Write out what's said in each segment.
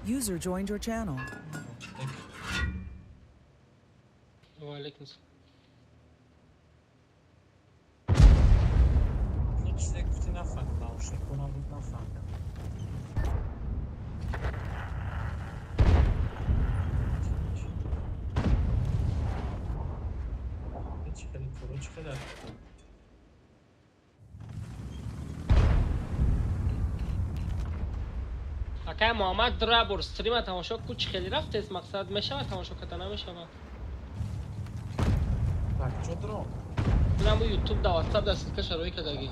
User joined your channel. Ва алейкум салом. Ин чизе гуфти, нафаҳмидам, наушникҳо набуд, нафаҳмидам. Ҳеч хеле коро чӣ қадар. Акай Муҳаммад, дура бор стрима тамошо ку, чӣ хеле рафтест, мақсад мешавад тамошо карда, намешавад? Так, чо дуром? Инаму Ютуб да Ватсап да ссылка шарои кардагӣ.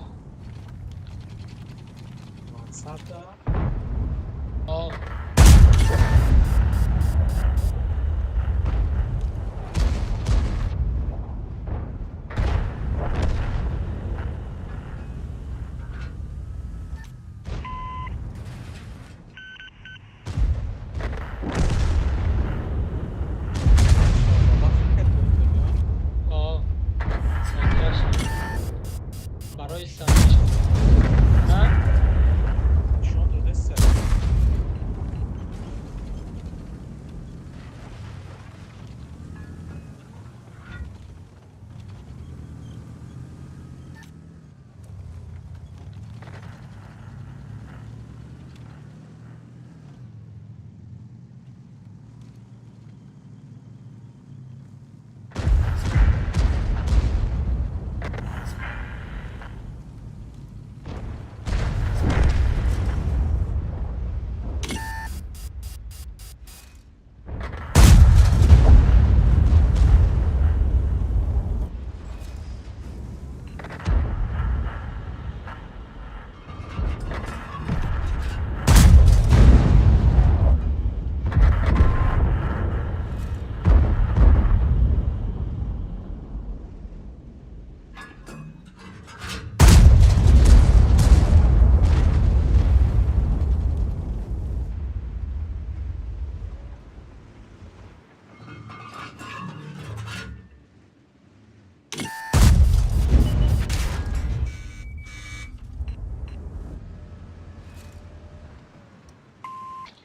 Ватсап да? О. Баба фикр кардӣ? О. Барои санҷ. А? Нишон додеста?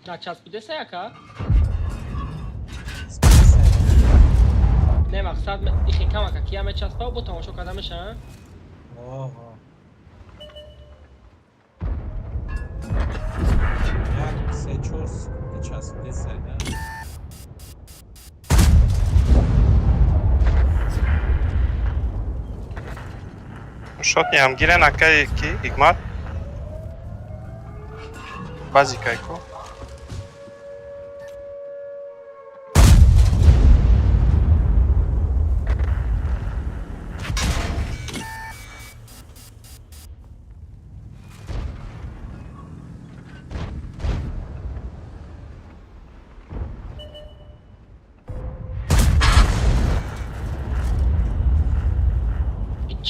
Начаспидеса, яка? Списай. Не, мақсад ихе камака кия мечаспа, бо тамошо карда меша? Оҳо. Як се чор секунда часпидеса, да? Шотниам гирен, акай ки Ҳикмат. Базикай ку.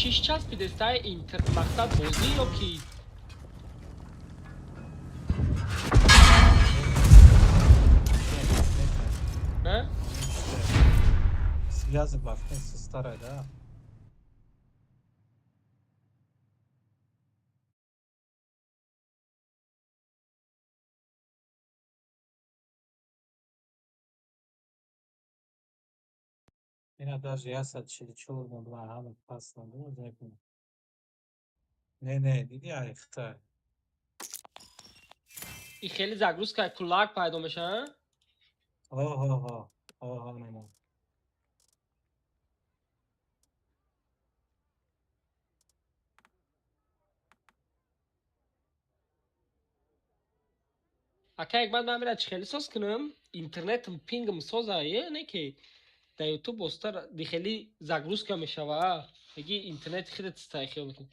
Чиш часпидестай, интер мақсад бозӣ ё ки? А? Связи бафтен старая, да? Ина даже 144 рубла ҳама пас надо закунам. Не, не, диди, айхта. И хеле загрузка кулак пайдо меша? Оҳоҳо. Оҳо, не, не. Ака, як баъд ман мера чӣ хеле соз кунам, интернетм пингм соза е, не ки дар Ютуб бостар ди хеле загрузка мешава, меги интернети хеле тистай, хел мекунӣ.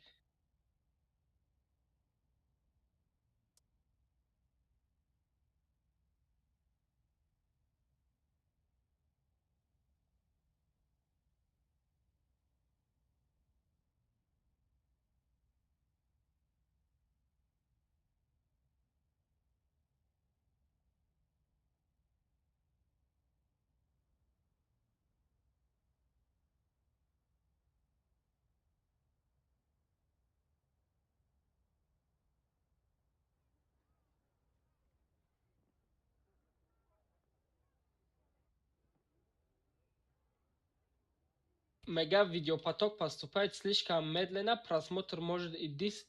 Мега, видеопоток поступает слишком медленно, просмотр может идти с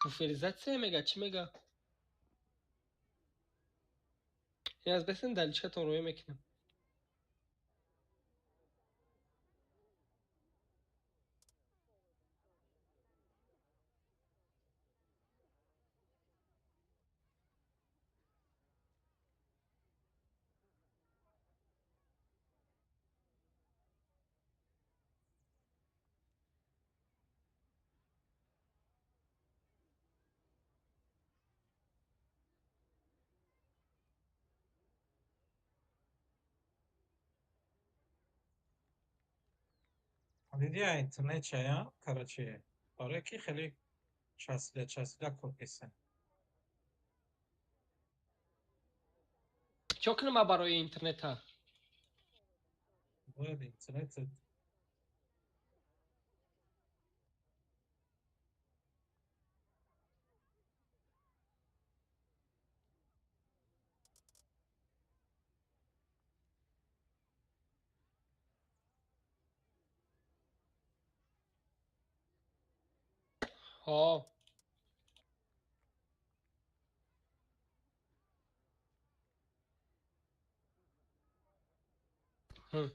буферизацией, мега, чӣ мега? Аз бесен дар личкатон рӯя мекунам. Дидия интернет чая, короче, барое ки хеле часпида часпида кор кесен. Чо кунам ма барои интернета? Бояд интернет. Ҳо. Ҳм.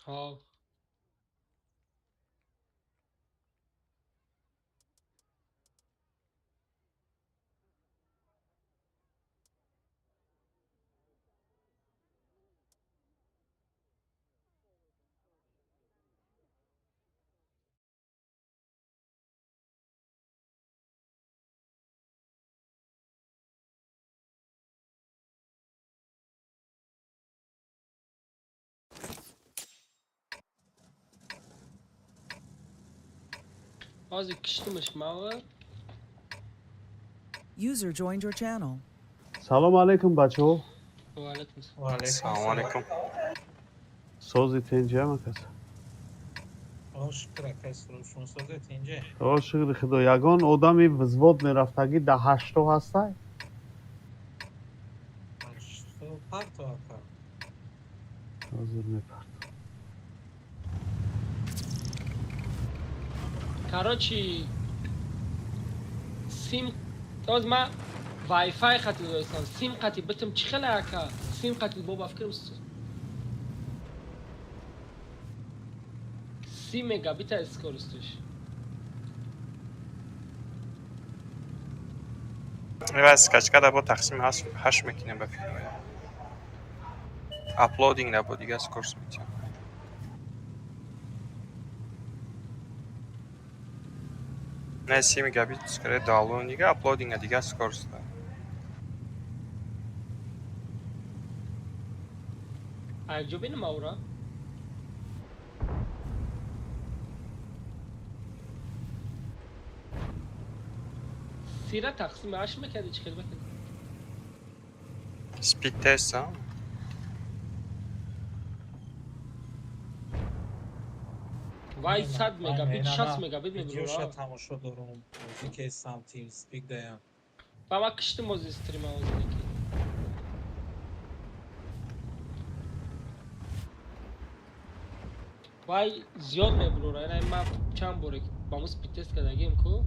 Ҳо. Ҳозир киштимаш мава. User joined your channel. Салом алейкум, бачаҳо. Ва алайкум салом. Ва алайкум Салому салом. алейкум. Сози, тинҷиам, акас? О, шукр, акай Суруш, шумо созед, инҷа? О, шукри худо. Ягон одами взвод мерафтагӣ да ҳашто ҳастай? Ҳашто парто, ака. Ҳозир мепарт. Короче, сим тоз ма вайфай хати достам. Сим қати битим чӣ хеле, ака? Сим қати бо ба фикрам 30 мегабита скоростиш. Ва скачка да бо тақсими ҳашт мекунем, ба фикр. Uploading да бо дига скорость метиҳам. Не, 30 мегабит скорее download дига, uploading дига скорость да. Айҷо бинам аура? Сира тақсими ҳашт мекарди, чӣ хел мекарди? Speed test, а? Вай, 100 мегабит, 60 мегабит Видеоша мебурора. тамошо дорум, музыке сам TeamSpeak даям. Ба ма киштим ози стрима озинеки. Вай, зиёд мебурора. Ина ма чанд боре ба мо speed test кардагим ку.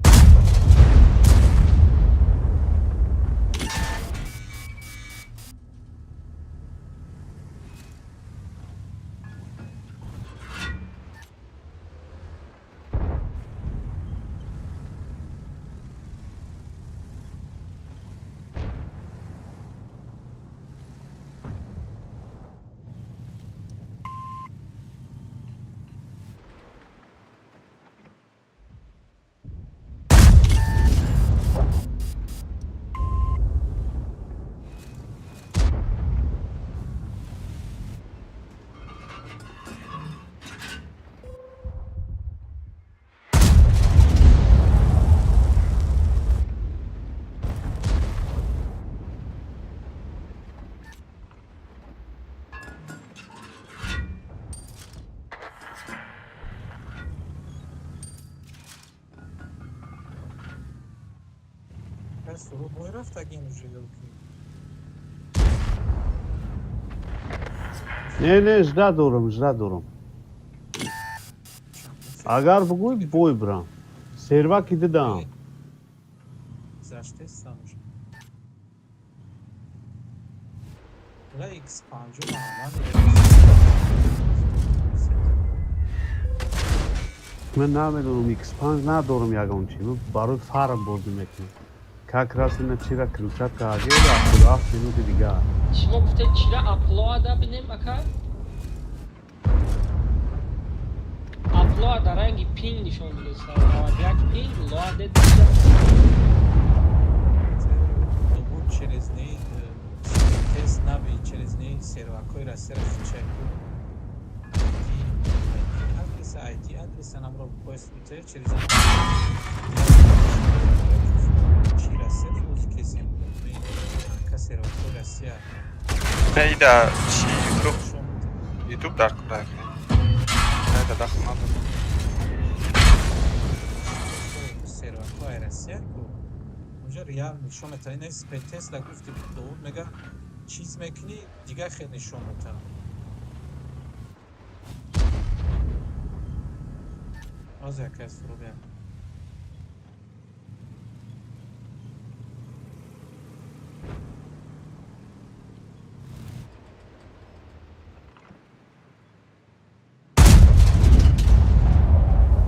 Ака суру бой рафтагин уже ё ки? Не, не, жда дорам, жда дорам. Агар бугӯй, бой бирам. Серваки дидам. Заштестам уже. Бла X5 Муҳаммад. Ман намедонам, X5 надорам ягон чи. Ман барои фарм бозӣ мекунам. Как раз ина чира крыльчатка агеда 77 минути дигар. Шумо гуфтед чира аплоада бинем, ака? Аплоада ранги пинг нишон медоста. 91 пинг, лоаде. Дубуд через ней тест наби, через ней сервакҳои Россияро фичай кун. Адреса, IP адреса намро поиск мекунед через чи Россия бозӣ кесем. Ака сервакҳои Россия. Не, ида чи YouTube, YouTube дар кура. Да, дахл надорам. Сервакҳои Россия ку унҷа реал нишон метавад. Ина спецтест гуфти, Довуд мега, чиз мекунӣ, дигар хел нишон метавад. Ҳозир яка суру бия.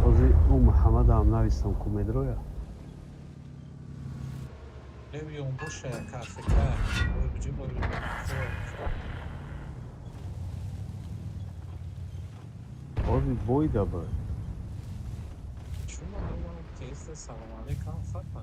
Ҳозир ӯ Муҳаммадам навистам ку медроя. Левион боша кафека бой буҷи бой. Ҳозир бойда буд. Чун ман теста салом алейкум фатма.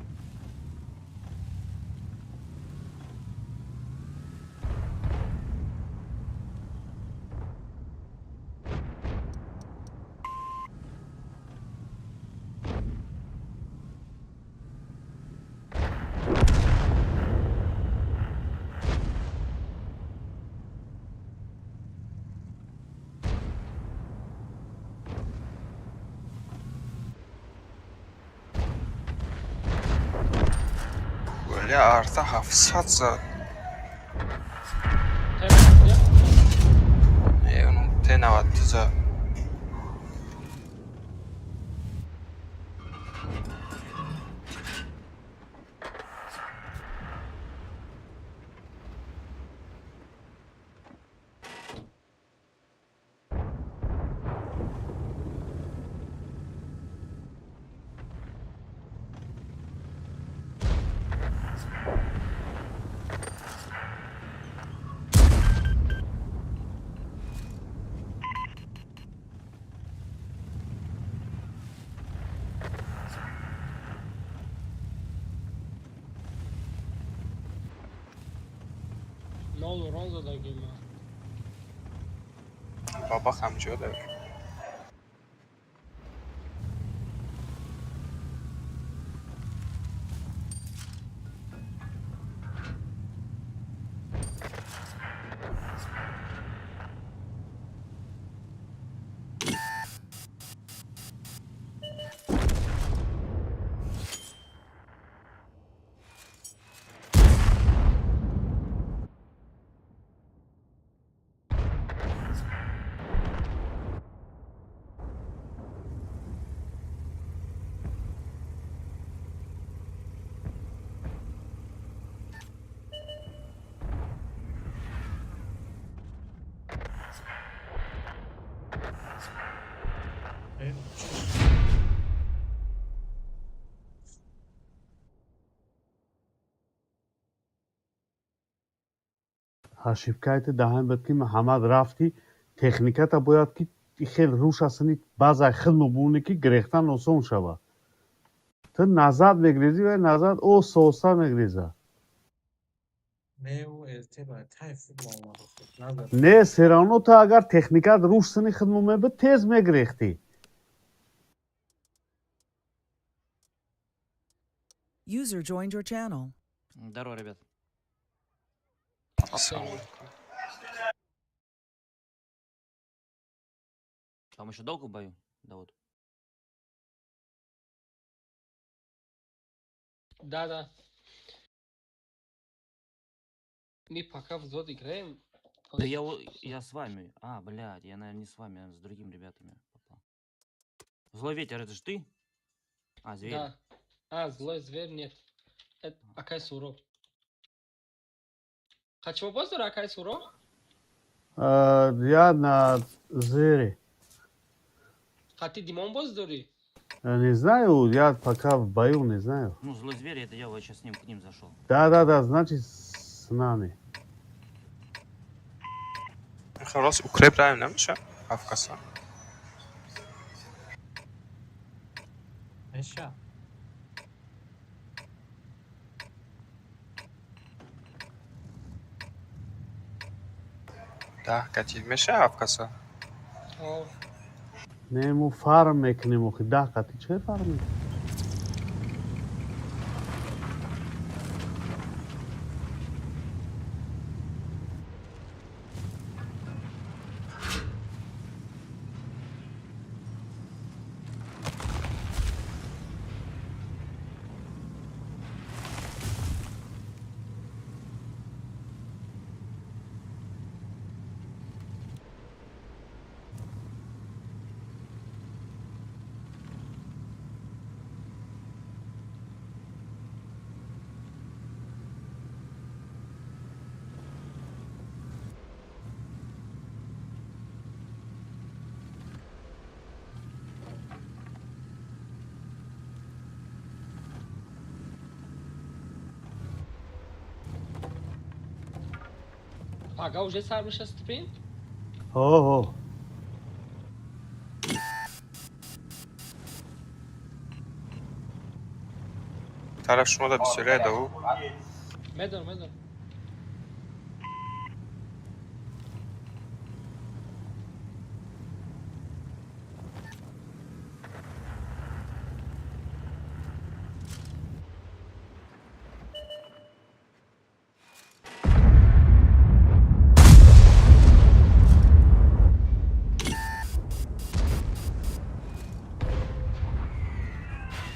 Бля, арта 700 зад. Не, ну Т92 зад. Нол урон задагима. Баба ҳамҷо дор. Ошибкаите даҳан буд, ки Муҳаммад рафти, техниката бояд ки хел руш асани баъзай хидмо бумонӣ, ки гирехтан осон шавад. Ту назад мегрезӣ ва назад ососа мегреза. Не, всё равно ту агар техникат руш сини хидмо мебуд, тез мегирехтӣ. User joined your channel. Здорово, ребят. Ассалому алайкум. Там еще долго в бою, Давуд? Да, да. Мы пока взвод играем. Да я с вами. А, блядь, я, наверное, не с вами, а с другими ребятами попал. Злой ветер, это же ты? А, зверь. Да. А, злой зверь, нет. Это Акай Суров. Хочу боз дора, Акай Суров? Я на звере. Хати Димон боз дори? Не знаю, я пока в бою не знаю. Ну, злой зверь, это я вот сейчас к ним зашел. Да, значит, с нами. Рос укреп раем намеша? Ҳафкаса. Меша. 10 кати меша ҳафкаса? О. Не, мо фарм мекунем, охи 10 қати чӣ фарм мекунем? Пага уже сар меша стрим? Ҳо. Тараф шумо да бисёрия даву. Медонам, медонам.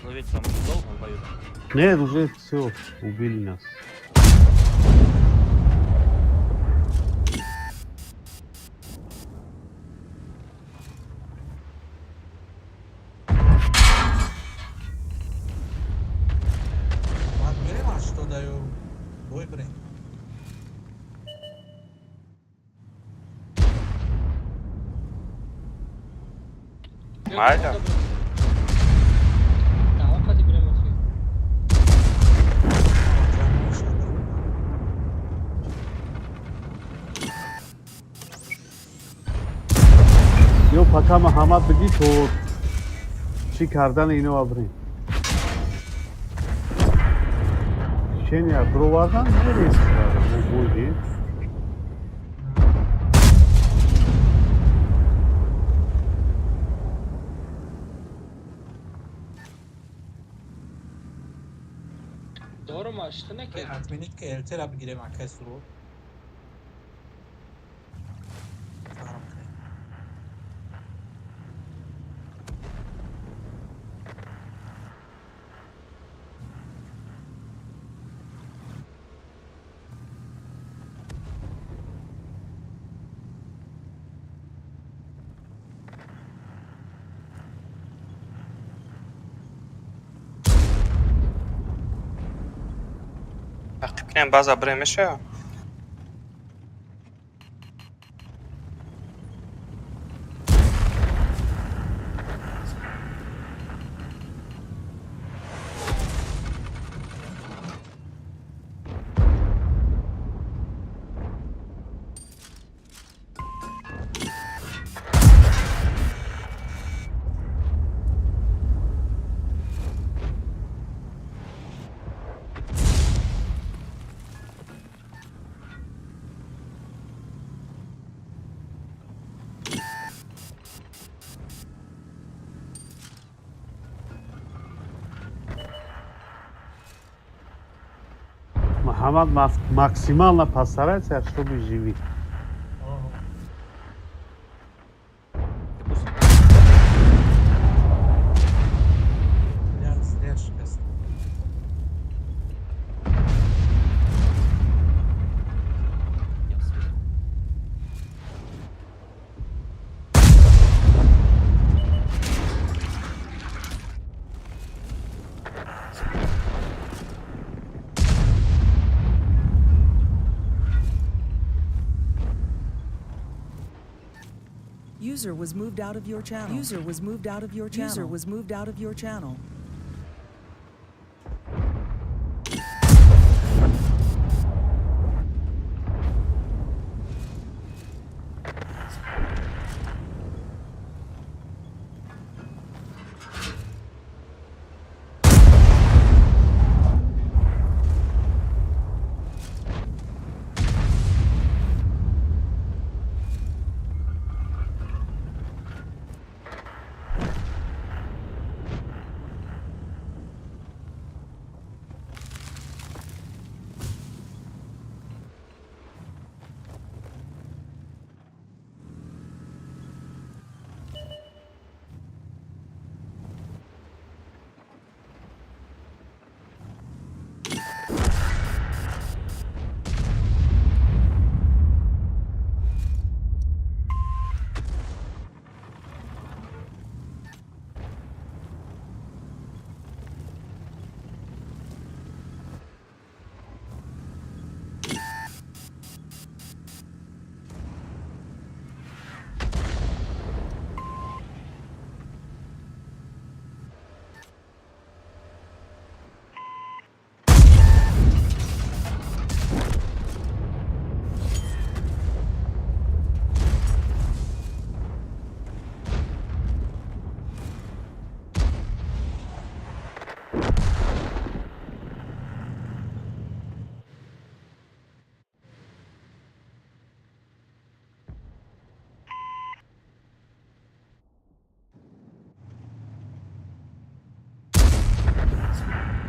Злой ветер там уже долго в бою? Нет, уже всё, убили нас. Баъд мерем 80-ю бой бирем. Майда. Давай, қати бирем охи. Ҷамъ мешавад. Ё пока Муҳаммад бигӣ то чӣ кардани ино бирем. Чения бировардан мерем. Мо бойдем. Дорум ашта накард. Отменить ки ЛТ-ра бигирем, акай Суроб. Фарм кунем. Тақиб кунем база бирем меша? Муҳаммад максимально постарается, чтобы живи. Допустим, Я зря шикаст. User was moved out of your channel. User was moved out of your channel. User was moved out of your channel.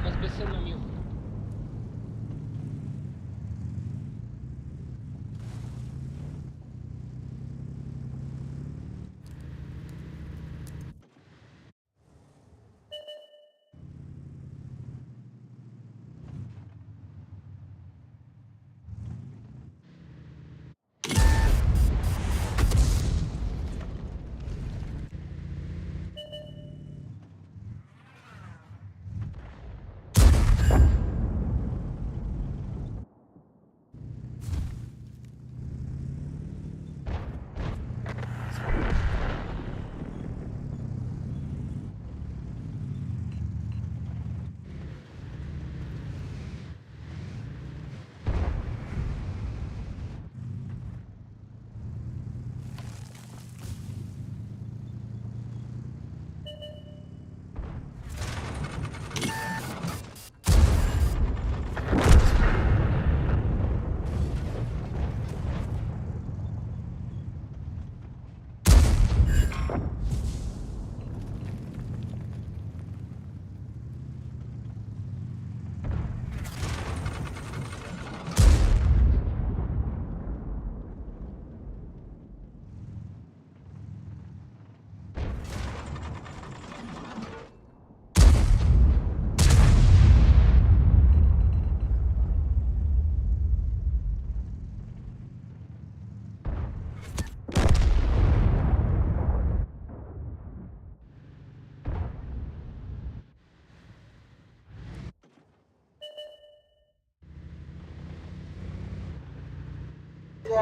Mas pensando no meu.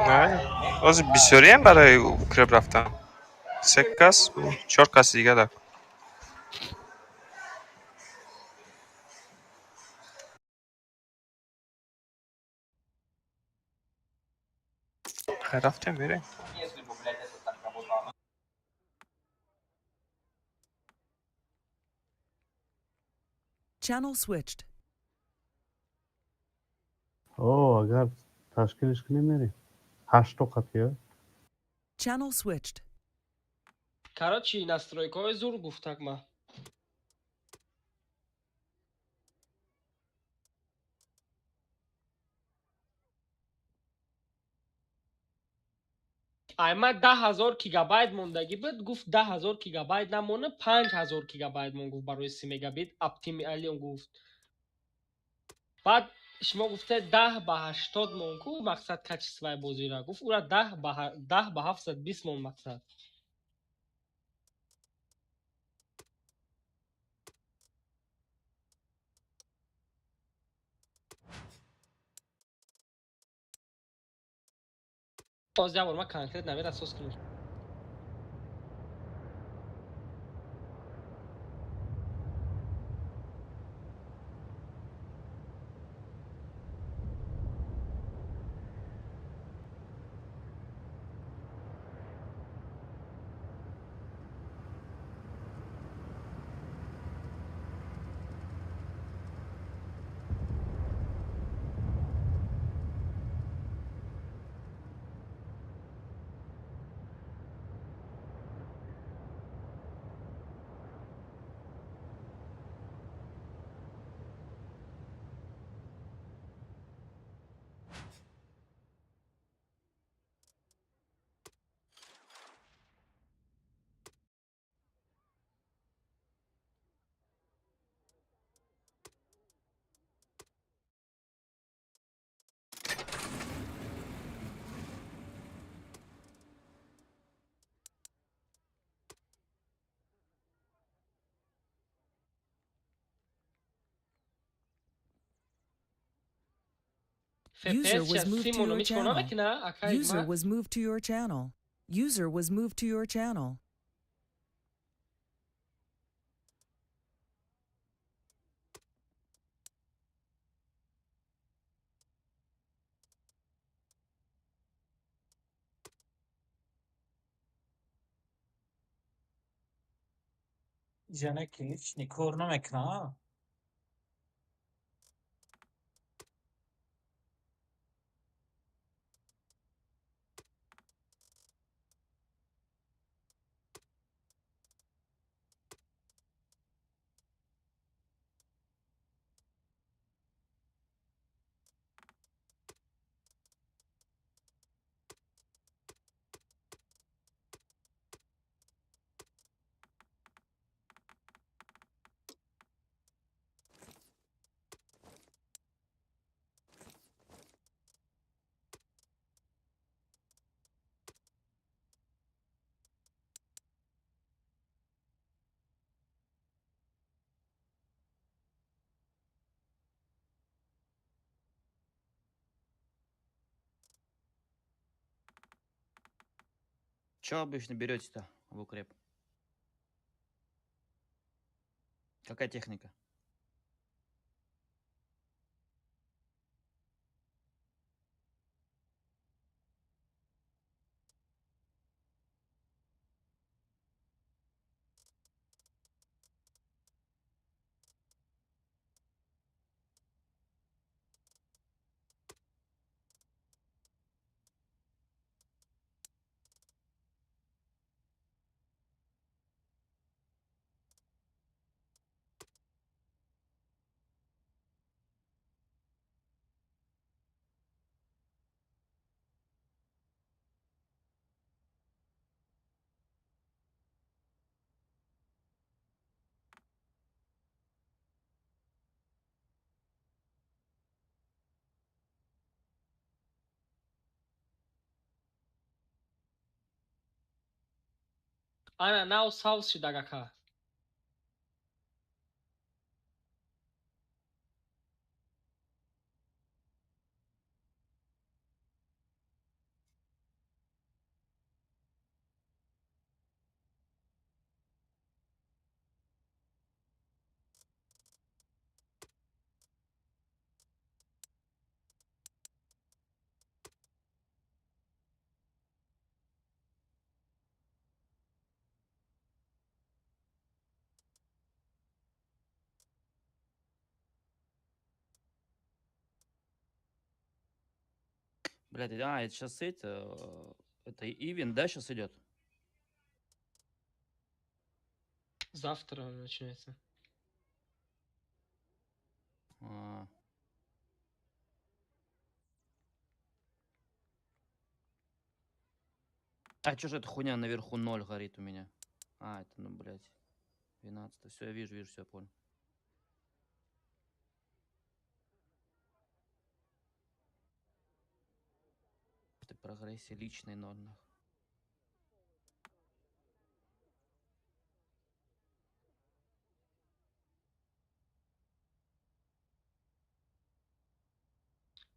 Не, ҳозир бисёриам барои укреп рафтан. Се кас, чор каси дига дар. Хай рафтем, мерем. Channel switched. О, агар ташкилш кунем мерем. Ҳашто қатия. Channel switched. Короче, настройкаҳои зур гуфтак ма. Ай ма 10 000 гигабайт мондагӣ буд, гуфт 10 000 гигабайт намона, 5000 гигабайт мон, гуфт, барои 30 мегабит оптималион гуфт. Баъд шумо гуфте 10 ба 80 мон ку, мақсад качествои бозира гуфт, ура 10 ба 720 мон мақсад. Боз як бор ман конкрет намерасос кунам. User FPS was moved си to your монумӣ чикор channel. намекуна, акай? User was moved to your channel. User was moved to your channel. Ҷана ки личный кор намекуна. Че обычно берете-то в укреп? Какая техника? Ана нав савз шидак, ака. Блядь, а, это сейчас это ивент, да, сейчас идет? Завтра начинается. А. А чё же эта хуйня наверху ноль горит у меня? А, это, ну, блядь, 12. Все, я вижу, вижу, все, понял. Это прогрессия личный ноль, нах.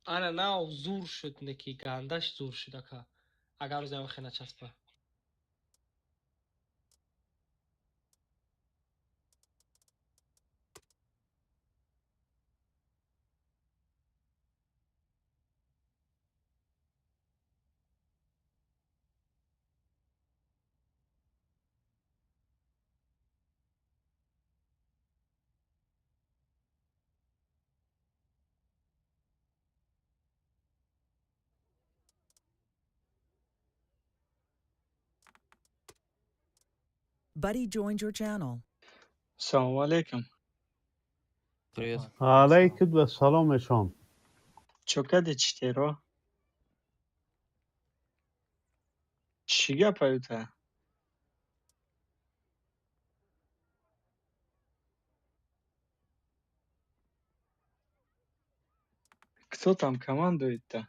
Ана нав зур шуд, неки гандаш зур шуд, ака, агар рӯзам хе начаспа. Buddy joined your channel. Салом алейкум. Привет. Алейкум ва салом эшон. Чё кади, читеро? Чӣ гап аюта? Кто там командует-то?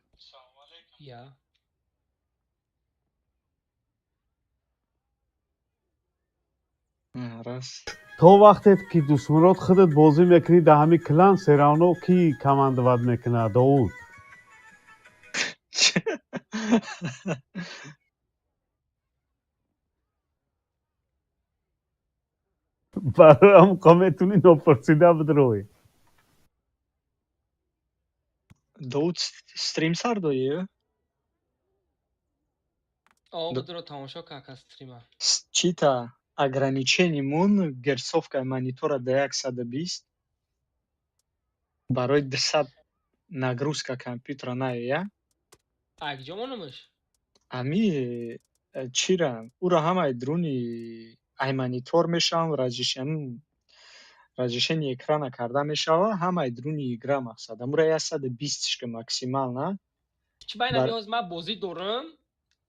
Я. А, раз. То вақте ки Дусмурод худат бозӣ мекунӣ, дар ҳамин клан всё равно ки командовать мекунад, Довуд? Барои ҳам метавонӣ нопурсида бидроӣ. Довуд, стрим сар дорӣ? О, бидро, тамошо кака стрима. Чита ограничение мон герцовкаи монитора да 120, барои 200 нагрузка компютера наоя. Акҷо монумаш? Ами чира ура ҳамаи друни ай монитор мешавам, разрешение экрана карда мешава, ҳамаи друни игра, мақсад, амура 120 ка максимально. Чӣ байна? Ҳоз ман бозӣ дорам,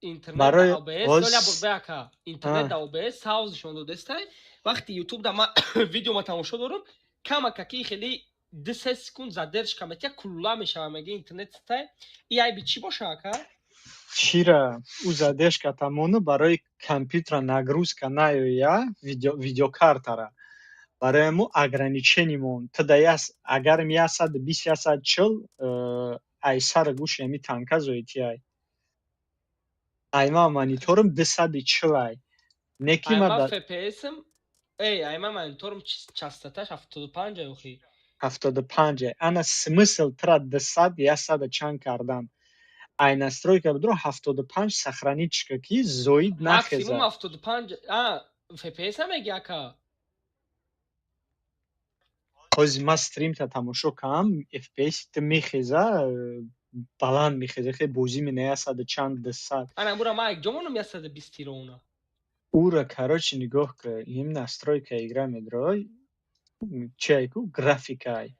интернет Барои да OBS ҳоз соля бо ака, интернет да OBS савз нишон додестай. Вақти YouTube да ман видео ма тамошо дорам, камакаки хеле 2-3 секунд задержка метия, кулла мешава, мега интернет стай. И айби чӣ боша, ака? Чира ӯ задержка тамону барои компютера нагрузка наоя, видеокартара. Барои мо ограничение мон туда яс, агарм 120, 140, ай сари гӯши ами танка зоити ай. Айма мониторам 240 ай. Неки ма Айма да FPS-м, эй, айма мониторм частоташ 75 ай охи. 75 ай. Ана смысл тра 200, 100 чанд кардан? Ай настройка бидро, 75 сохранить ка, ки зоид Максимум нахеза. 75 а FPS меги, ака? Ҳози ман стримта тамошо кардам, FPS ту мехеза, баланд мехеза, хеле бозӣ мена 100 чанд, 200. Ана бура ман якҷо монум 120 ро уна. Ура, короче, нигоҳ ка, им настройка игра медрой, чиай ку, графикай.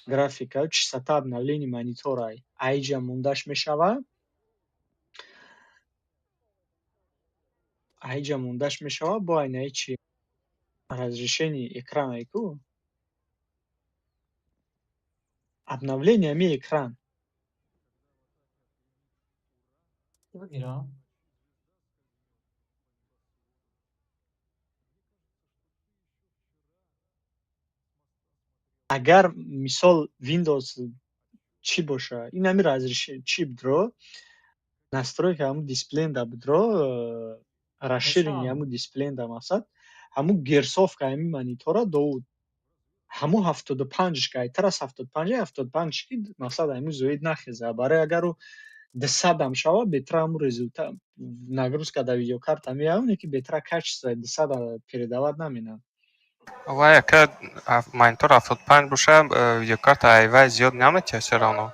Графика, частота обновления мониторай. Айҷа мондаш мешава. Айҷа мондаш мешава, бо айнаи чи разрешение экрана ку. Обновление ми экран. Бигирам. Агар мисол Windows чӣ боша, ин ҳами разрешение чи бидро, настройка ҳамун дисплейнда бидро, расширение ҳамун дисплейнда, мақсад, ҳамун герцовка ҳами монитора довуд. Ҳамун 75 ка айтарас, 75, 75 ки, мақсад, ҳамун зоид нахеза. Барои агар ӯ 200-ам шава, бетра ҳамун результат нагрузка да видеокарта меяд, ки бетра качество 200 передавать намена. Вай, ака, монитор 75 боша, видеокарта айвай зиёд наметиҳад всё равно.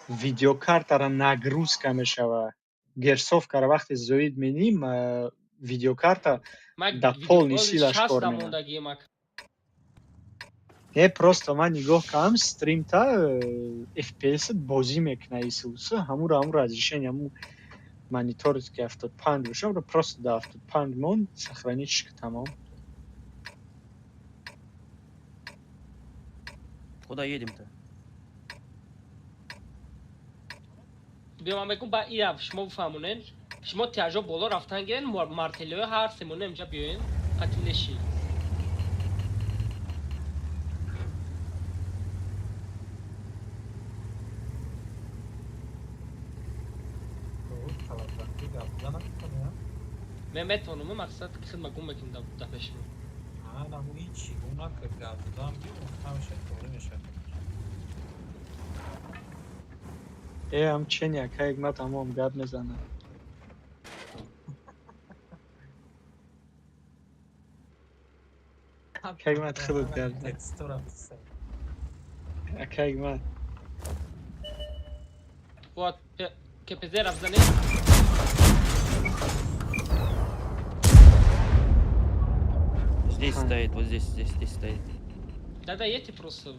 Видеокартара нагрузка мешава. Герцовкара вақте зоид меним, видеокарта да полный силаш кор менад. Мондагием, ака. Не, просто ман нигоҳ кардам стримта, FPS бозӣ мекуна исуса, ҳамуро ҳамун разрешение ҳамун мониторе ки 75 боша, уро просто да 75 мон, сохранить ка, тамом. Куда едем-то? Биё, ман мегум, ба ира шумо бифаҳмонен. Шумо тиажо боло рафтан гирен, мартелиҳои ҳар семона инҷа биёен, қатил неши. Талабранди гап зада наметавонӣ, а? Мен метавонам, мақсад, хидма гум мекунам да пеши. Ана ҳичи гум накард, гап задан биё, ҳамеша тоғрӣ мешавад. Э, ҳам чени ака Ҳикмат ҳамоам гап мезанад. Ака Ҳикмат, худат гап зан. Текстура писай. Ака Ҳикмат. Вот КПЗ рафзанӣ. Здесь Ха. стоит, вот здесь, здесь, здесь стоит. Да-да, едьте просто в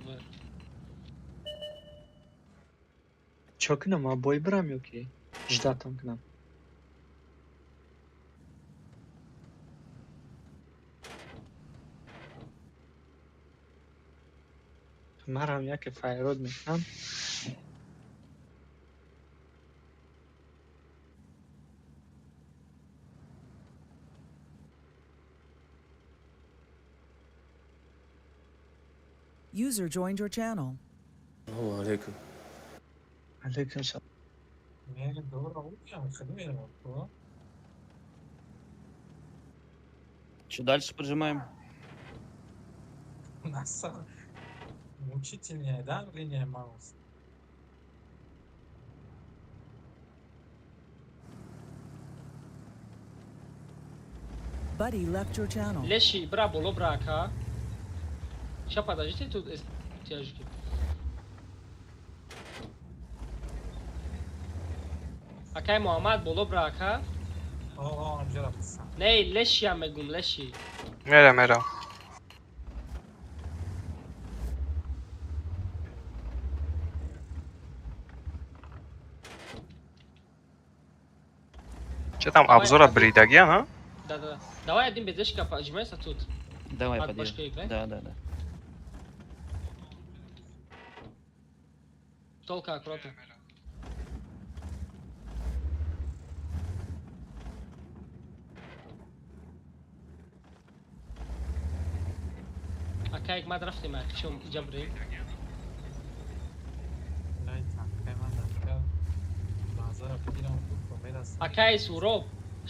Чо кунам, а бой бирам ё ки ждатон кунам? Марам яке файрод мекунам. User joined your channel. Салому алейкум. Алейкум салом. Не, дора ӯям хеле меравад ко. Что, дальше поджимаем? Наса мучительная, да, линия маус. Buddy left your channel. Леши, бра, боло, бра, ака. Ща, подождите, тут тяжки. Акай Муҳаммад, боло бра, ака. О, онҷа рафтам. Не, лешиам мегум, леши. Мерам, мерам. Че там обзора бридагия, а? Да, да, да. Давай один безешка поджимайся тут. Давай, От подъезд. башки играй. Да. Только аккуратно. Акай, мад рафтем, чум ҷабрем. Най, танкай ман дақиқа базара бигирам, худро мерасам. Акай Суроб,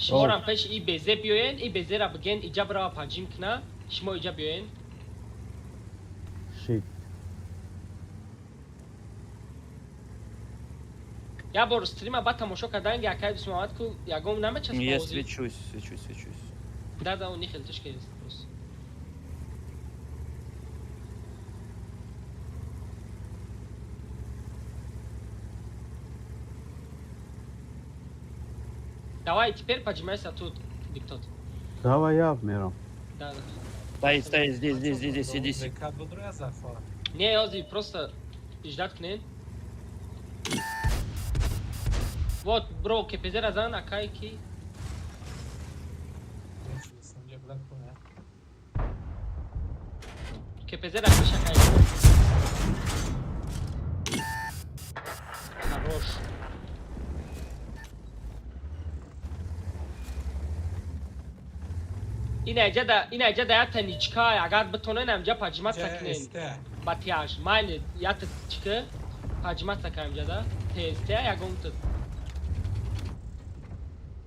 шуморам пеш и безе биёен, и безера биген, и ҷабрава паҷим кна, шумо иҷа биёен. Shit. Як бор стрима баъд тамошо кардан, ки акай Дусмуҳаммад ку ягон намечаспа Я ози. свечусь, свечусь, свечусь. Да, да, он нихел тушка есть просто. Давай, теперь поджимайся тут, диктат. Давай я мерам. Да. Стоит, стоит, здесь, здесь, здесь, здесь, сиди. Бекат будро зафа. Не, Ози, просто ждать кнен. Вот, бро, КПЗ разан, акайки. Онҷа била куна. КПЗ ракиш акайки. Хорош. Ина иҷа да якта ничка, агар битонен амҷа поджиматься кунен. СТ. Ба тяж, майли, якта чика поджиматься кунем ҷа да. ТСТ ягон тут.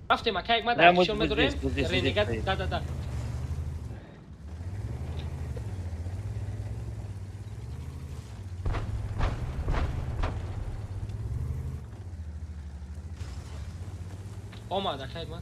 Рафтем, акай, ма Да, дар вот чо вот медорем? здесь, вот здесь, вот здесь Ренегат, стоит. да. Омад, акай, ма.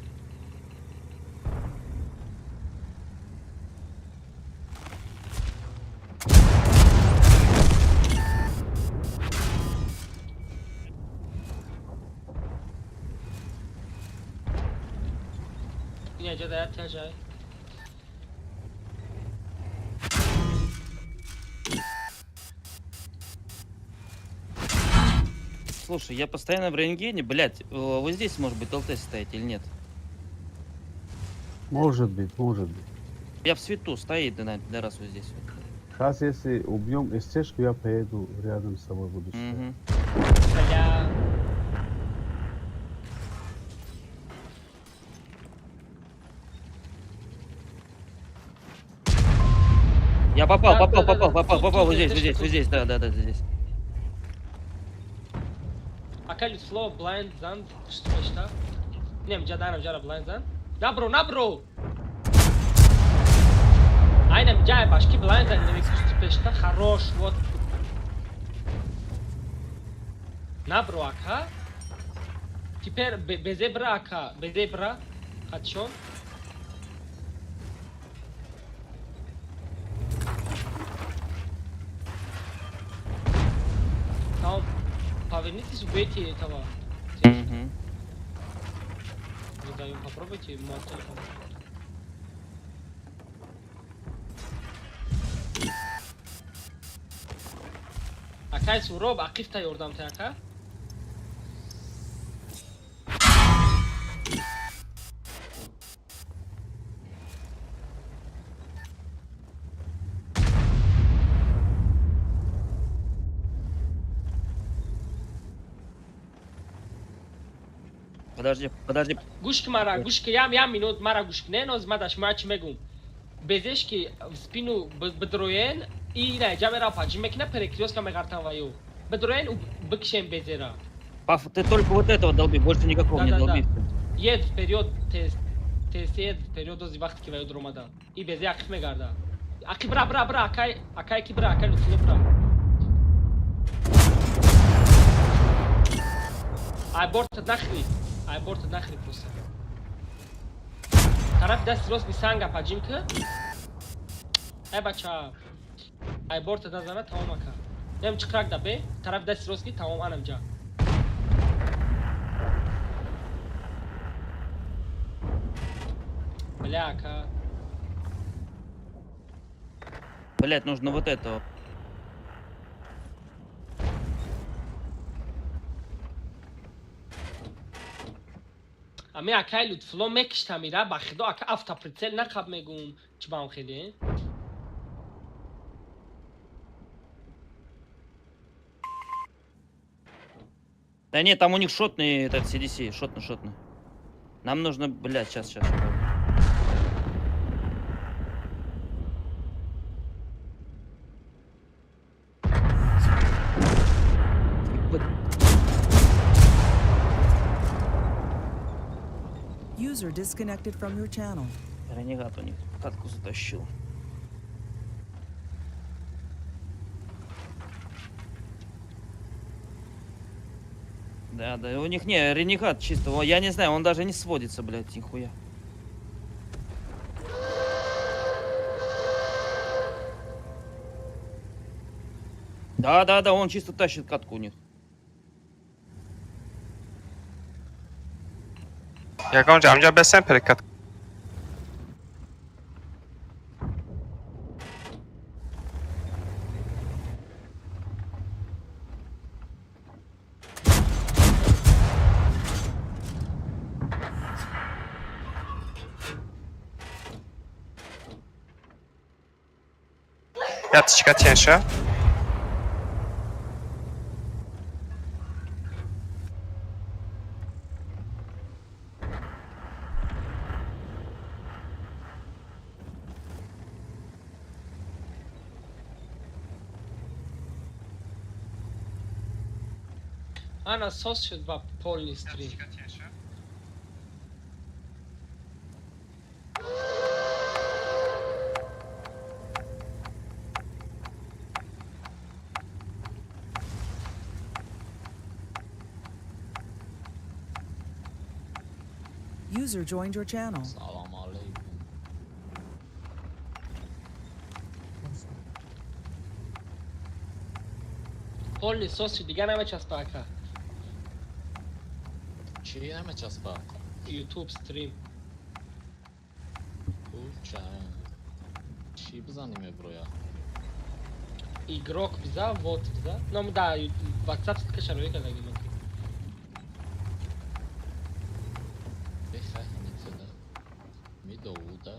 Ина иҷа да як тяжай. Слушай, я постоянно в рентгене, блядь, вот здесь может быть ЛТ стоит или нет? Может быть, может быть. Я в свету стоит, да, да, раз вот здесь вот. Сейчас, если убьем СТшку, я поеду рядом с тобой буду стоять. Мгм. Бля. Я попал, Да, попал, да, да, попал, да. попал, Тут, попал, тут, вот здесь, это вот здесь, что вот здесь, да, здесь. Ака Лютфло блайнд занд, что пешта? Не, мҷа дарам ҷара блайнд занд. Набро, набро! Айна мҷа башки блайнд занд, неми кусти пешта, хорош, вот. Набро, ака. Теперь безебра, ака, безебра. Хатшон. Там, повернитесь, убейте этого. Мгм. Выдаем, попробуйте, мотор. Акай Суроб, ақифта ёрдам та ака. Подожди, подожди. Гӯш ки мара, гӯш ки ям ям минут мара гӯш ки не ноз ма даш ма чӣ мегум. Безеш ки в спину бидроен и ина ҷа мера паҷи мекина перекрёстка меғартан ва ю. Бидроен у бикшен безера. Ты только вот этого долби, больше никакого Да, не да, долби. Да. Ед вперед, тез, тез ед вперед, ози вақте ки ваёд омадан. И безе ақиб мегарда. Ақиб бра, бра, бра, акай, акай ки бра, акай Лутфулло бра. Ай борта нахри, ай борта нахри просто. Тарафи дасти рост бисанга паҷим ки. Ай бача, ай борта назана тамом ака. Нем чиқрак да бе, тарафи дасти рост ки тамом анамҷа. Бля, ака. Блять, нужно вот этого. Ами акай Лутфулло мекишта мира, ба худо ака автоприцел нақаб мегум. Чӣ ба он хеле? Да нет, там у них шотный этот CDC, шотный, шотный. Нам нужно, блядь, сейчас, сейчас. User disconnected from your channel. Ренегат у них катку затащил. Да, да, у них не, ренегат чисто, я не знаю, он даже не сводится, блядь, нихуя. Да, да, да, он чисто тащит катку у них. Ягон ҷа ҳамҷа бесем перекат. Я тичка тенша. Ана сос шуд ба полный стрим. User joined your channel. Салам алейкум. Полный сос шуд, дига намечаспа ака. Чӣ намечаспа? YouTube стрим. Куча. Чӣ бизанем эброя? Игрок биза, вот биза. Ном да, WhatsApp ссылка шарои кардагим. Бехай ҳамитеда. Мидовуда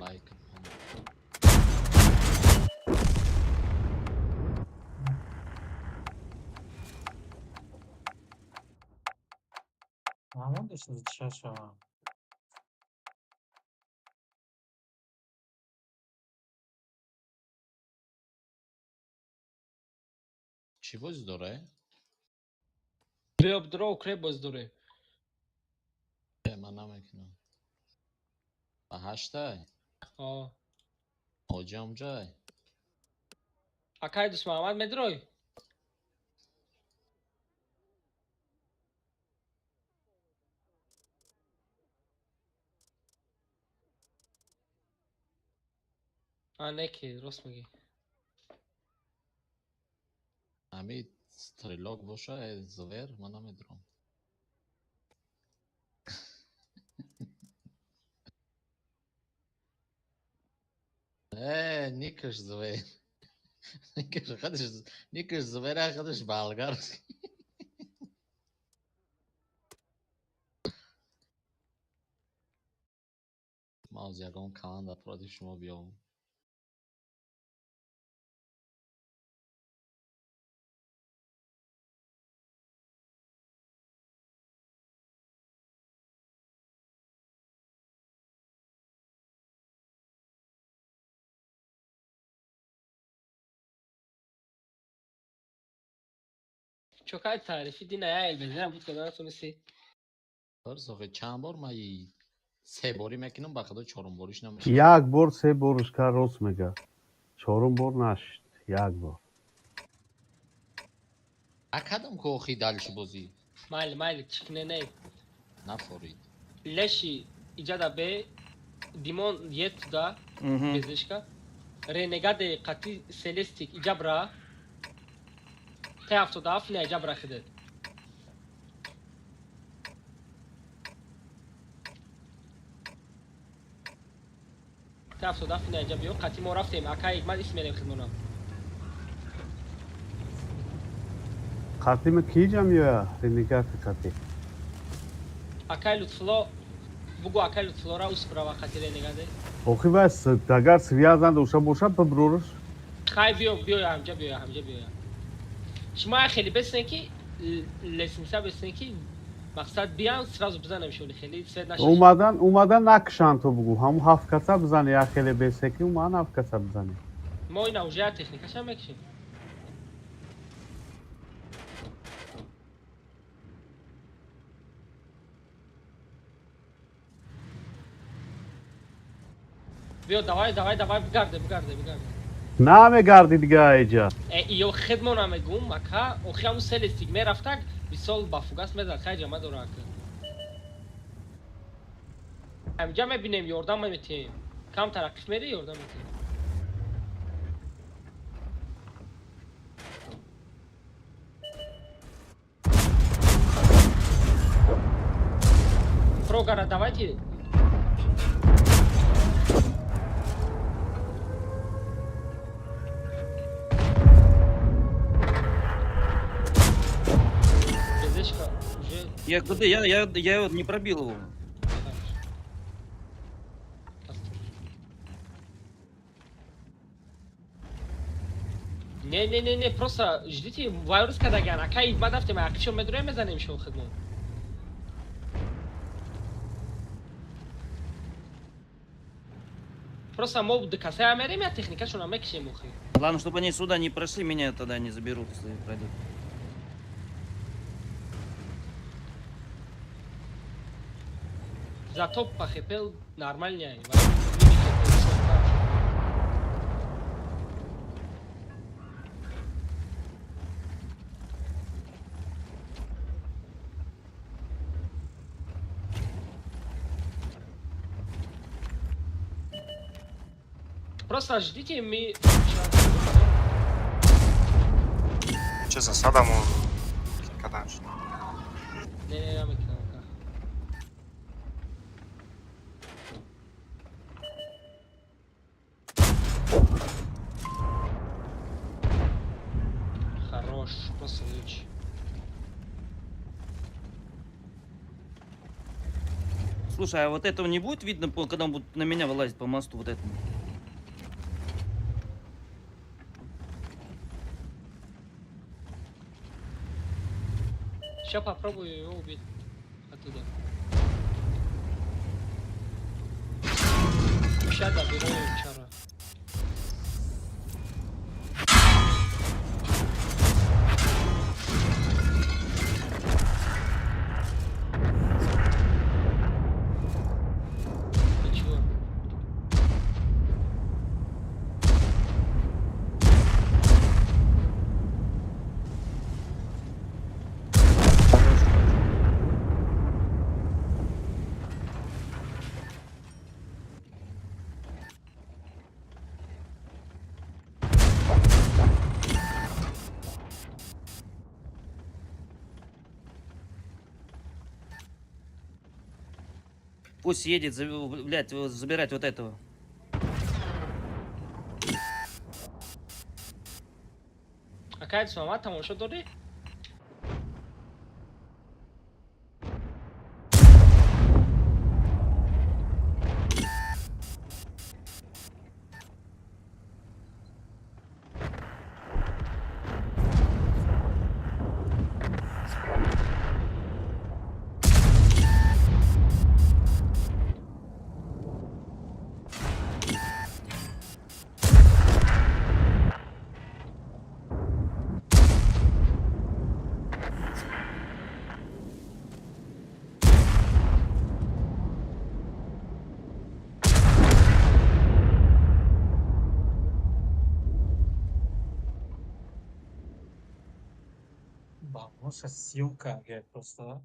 лайк. Намондеш ча шавам. Чӣ бозӣ дора? Биё дро укре боз доре. Ман намекунам. Ба ҳаштай? О. Ҳоҷиам ҷай? Акай Дӯст Муҳаммад медрой? А, не ки, рост мегӣ. Ҳами стрелок боша, звер, ман намедурам. Никаш звер. Никаш хадаш, никаш звера хадаш болгарски. Ман аз ягон команда против шумо биём. Чокай тарифи дина я элбезина буд када натонисти. Охи, чанд бор ма и се борӣ мекунам, ба худо, чорум бориш намешавад. Як бор, се борш кар, рост мега, чорум бор нашид, як бор. Накардам ку, охи, дальше бозӣ. Майли, майли, чикне не. Нафорид. Леши иҷада бе Димон ед туда. Мгм. Безешка. Ренегаде қати Селестик иҷабра. Т77 не иҷабра хидет. Т77 не иҷаб биё, қати мо рафтем, акай ман исмерем хидмонам. Қатима ки ҷа меоя, ренегати қатӣ? Акай Лутфулло бугу, акай Лутфуллора усбрава қати Ренегаде. Охи, вай агар связь надошта бошад, биброрш. Хай, биё, биё, ҳамҷа биё, ҳамҷа биё. Шумо хеле бесен ки лестница бесен ки мақсад биям сразу бизанем шоли, хеле свет нашид. Омадан, омадан накушанд, ту бугу ҳамун ҳафт каса бизане, як хеле бесе ки омадан ҳафт каса бизане. Мо ина уже як техникаша мекушем. Биё, давай, давай, давай, бигарде, бигарде, бигарде. Намегарди дига иҷа. Э, иё хидмона мегум, ака, охи ҳамун селестик мерафтак, мисол ба фугас мезад, хай ҷама дора, ака. Ҳамҷа мебинем, ёрдам метиҳем. Кам тараққиф мери, ёрдам метиҳем. Прогара, давайте. Безешка уже. Я куда? Я вот не пробил его. Хорошо. Осторожно. Не, не, не, не, просто ждите, вайрус кадаган. Акай, ма дафтем, ақишо медроем, мезанем шо хидмон. Просто мо дукасая мерем, я техникашона мекишем охи. Главное, чтобы они сюда не прошли, меня тогда не заберут, если пройдут. Зато по хпл нормальный. Просто ждите, мы... Че засадаму кадан шуд? Не, не, не, ака. Хорош, просто луч. Слушай, а вот этого не будет видно, когда он будет на меня вылазить по мосту, вот этому? Сейчас попробую его убить оттуда. Сейчас доберу чара. Ничего. Хорош, хорош. Пусть едет, блядь, забирать вот этого. Акай мама тамошо дорӣ? Моша съёмка ге просто.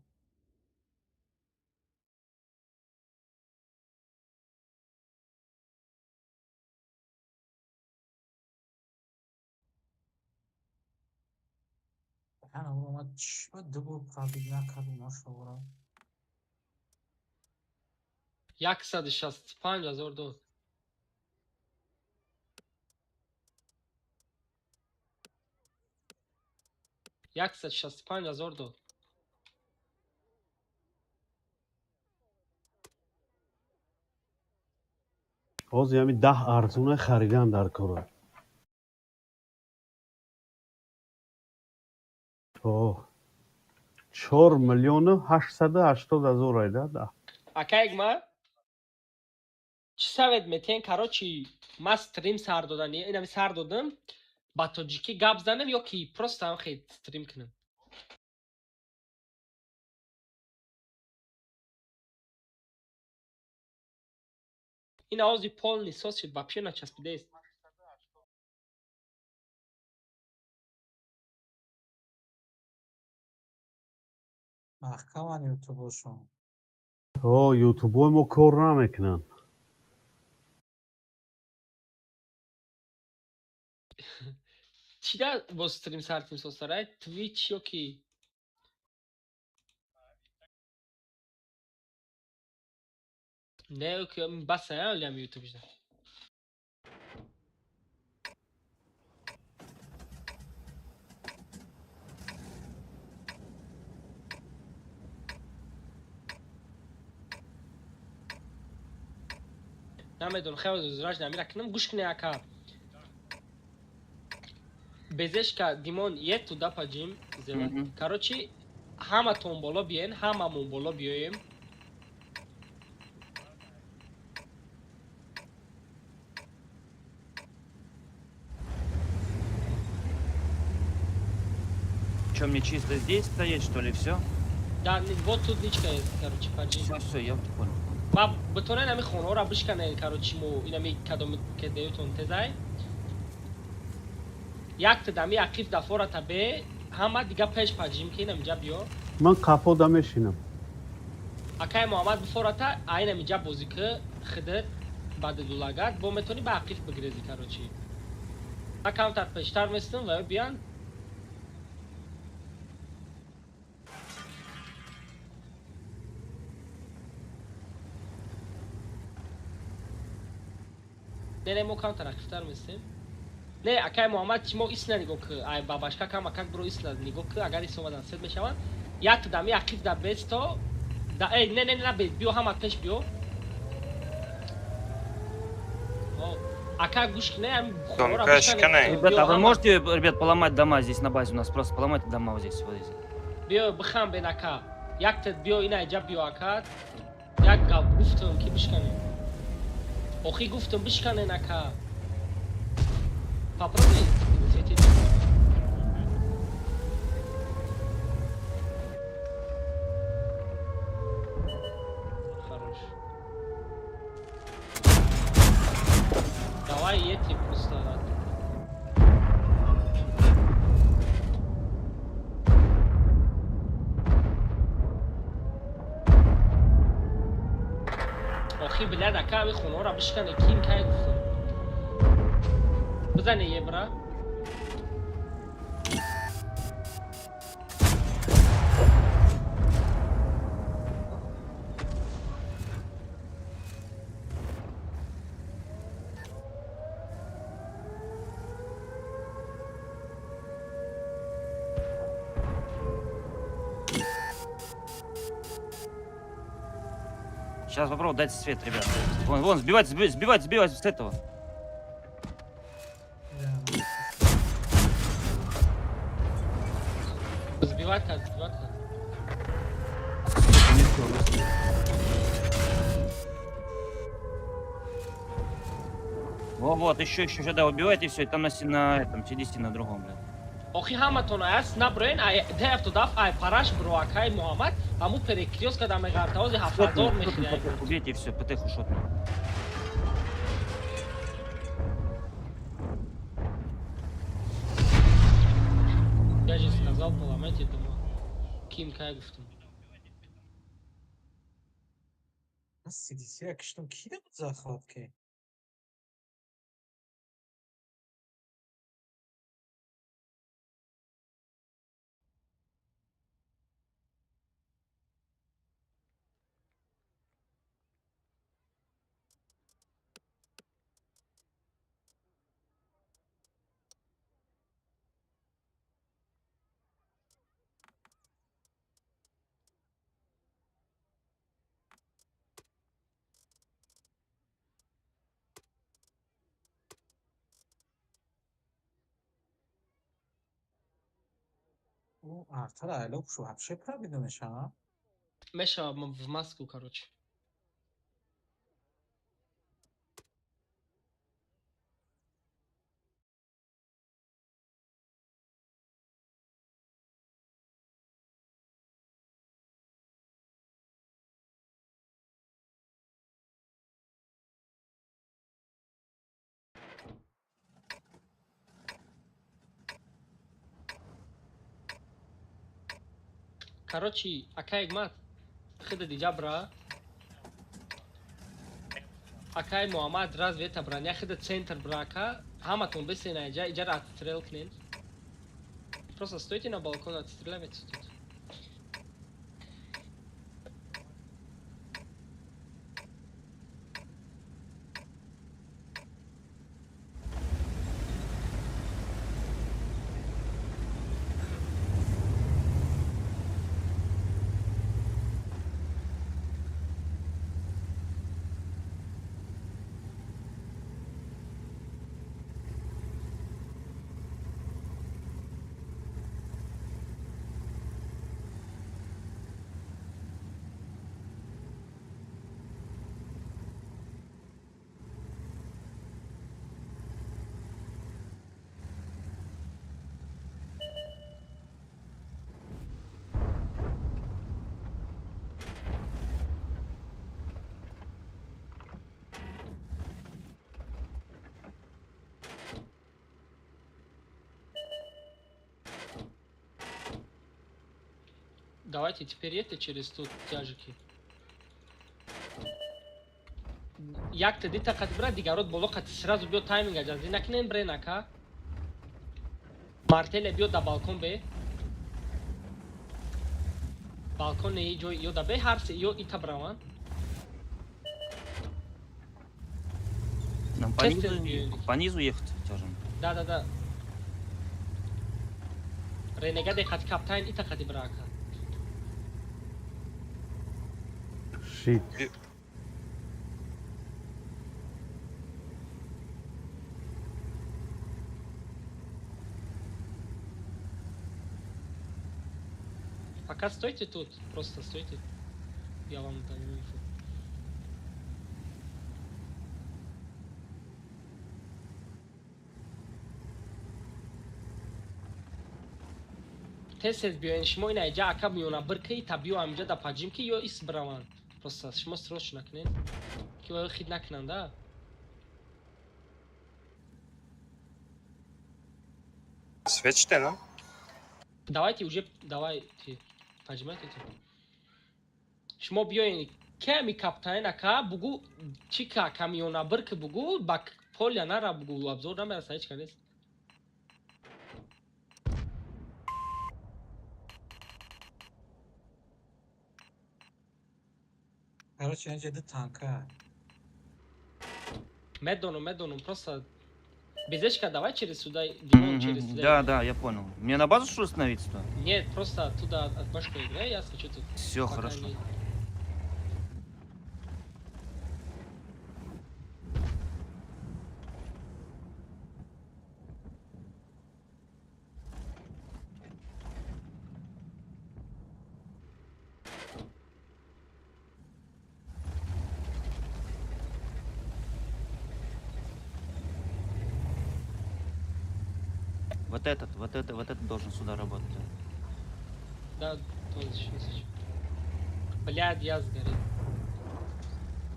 Ана омад чӣ дубор пробить накардем машовара. 165 000 дод. 165 000 дод. Ҳозир ҳами 10 арзуна харидан дар кора. О, 4 880 000 айда да. Акаек, ма чӣ совет метен? Короче, ма стрим сар додани, инами сар додам, ба тоҷикӣ гап занам ё ки просто ҳам хел стрим кунам? Ин овози полный соз шуд, вообще начаспидааст. Маҳкаман ютубошон. О, ютубои мо кор намекунанд. Чида бо стрим сар кунем состарай? Твич ё ки не, ё ки баса олиам ютуб-шда? Намедонам, хеле зураш намира кунам. Гӯш куне, ака. Безешка, Димон, ед туда поджим. Короче, ҳаматон боло биен, ҳамамон боло биёем. Че, мне чисто здесь стоять, что ли, все? Да, вот тут ничка есть, короче, поджим. Все, все, я понял. Ва битонен ами хонаҳоро бишканен, короче, мо инами кадом кедеютон тезай. Якта дами ақиф дафората бе, ҳама дига пеш поджим ки инамиҷа биё. Ман қафода мешинам. Акай Муҳаммад бифората, айнамиҷа бозӣ ки хидит баъди дулагат бо метавонӣ ба ақиф бигрезӣ, короче. Ма камтар пештар местам ва биён. Не, не, мо камтар ақифтар местем. Не, акай Муҳаммад, чи мо исна нигоҳ ки, ай бабашка кам акак биро исна нигоҳ ки, агар ис омадан сед мешаванд. Як дами ақиф да бесто да, эй, не, не, не, биё, ҳама пеш биё. Ака, гӯш ки, не, ами хора бишкане. Ребята, а вы можете, ребят, поломать дома здесь на базе у нас? Просто поломать дома вот здесь, вот здесь. Биё, бихам бен, ака. Якта биё, ина иҷа биё, ака. Як гап гуфтам ки бишкане. Охи, гуфтам бишканен, ака. Попробуй светить. Хорош. Давай едьте просто. Охи, блядь, ака, ами хонаҳоро бишкане, ким кай гуфтам. Бизане ебра. Сейчас попробую дать свет, ребят. Вон, вон, сбивать, сбивать, сбивать, сбивать с этого. Сбивать как, сбивать как. Во, вот, еще, еще, да, убивайте все, и там на этом, CDC на другом, блядь. Охи, ҳаматон аст наброен, ай д77 ай параш бро, акай Муҳаммад, ҳаму перекрёстка да меғарта, ози 7000 мехӯрӣ. Убейте и все, ПТХ шотну. Я же сказал, поломайте дома. Ким кай гуфтам? CDC киштум, ки буд захват ки? Ӯ артара айлок шу вообще пробида мешава? Мешава в маску, короче. Короче, акай Ҳикмат, хида диҷа бра. Акай Муҳаммад, разве это броня, хида центр бра, ака. Ҳаматон бисена иҷа, иҷара отстрел кунен. Просто стойте на балкон, отстреливайте тут. Давайте теперь это через тут тяжики. Якта дита қати бра, дигарот боло қати сразу биё, тайминг аҷазӣ накунем, брен, ака. Мартеле биё да балкон бе. Балкон не, ҷой ё да бе, ҳар се ё ита браван. Нам по Тестер низу, биёед. По низу ехать тяжем. Да. Ренегаде қати каптайн ита қати бра, ака. Shit. Пока стойте тут, просто стойте. Я вам дам инфу. Тез тез биёен шумо ина иҷа, ака, миёна бир ки та биё амиҷа да поджим ки ё ис браванд. Просто шумо срочно накунед. Ки ваё хит накунанд, да? Свечите, на? Давайте уже, давайте. Поджимайте тут. Шумо биёен ками каптайн, ака, бугу чӣ ка камиёна бир ки бугу ба поля нара, бугу обзор намераса, ҳеч ка нест. Короче, инҷа ду танка. Медонам, медонам, просто безечка, давай через сюда, Димон, Мгм. через сюда. Да, я понял. Мне на базу что ли становиться-то? Нет, просто оттуда от башку играй, я хочу тут. Все Пока хорошо. Вот этот, вот это, вот этот должен сюда работать. Да, он сейчас. Блядь, я сгорел.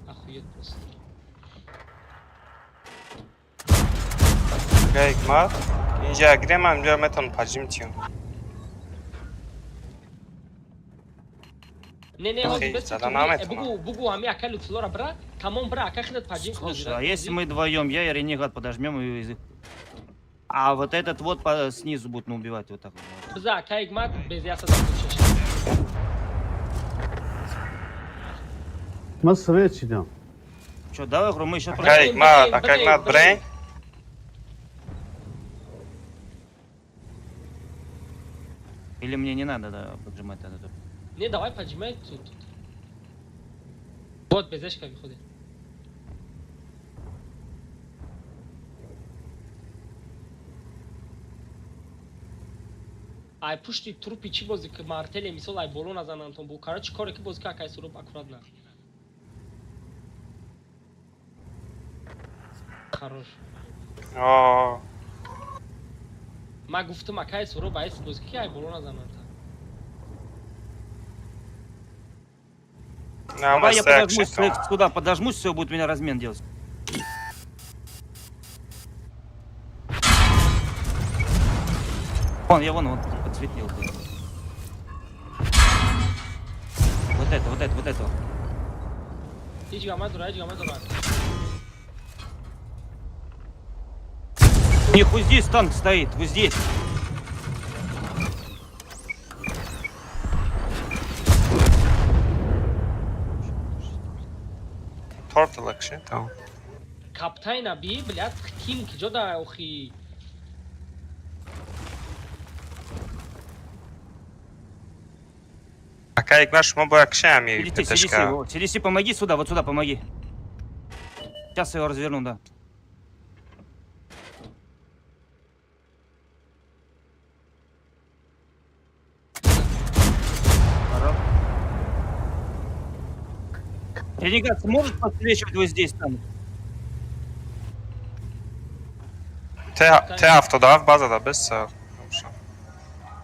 Охуеть просто. Ҳикмат, инҷа гирем, инҷа метавон поджим тиём. Не, не, ҳозир Охи, бес зада наметавонам. Бугу, бугу, ҳами ака Лутфуллоро бира, тамом бира, ака худат поджим. Слушай, а если мы вдвоем, я и Ренегат подожмем и... А вот этот вот снизу будут ну, убивать вот так вот. Биза ака Ҳикмат без 176. Ман свет шидам. Че, давай, говорю, мы еще Ака Брейн, Ҳикмат, брейн, ака Ҳикмат, брейн. брейн. Или мне не надо, да, поджимать этот? Не, давай поджимай тут. Вот безешка выходит. Ай пушти трупи чӣ бозӣ ки мартеле мисол ай боло назанантон бу, короче, коре ки бозӣ ки акай Суроб аккуратно. Хорош. О, Ма гуфтам, акай Суроб айс бозӣ ки ай боло назанантон. на Давай я ма сек подожмусь, шитам. сюда подожмусь, все, будет меня размен делать. Вон, я вон, вот подсветил. Вот это, вот это, вот это. Ҳеҷ гап надора, ҳеҷ гап надора. У них вот здесь танк стоит, вот здесь. Торталак шитам. Каптайна би, блядь, ким ки ҷода охи. Ака Ҳикмат, шумо бояд киши ҳами CDC, CDC, ПТшка. вот, CDC, помоги сюда, вот сюда помоги. Сейчас я его разверну, да. Ренегат, сможешь подсвечивать вот здесь там? Т 77 база да бес.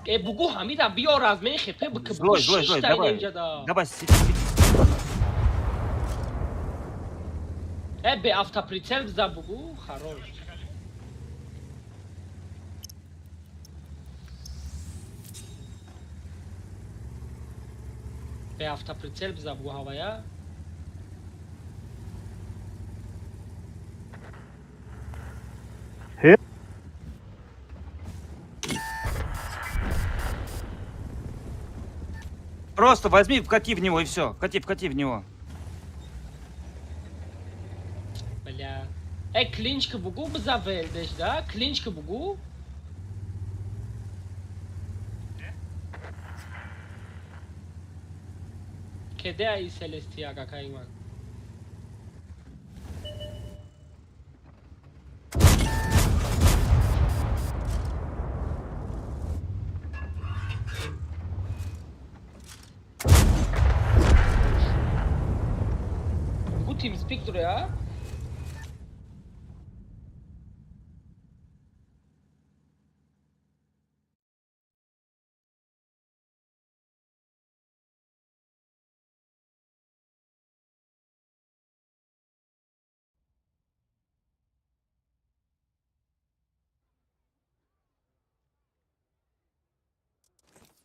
Э, бугу ҳамида биёр аз мен хепе б ки. Злой, злой, злой, давай. Давай, сиди, сиди. Э, бе автоприцел биза, бугу, хорош. Бе автоприцел биза, бугу ҳавая. Ҳе? Просто возьми, вкати в него и все. Вкати, вкати в него. Бля. Э, клинчка бугу биза велдеш, да? Клинчка бугу. Кеде ай Селестия какай ман? Бугу TeamSpeak дуре, а?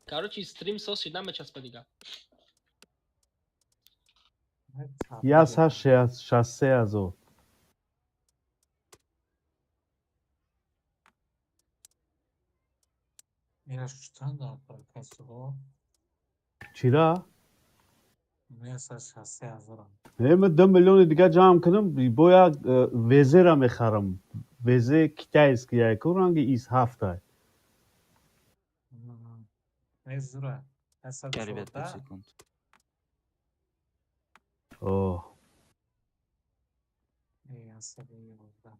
Короче, стрим сос шид намечаспа дига. 163 000. Ира чанд дар касиҳо? Чира? 163 000. Не, ман 2 миллиони дига ҷамъ кунам, бояд везера мехарам. Везе китайский яку ранги ИС ҳафтай. Не, зура. Сейчас, ребят, 5 секунд. О, 111.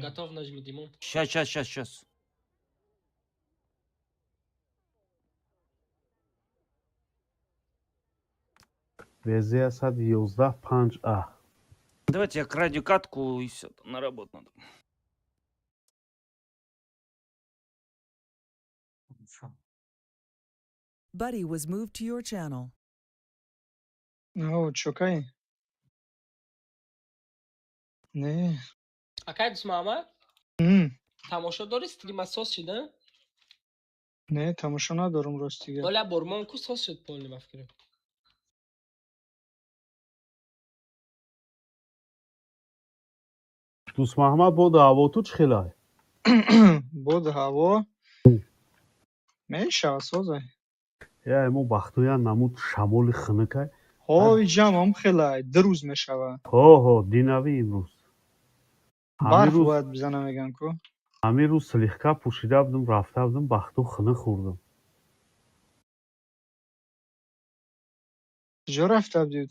Готов нажми, Димон. Сейчас, сейчас, сейчас, сейчас. Везе 111 5 А. Давайте я крадю катку и все, на работу надо. Buddy was moved to your channel. О, чокай? Не. Акай Дусмаҳамад, М. тамошо дори стрима сос шида? Не, тамошо надорум, рости гап. Оля бормон ку сос шуд полный, ба фикрам. Дӯстмаҳмад, боду ҳаво ту чӣ хелай? Боду ҳаво мешава, созай. Я мо бахтоян намуд шамоли хунукай. Ҳо, иҷам ҳам хелай, 2 рӯз мешава. Ҳо, ҳо, динави имрӯз. Барф бояд бизана, меган ку. Ҳамин рӯз слегка пӯшида будум, рафта будум, бахту хунук хӯрдум. Куҷо рафта будӣ?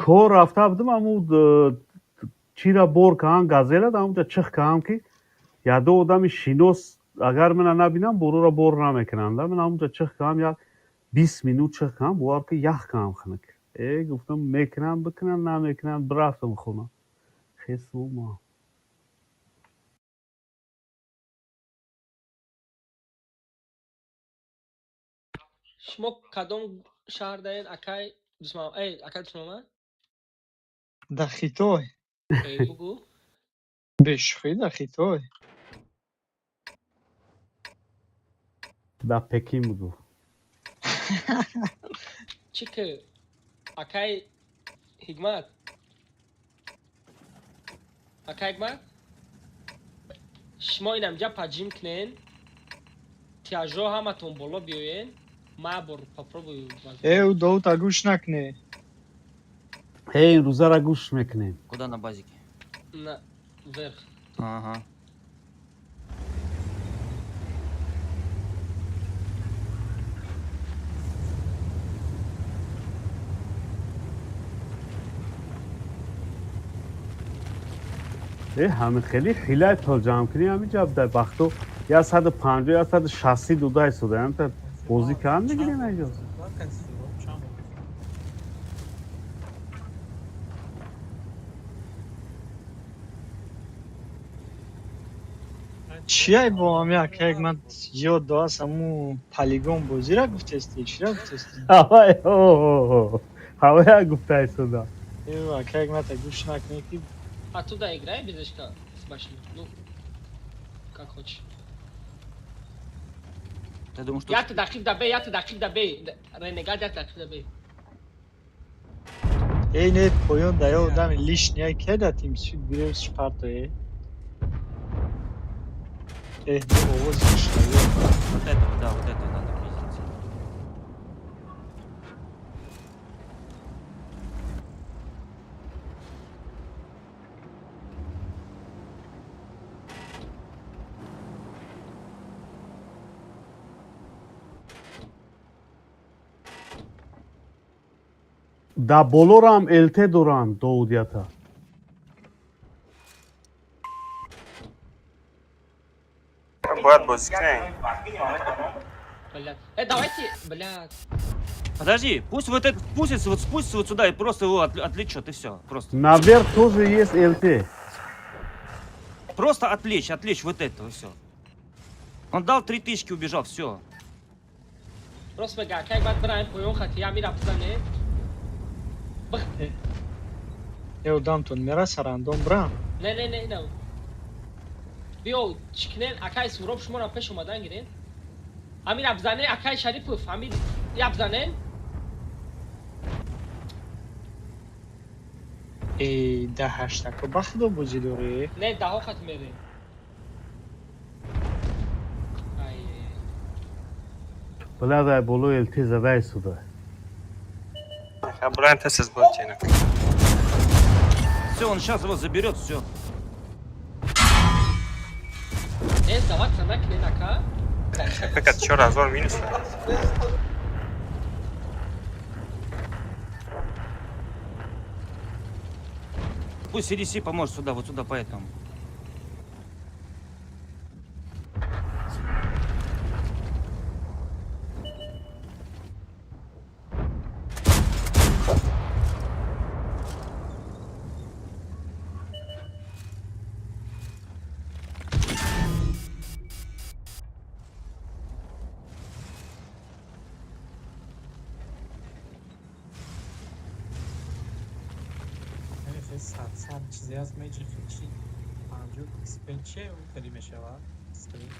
Кор рафта будум, аму чира бор каҳам, газела амуҷа чих каҳам, ки яду одами шинос агар мана набинам, борора бор намекунанд. Ман амуҷа чих каҳам, як 20 минут чих каҳам, бовар ки ях каҳам хунук. Э, гуфтам, мекунам, бикунам, намекунам, бирафтам хона, хесума. Шумо кадом шаҳр даен, акай Дусмам? Эй, акай Дусмама? Да Хитой. Эй, бугу. Бешухӣ, да Хитой. Да Пекин бугу. Чӣ ки, акай Ҳикмат, акай Ҳикмат, шумо инамҷа поджим кунен, тяжо ҳаматон боло биёен, ма бор попробую. Э, ӯ Довута гӯш накне. Э, имрӯзара гӯш мекунем. Куда, на базике? На вверх. Ага. Э, ҳамин хеле хилай пул ҷамъ кунӣ, ҳамин ҷаб дар бахту 150, 160 додай суда, ҳамта бозӣ кам мегирем айҷо. Чанд? Чиай бо ҳами, акаяк, ман ёд доас, ҳаму полигон бозира гуфтести, чира гуфтести? Ҳавай, ҳавая гуфтай суда. Э, акаяк, мата гӯш накунӣ ки. Оттуда играй без очка с башни. Ну, как хочешь. Ты думаешь, что... Як дақиқ да бе, як дақиқ да бе. Ренегат, як дақиқ да бе. Эй, не, поён да ё одами лишний кеда тимсю гиревс шпарто, э. Э, овоз мешавад. Вот этого, да, вот этого надо пиздить. Да болорам ЛТ дорам, доудията. Бояд бозӣ кунем. Блядь. Э, давайте, блядь. Подожди, пусть вот этот спустится, вот спустится вот сюда и просто его отвлечет, и все. Просто. Наверх тоже есть ЛТ. Просто отвлечь, отвлечь вот этого, все. Он дал три тычки, убежал, все. Рост мега, акай бад бираем поён хати, я мира бизане. Э, одамтон мера сарандом брам. Не, не, не, не. Биё, чикнен, акай Суроб, шуморо пеш омадан гирен. Амир бизане, акай Шарипов, амир я бизанен. Э, да ҳаштако ба худо бозӣ дорӣ. Не, даҳо хат мерем. Ай. Блядай, боло ЛТ задай суда. Буланд тез бозӣ. Все, он сейчас его заберет, все. Э, сдаваться накунен, ака. Фақат 4000 минус. Пусть CDC поможет сюда, вот сюда, поэтому. Сад чизе ҳаст, меҷихи чи 50 XP чие, ӯ хеле мешавад стрим.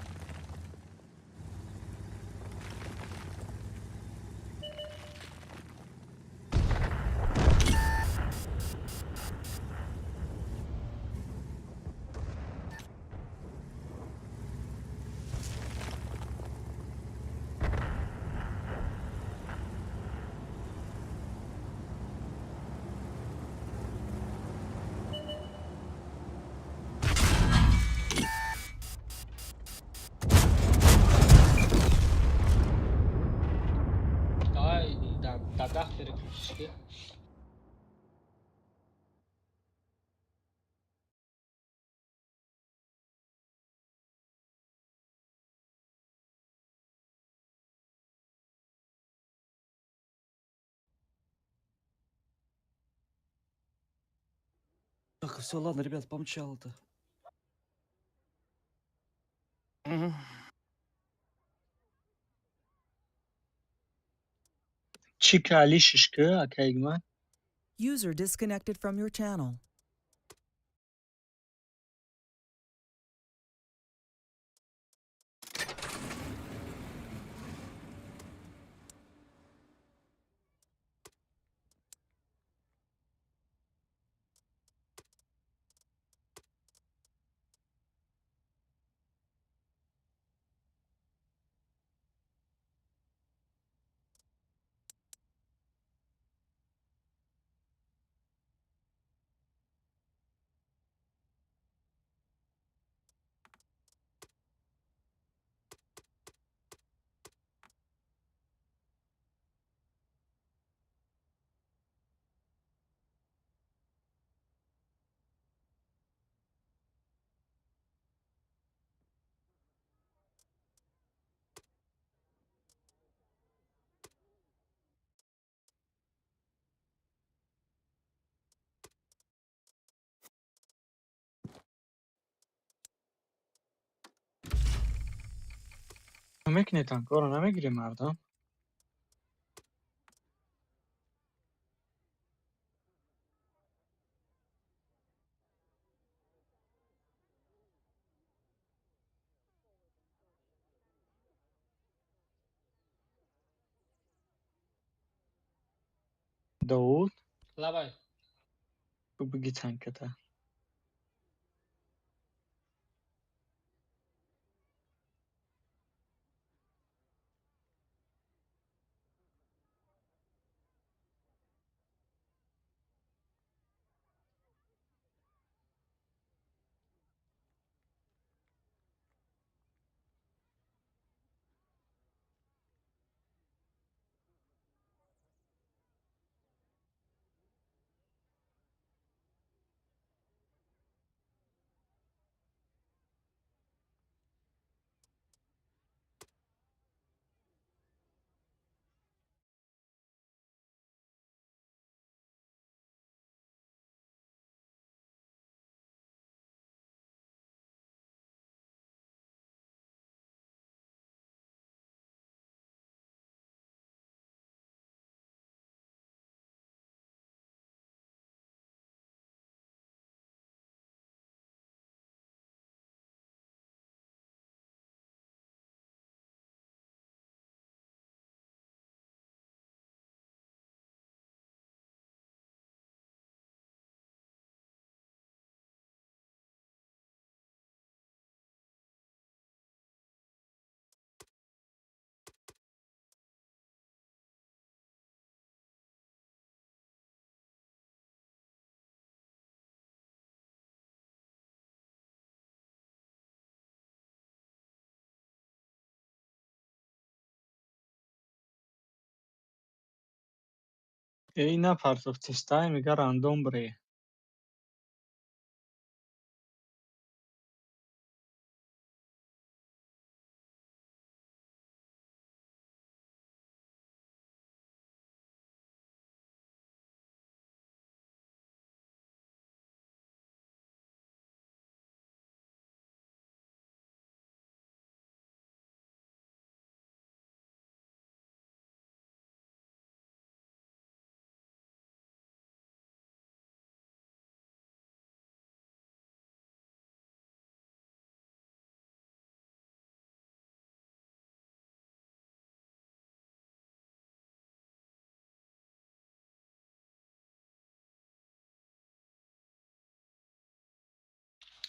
Дадаҳ переключиш ки. Так, все, ладно, ребят, помчал это. Мгм. Чӣ калишиш ки, акаигма? User disconnected from your channel. Мекунед, танкоро намегирем, мардам. Довуд. Лабай. Бигӣ танката. Эй, напартов тестай, мега рандом бре.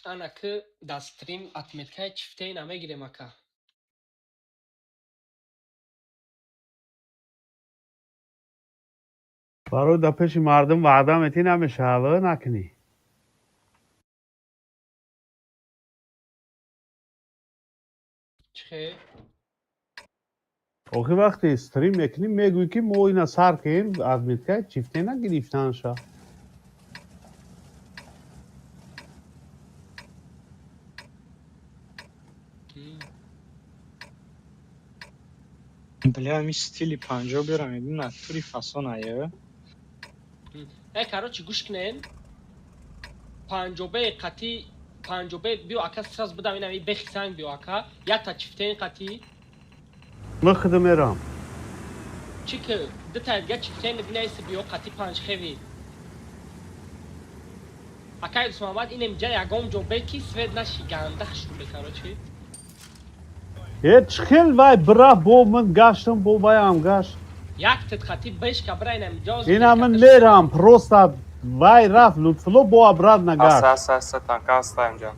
Ана ки дар стрим отметкаи чифтаи намегирем, ака. Барои дар пеши мардум ваъда метӣ, намешава, накунӣ. Чӣ хел? Охи вақте стрим мекунӣ, мегӯӣ, ки мо ина сар кунем, адмиткаи чифтена гирифтанша. Бля, ами стили панҷо берам, ебин натури фасона е. Э, короче, гӯш кунен. Панҷобе қати панҷобе биё, ака, сразу будам инами бехи санг биё, ака. Якта чифтен қати. Ман худам мерам. Чӣ ки дута дига чифтен бинаиси биё қати панҷхеви. Акай Дусмуҳаммад, инем ҷа ягон ҷо бе ки свет наши ганда хушрӯ, короче. Э, чӣ хел вай бира, бо ман гаштам, бо ваям гашт. Як тит қати бешка бира инам ҷо. Ина ман мерам, просто вай рафт Лутфулло, бо обратно Аста, гашт. аста, аста, танка аста инҷа.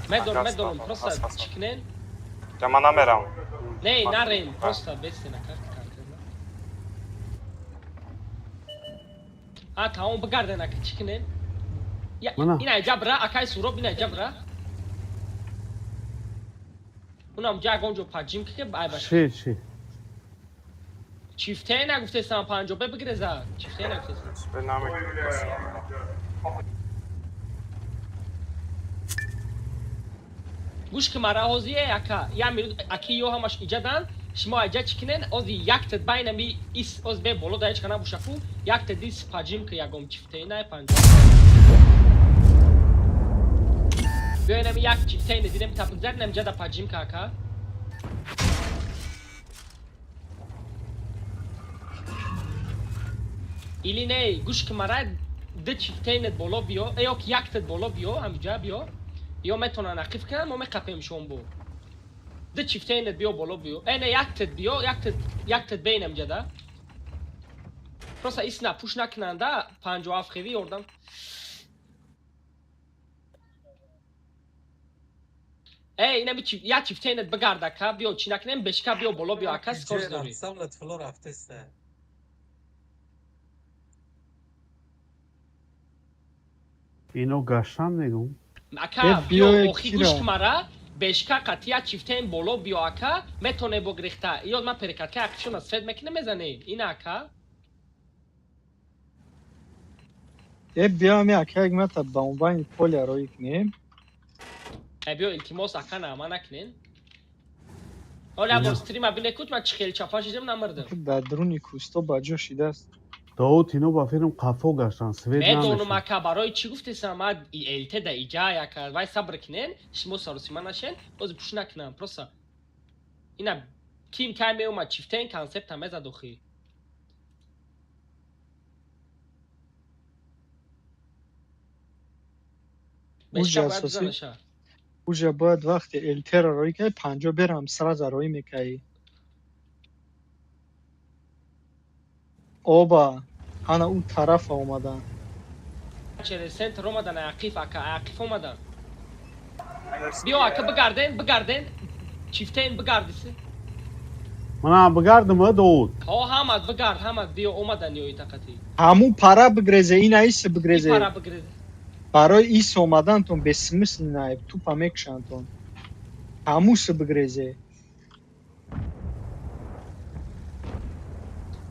Медорам, медорам, просто чӣ кунен? Ҷа ман намерам. Не, нарен, просто бестен, ака, конкретно. А, тамом, бигарден, ака, чӣ кунен? Мана. Ина ҷа бира, акай Суроб, ина ҷа бира. Унам ҷа ягон ҷо поджим ки ай баш. Чӣ, чӣ? Чифте нагуфтесам, панҷобе бигреза. Чифте нагуфтесам. Свет намекунам. Гӯш ки мара ҳозие, ака, як минут, аки ё ҳамаш иҷадан, шумо аҷа чӣ кунен? Ози як тит байнами ис оз бе боло да ҳеч ка набошаку, як тит ис поджим ки ягон чифте най панҷо. Биёинами як чифте дидем та бигзаринам ҷада поджим ка, ака. Или не, гӯш ки мара, ду чифтейнет боло биё, э, ё ки як тит боло биё, ҳамиҷа биё. Ё метавонанд ақиф кунанд, мо меқапем шомбо. Ду чифтейнет биё боло биё. Э, не, як тит биё, як тит, як тит бейнам ҷада. Просто исна пуш накунанда, 57 хеви ёрдам. Э, инами як чифтейнет бигарда, ка, биё, чӣ накунем, бешка биё боло биё, ака, скорость дорӣ. Рафтам, Лутфулло рафтеста. Ино гаштан мегум. Ака, Э, биё, биё, охи кира. гӯш ки мара, бешка қати як чифтейн боло биё, ака, метоне бо гирифта. Ё ман перекатка ақишона свет мекунем, мезанем. Ина, ака. Э, биё, ами ака, як мата ба унвани поля роӣ кунем. Э, биё, илтимос, ака, нама накунен. Оля бор стрима бине кут, ман чӣ хел чапа шидам, намирдам. Дар дуруни кусто ба ҷо шидааст. Довуд, ино ба фирм қафо гаштан, свет Медонам, намешад. ака, барои чӣ гуфтесам, ма ЛТ да иҷа, ака, вай сабр кунен, шумо саросима нашен, бози пуш накунам, просто. Ина ким кай меомад, чифтен концепта мезад охи. Бешка Уҷа бояд асосӣ бизанаша. Уҷа бояд вақте ЛТ-ро роӣ кардӣ, панҷо берам, сразу роӣ мекардӣ. Оба, ана ӯ тарафа омадан. Через центр омадан, ақиф, ака, ақиф омадан. Биё, ака, бигарден, бигарден, чифтен бигардиси. Манам бигардам, а, Довуд? Ҳо, ҳамад бигард, ҳамад биё, омадан ёи тақати. Ҳамун пара бигрезе, ина исе И бигрезе. пара бигрезе. Барои ис омадантон бессмысленно, тупо мекушандтон. Ҳамусе бигрезе.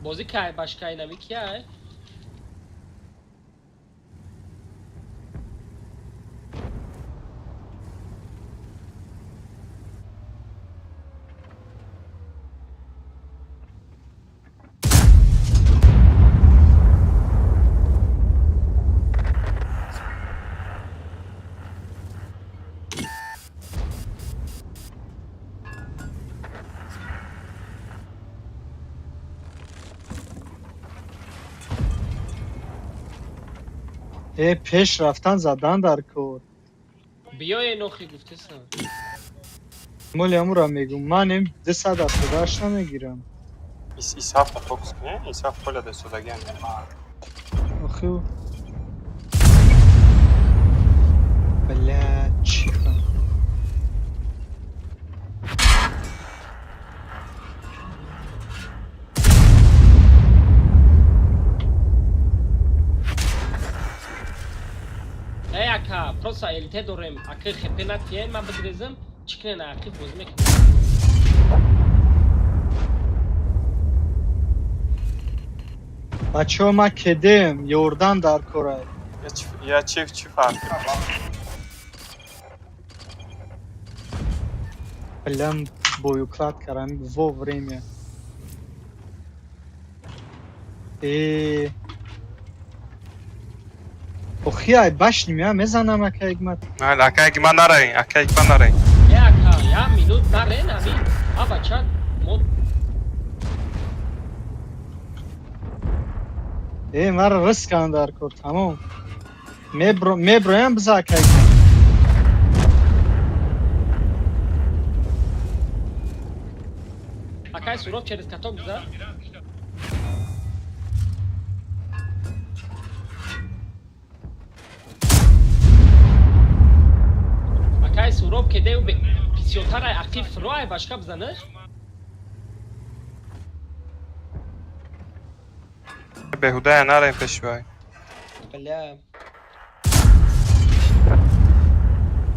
Бозӣ кай башкай нами кияй? Э, пеш рафтан задан дар кор. Биёе, нохи гуфтесам. Моли ҳамура мегум, манем 278 намегирам. Ис ҳафта фокус кунем, ис ҳафт поля дастодагиам. Охи. Бля, чиха. Э, ака, просто ЛТ дорем, ака, хп натиен, ман бигрезам, чӣ кунен, ақиф бозӣ мекунем. Бачаҳо, ма кедем, ёрдам дар кора. Я чи чи фарқ? Плям боюклад кардам вовремя. Э. Охи ай башни меа мезанам, ака Ҳикмат. Майли, ака Ҳикмат наравем, ака Ҳикмат наравем. Е, ака, я минут нарен, ами. А бача, мо Э, маро рискан дар кор, тамом. Мебро меброям биза, ака Ҳикмат. Акай Суроб, через каток биза. Акай Суроб, кедеу бисёртар ай ақиб фро ай башка бизанаш. Беҳудая наравем пеши вай. Бля.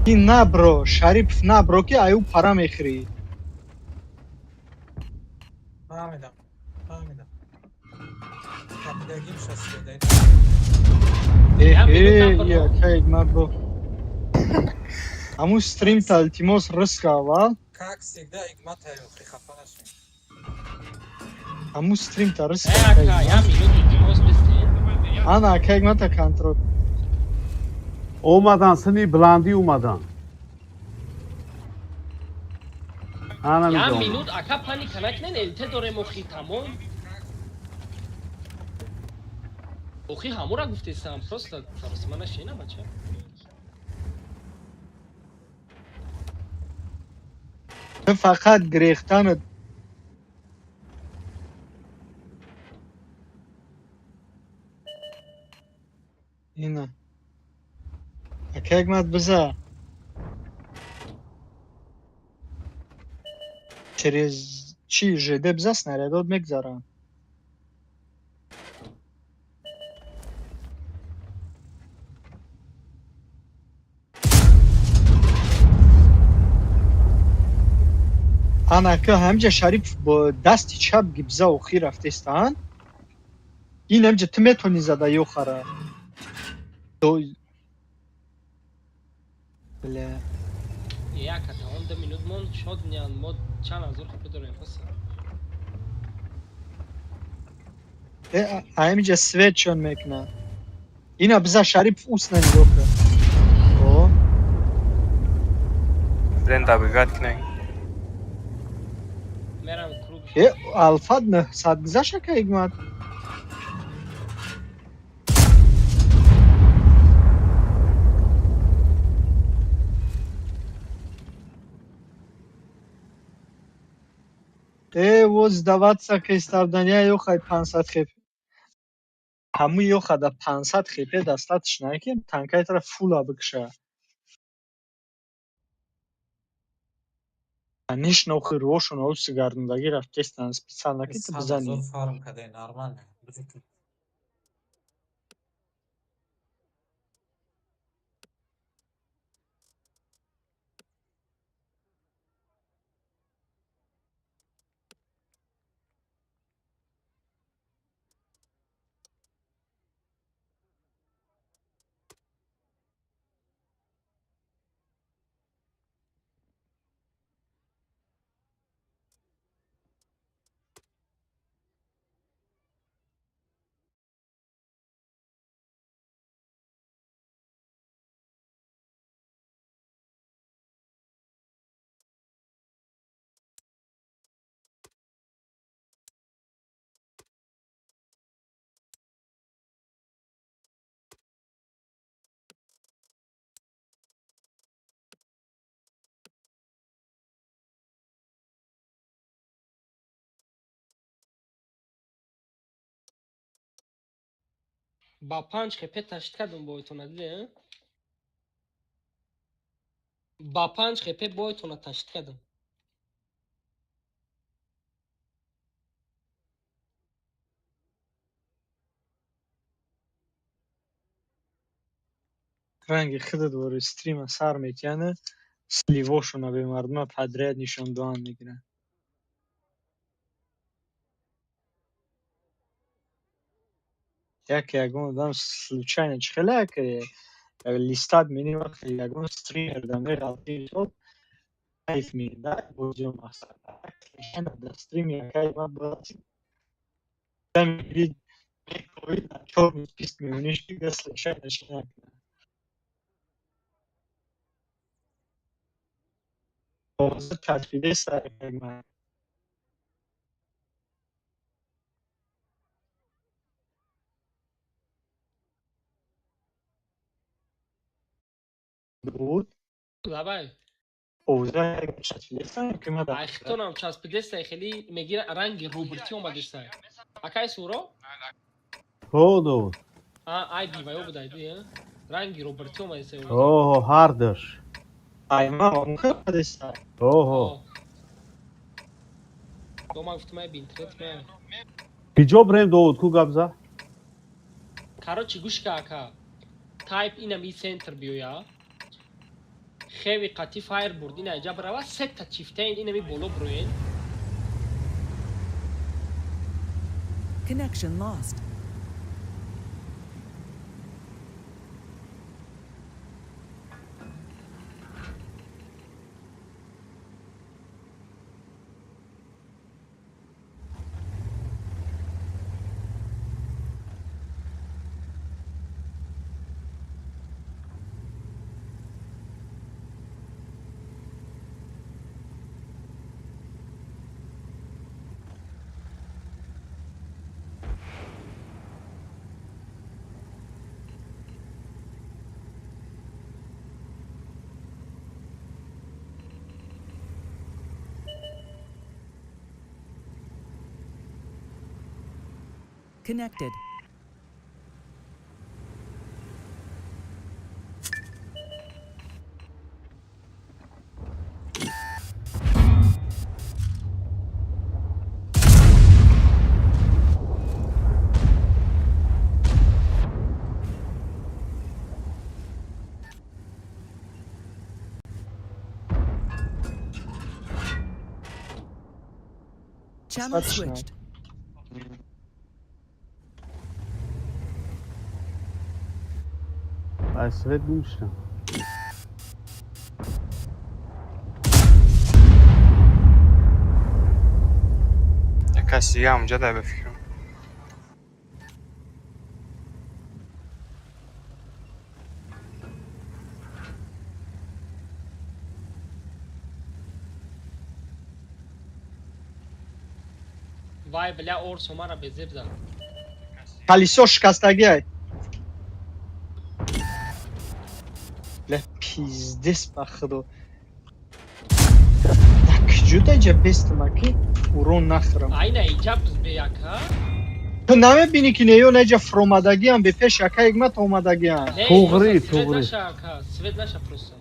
Ки набро, Шарипов набро, ки аю пара мехӯрӣ. Фаҳмидам, фаҳмидам. Капидагим шасида. Э, Я минут э, набро. я ака Ҳикмат бо. Ҳамун стримта илтимос риска аввал. Как всегда, Ҳикмат ҳайохи, хафа нашед. Ҳамун стримта риска. Э, Ака ака, я Ҳикмат. минут илтимос бистен. Ана ака Ҳикмата контрол. Омадан, сини баландӣ омадан. Ана Я мидонам. минут, ака, паника накунен, ЛТ дорем охи, тамом. Охи ҳамура гуфтесам, просто саросима нашена, бача. Ту фақат гирехтанат. Ина. Ака Ҳикмат биза. Через чи ЖД биза, снарядот мегзаранд. Ана ака, ҳамҷа Шарипов бо дасти чап гибза охир рафтестанд. Ин ҳамҷа ту метавонӣ зада ёхара. Бля. Е, ака, тамом, 2 минут мон, шод нян, мо чанд ҳазор хупе дорем, просто. Э, ҳамиҷа свет чон мекунад. Ина биза, Шарипов, усна нигоҳ кун. О, Блин, добивать кунем. Мерам круг. Э, алфат 900 гузашт, ака Ҳикмат. Э, во сдаваться кестардания ёхай 500 хеп. Ҳамун ёхада 500 хепе достаточно, ки танкайтара фула бикша. Конечно, охи рошон оси гардондагӣ рафтестан специально, ки ту 100 бизанӣ. ҳазор фарм кадай, нормально. Бузики. Ба 5 хп ташид кардам бойтона, диде? Ба 5 хп бойтона ташид кардам. Ранги худат вори стрима сар метиҳанд, сливошона бе мардума подряд нишон доан мегиранд. Як ягон одам случайно чӣ хеле як листат менӣ, вақте ягон стример да меғалтӣ, мисол, кайф меда бозиё, мақсад, случайно дар стрими якай ман бирасӣ, мегирӣ, мековӣ, дар чёрный список мемонӣ, ки случайно чӣ накунад. Овоза часпидеста ман. Буд. Лабай. Овоза часпидеста ки ма. Ай, хитонам часпидеста, хеле мегира, ранги рубрти омадеста. Акай Суро? Ҳо, Довуд. А, ай диваё буд, айди, ранги роберти омадеста. Ҳо, ҳардаш. Ай, ма омадеста. Ҳо. Дома гуфтам, ай, би интернет ма. Киҷо бирем, Довуд, ку гап за? Короче, гӯш ка, ака. Тайп инам и центр биёя. Хеви қати файрбурд ина иҷа бирава, сета чифтаин инами боло бироен. Connection lost. Connected. Channel Достаточно. switched. Ай, свет гум шудам. Як каси дига ҳам унҷа дай, ба фикрам. Вай, бля, орсо мара безеб зад. Колесо шикастагиай. Бля, пиздец, ба худо. Да куҷо даҷа бестама ки урон нахӯрам? Айна иҷа бе ака. Ту намебинӣ ки неё неҷа фуромадагиам, бепеш ака ҳикмат омадагиам. Не, Туғри, просто свет туғри. наша, ака, свет наша просто.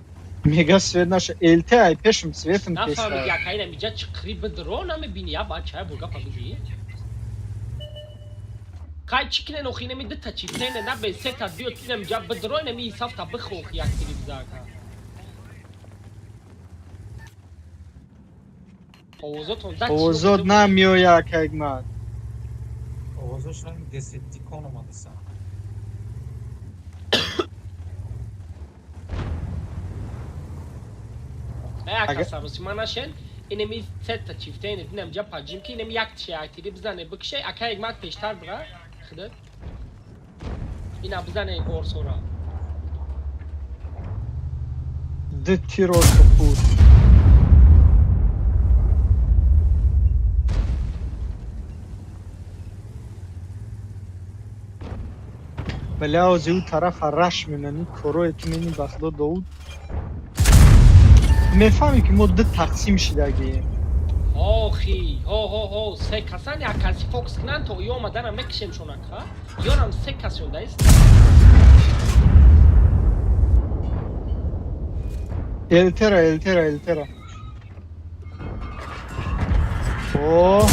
Мега свет наша, элте ай пешм светм Нафаҳмиди, песта. ака, инам иҷа чиқри бидро намебини, я бача бо гапа биги. Кай чӣ кинен охи, инами дута чифтене на бе сета биёд, инам иҷа бидро, инами исафта бихохи як тири биза, ака. Овозотон да чӣ Овозот омаду? намеоя, ака ҳикмат. Овозош ранги десептикон омадасан. Э, ака, Ага. саросима нашен, инами сета чифтене динам ҷа паҷим ки инами як тиша як тири бизане бикше, ака ҳикмат пештар бира худат. Ина бизане орсора. Ду тир орсо худ. Бля, ози ӯ тарафа раш мемонӣ, корое ту мени, ба худо, Довуд. Мефаҳмӣ ки мо ду тақсим шидагием. Охи, ҳо ҳо ҳо, се касан як каси фокус кунанд, то ё омаданам мекишем шонак, ха? Ёрам се кас ёндаист. Элтера, элтера, элтера. О,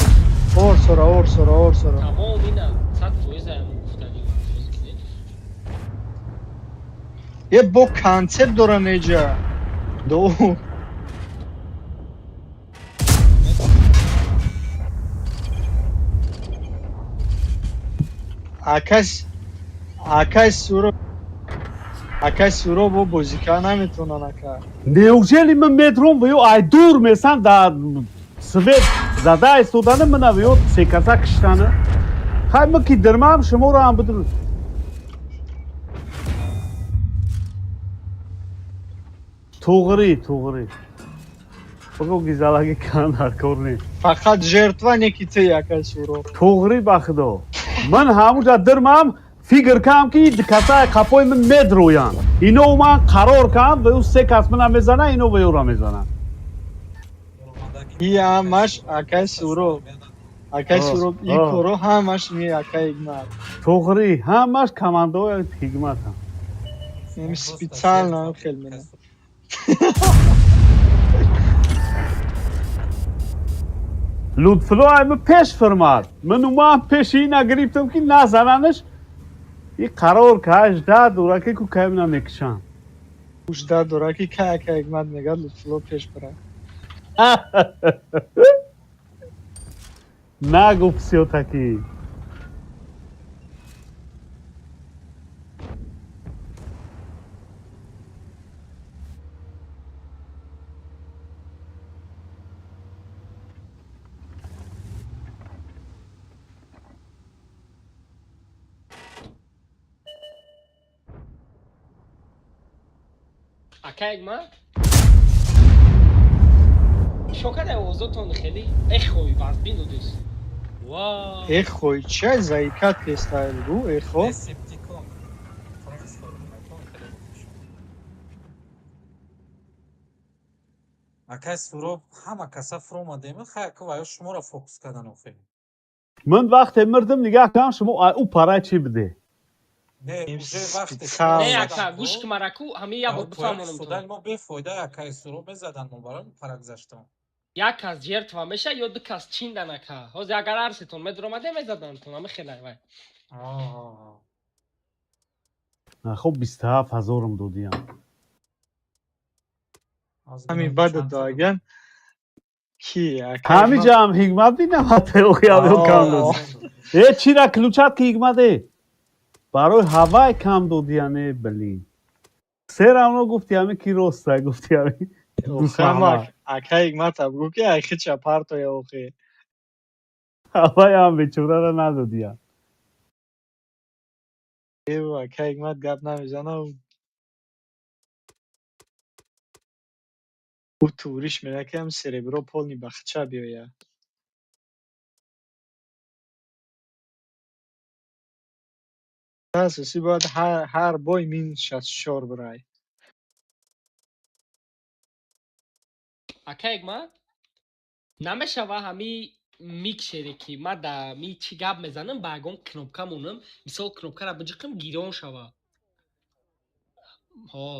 орсора, орсора, орсора. Тамом, ина 100% аям гуфтагӣ. Е, бо концепт дора неҷа. Довуд. Акас. Акай Суроб, акай Суроб бо бозика наметонан ака. Неужели ман метром ва ё ай дур месан да свет зада истодана мана ва ё секаса киштана? Хай ман ки дирмам шуморо ҳам бидур. Туғри, туғри. Бигӯ гизалаги кан дар кор нест. Фақат жертва неки ты, акай Суроб. Туғри ба худо. Ман ҳамуҷа дирмам фикр кам ки касаи қафои ман медрӯянд. Ино ман қарор кам ва ӯ се кас мана мезана, ино ва ӯро мезана. И ҳамаш акай Суроб. Акай Суроб и коро ҳамаш не акай Ҳикмат. Туғри, ҳамаш командаҳои Ҳикматам. Ем специально хел мена. Лутфулло ай ман пеш фирмад. Ман умам пеши ина гирифтам ки назананаш. И қарор каш да дураки ку кай мана мекушанд. Ужда дора ки кай акай Ҳикмат мегад Лутфулло пеш бара. Нагуфт всё-таки. Акай Ҳикмат? Шокада овозотон хеле эхои вазбин додест. Ва. Эхои чай заикат кестайл гу эхо. Десептикон. Трансформатор хеле гуфтшуд. Акай Суроб ҳама каса фуромадем, хай ака ва ё шуморо фокус кардан охир. Ман вақте мирдим нигаҳ кардам шумо ай ӯ парай чӣ биде? Не, уже вақте специально. Не ака, гӯш ки мараку, ҳамин як бор бифаҳмонам то. Судан мо бефоида акай Суроб мезадан мо барои пара гузаштам. Як кас жертва меша ё ду кас чиндан ака. Ҳозир агар арсетон медуромаде мезадантон, ҳама хелай вай. Хоб 27 ҳазорам додиям. Ҳамин баъд даган ки акай Ҳамин ҷам Ҳикмат бинавад охиаб кам дод. Э чира ключат ки Ҳикмат э? Барои ҳавай кам додиям э блин. Се равно гуфти ҳами ки роста гуфти ҳами. Охамак акай Ҳикмат абгу ки ай хича партоя охи. Ҳавай ҳам бечораро надодиям. Эв акай Ҳикмат гап намезана. Ӯ туриш мега ки ҳам серебро полни ба хича биёя. Асосӣ бояд ҳар бой минус 64 бирай. Акай Ҳикмат? Намешава ҳами микшере ки ма да ми чӣ гап мезанам ба ягон кнопка монам, мисол кнопкаро биҷиқам гирён шава. Ҳо.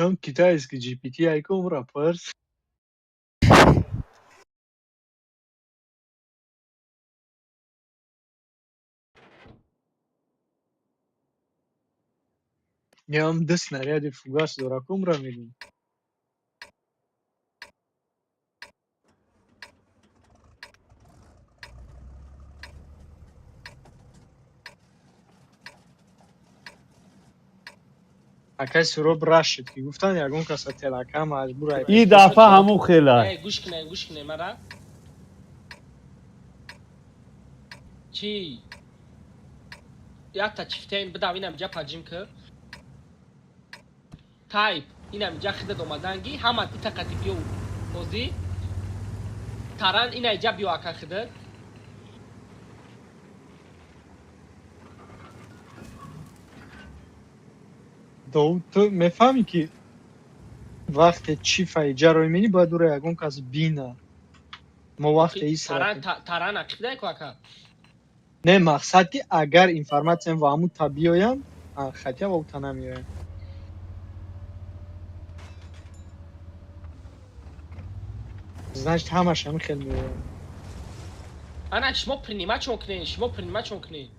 Ям китайский GPT айко умра парс. Ям ду снаряди фугас дора кумра мегум. Акай Суроб рашид ки гуфтан ягон каса телака маҷбур ай. И дафъа ҳамун хелай. Э, гӯш кине, гӯш кине мара. Чӣ? Якта чифтен бидав инам ҷа паҷим ки. Тайп инам ҷа хидат омаданги ҳама итақати биё ҳозӣ. Таран ина ҷа биё ака хидат. Довуд, ту мефаҳмӣ ки вақте чӣ фаиҷаро мебинӣ бояд ӯро ягон кас бина. Мо вақте Таран таран ақидай ку ака. Не, мақсад ки агар информатсиям ва ҳамун та биёянд, хотя ва ута намеоянд. Значит, ҳамаш ҳамин хел меоянд. Ана шумо принимать кунед, шумо принимать кунед.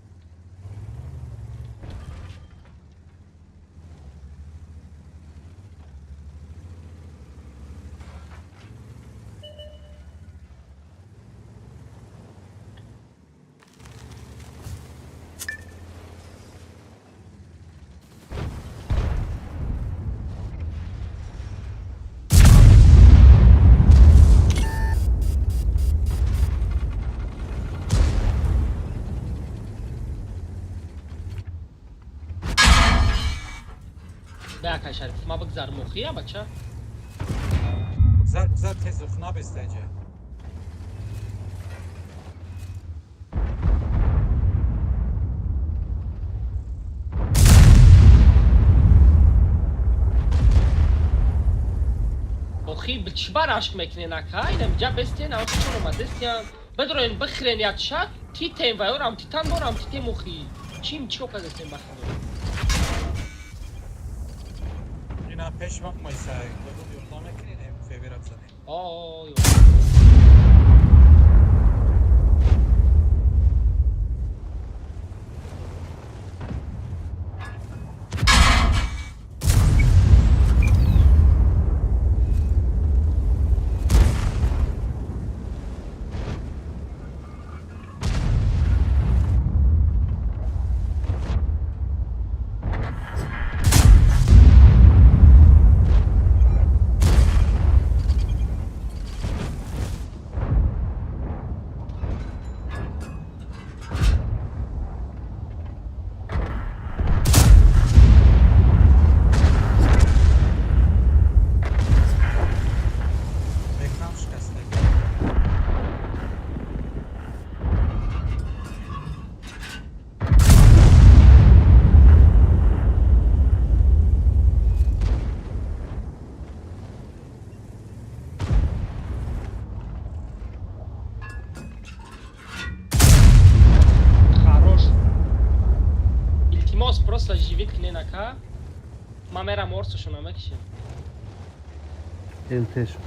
Да, акай Шариф, ма бигзарм охи, бача. Бигзар, бигзар, тез ухна бестаҷа. Охи, чӣ бар ашк мекунен, ака? Инам ҷа бестен, охи чон омадестиян. Бидроен бихӯрен як шак, титем ва ёрам титан борам титем охи. Чим чико кардестем ба худо? Ина пеш ма майса. Додум ёрдам мекунин, МФВ-ра бизанем. О, ё. Бекам шикастагӣ. Хорош. Илтимос, просто живит кунен, ака. Ма мерам орсушона мекишем. МТ шуд.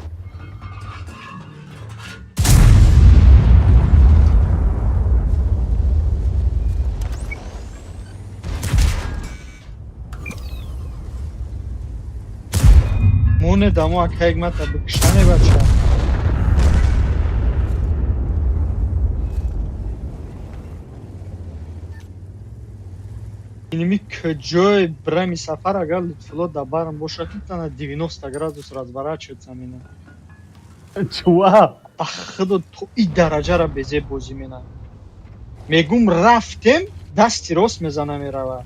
Моне дамо ака ҳикмата бикиштане бача. Иними куҷои брами сафар агар Лутфулло дар барам бошад, метавонад 90 градус разворачиваться мена. Чува? Ба худо, то и дараҷара безеб бозӣ мена. Мегум, рафтем, дасти рост мезана, мерава.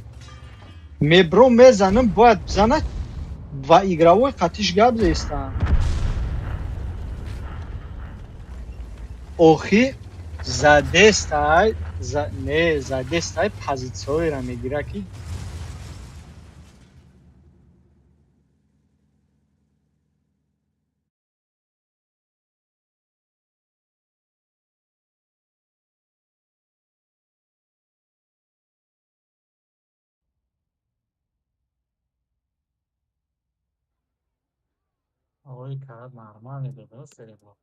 Мебро мезанам, бояд бизанад ва игровой қатиш гап зестам. Охи задестай, за не задестай позитсияҳоеро мегирад, ки Ой, карат нормально дада серебро.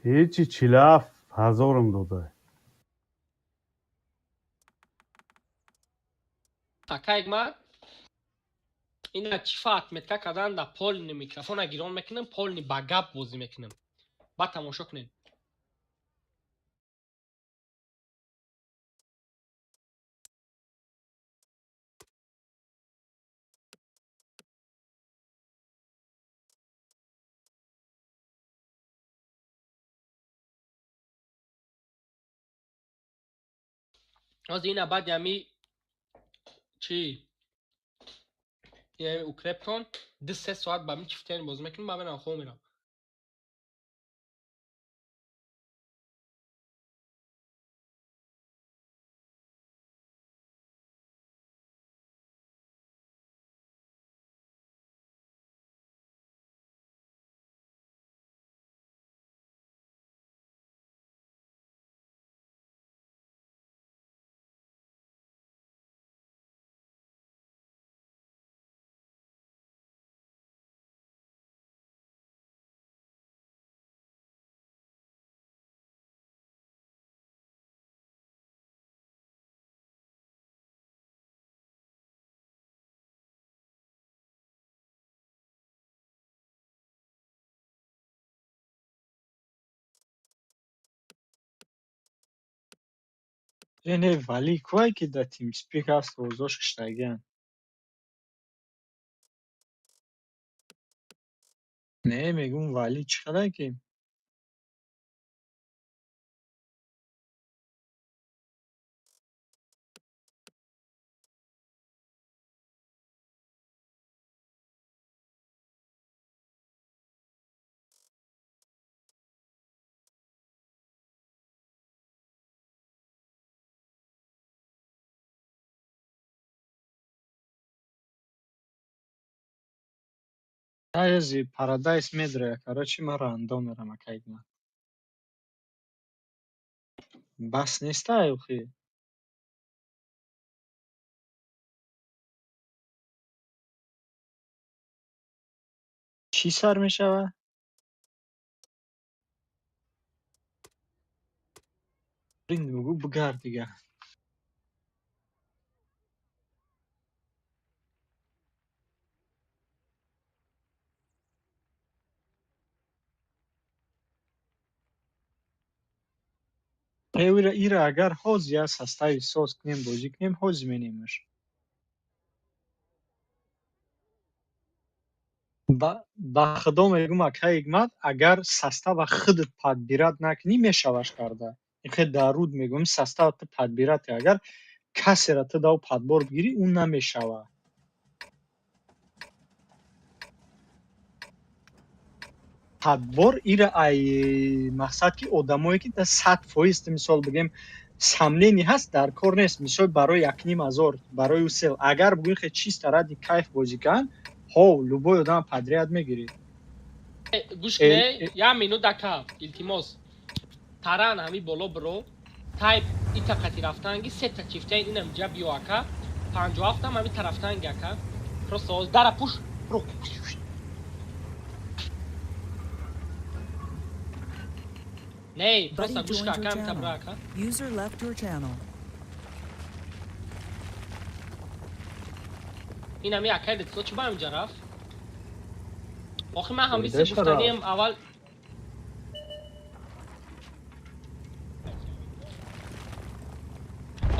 Ҳечи, 47 ҳазорам дода. Ака Ҳикмат, ина чифа отметка кардан да полный микрофона гирон мекунем, полный ба гап бозӣ мекунем. Баъд тамошо кунем. Ҳозир ина баъди ҳами чӣ укрептон 2-3 соат ба ми чифтен бозӣ мекунем, ба мерам хоб мерам. Не, вали куай, ки дар TeamSpeak ҳаст, овозош киштагианд. Не, мегӯм, вали чӣ қадар ки Аези Парадайз медроя, короче, ман рандом мерам, акайгма. Бас нестай охи. Чӣ сар мешавад? Бугӯ, бугард дига. Ира агар ҳоз як состави соз кунем, бозӣ кунем, ҳоз менемаш. Ба худо мегӯм, акай Ҳикмат, агар состава худат подбирать накунӣ, мешаваш карда. Ихе даруд мегӯм, состава ту подбирать, агар касера ту дав подбор бигирӣ, ӯ намешавад. Подбор ира ай мақсад ки одамое ки да 100%, ту мисол бигем, сомнение ҳаст, дар кор нест. Мисол, барои 1,5 ҳазор, барои усел, агар бигӯем, хе чисто ради кайф бозӣ кан, ҳо, любой одам подряд мегирӣ. Гӯш кне, як минут, ака, илтимос. Таран, ҳами боло биро, тайп ита қати рафтанги сета чифтаин инам ҷа биё, ака. 57-ам ҳами тарафтанги, ака. Просто дара пуш, бро. Не, просто Buddy гӯш joined ка, your ака, ҳами channel. табра, ака. User left your channel. Ин ҳами акай дитсо чӣ ба ҳаминҷа рафт? Охи ман ҳамиси Фоидаша гуфтанием рафт. аввал.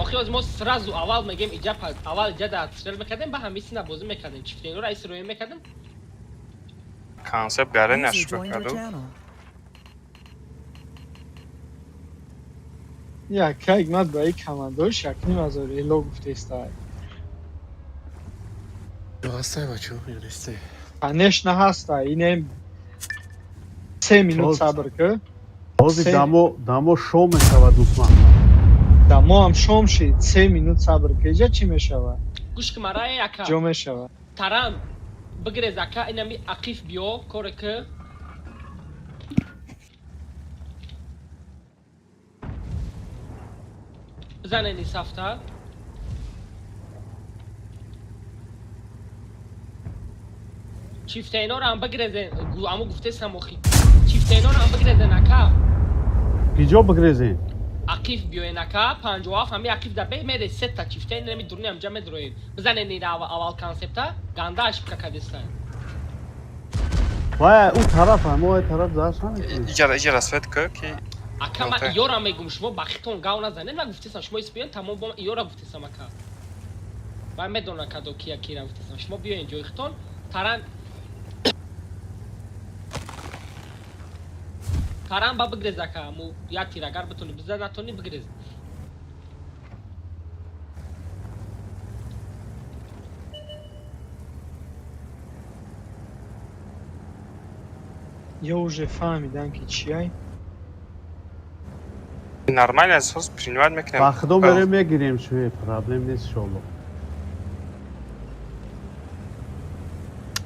Охи оз мо сразу аввал мегем, иҷа аввал иҷа да стрел мекардем, ба ҳамисина бозӣ мекардем. Чифтенора ис роя мекардем. Концепт гаре User нашуд joined your каду. Channel. Як Ҳикмат ба ин командош 1,5 ҳазор эло гуфтестай. Ҳастай, бачаҳо, ё нестай? Конечно, ҳастай. Инем 3 минут Боз- сабр кӣ. Ҳозир дамо шом мешавад, дӯстман. Дамо ҳам шом шид, 3 минут сабр кӣ, иҷа чӣ мешавад? Гӯш ки мара, э, ака. Ҷо мешавад. Таран, бигрез, ака, инами ақиф биё, коре ки бизанени сафта. Чифтаиноро ҳам бигрезен, аму гуфтесам охи. Чифтаиноро ҳам бигрезен, ака. Киҷо бигрезем? Ақиф биёен, ака, 57 ҳами ақиф да бе мере сета чифтаин инами дуруни ҳамҷа медроен. Бизанен ира аввал концепта, ганда ошибка кадестай. Вай, ӯ тараф, мо ай тараф зарш намекунем. Иҷара, иҷара свет ки ки Ака, ман Окей. иёра мегум, шумо ба хитон гав назанед, ман гуфтесам, шумо испиён тамом бо иёра гуфтесам, ака. Вай медона кадо кия кира гуфтесам. Шумо биёен ҷои хитон, таран таран ба бигрез, ака, му як тир агар битони биза, натони бигрез. Ё уже фаҳмидан ки чиай. Нормально соз принимать мекунем. Ба худо, мерем, мегирем шуе, проблем нест, иншоалло.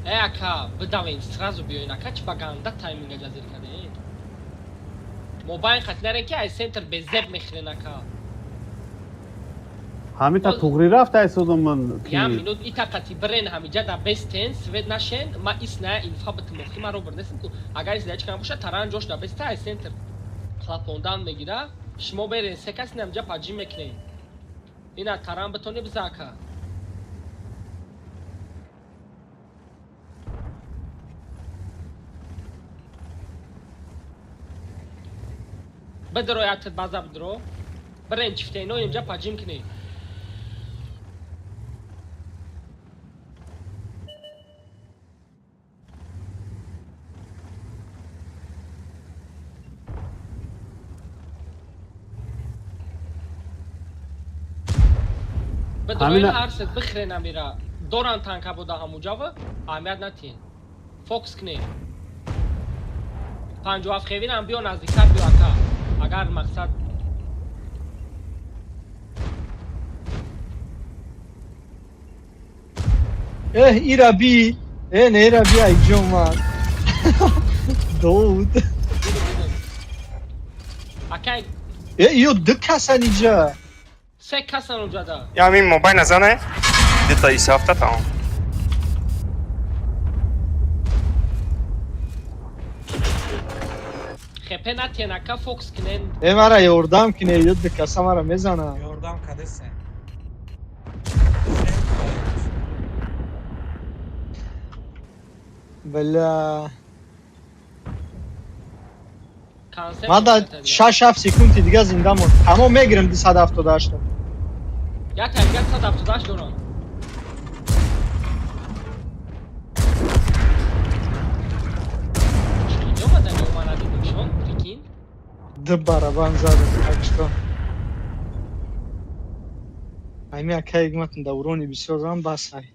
Э, ака, бидавен, сразу биёен, ака, чи ба ганда тайминга ҷазир кардем. Мобайн хат нарен ки ай центр безеб мехӯрен, ака. Ҳамита туғри рафт айсодум ман ки Як минут, итақати бирен, ҳамиҷа да бестен, свет нашен, ма исна инфа битмохи маро бирнесем ку агар ис ячка набоша, таран ҷош да беста, ай центр клапондан мегира. Шумо берен, се кас ҳамиҷа поджим мекунем. Ина таран битони биза, ака. Бидро, якт база бидро. Бирен, чифтейно инҷа поджим кунем. Бидроин ҳар сет бихӯрен, амира. Доран танка буда ҳамуҷава, аҳамият натиҳен. Фокус кунем. 57 хевинам биё, наздиктар биё, ака. Агар мақсад Эҳ, ира би. Э, нера, бия иҷо ман. Довуд. Дидам, дидам. Акай. Э, ё ду касан иҷа. Се касан онҷада. Я ҳамин мобайн назане. Дета исафта тамом. Хепе натиен, ака, фокус кинен. Э, мара ёрдам кине, ё ду каса мара мезана. Ёрдам кадесен. Бля. Концерт. Ман да 6-7 секунди дига зинда монд. Тамом, мегирем 278. Як таргет 178 дорам. Чӣ омадан ё ман надидимшон, прикинь. Ду барабан задам, так что. Ами ака ҳикматн даврони бисёр зам бас ай.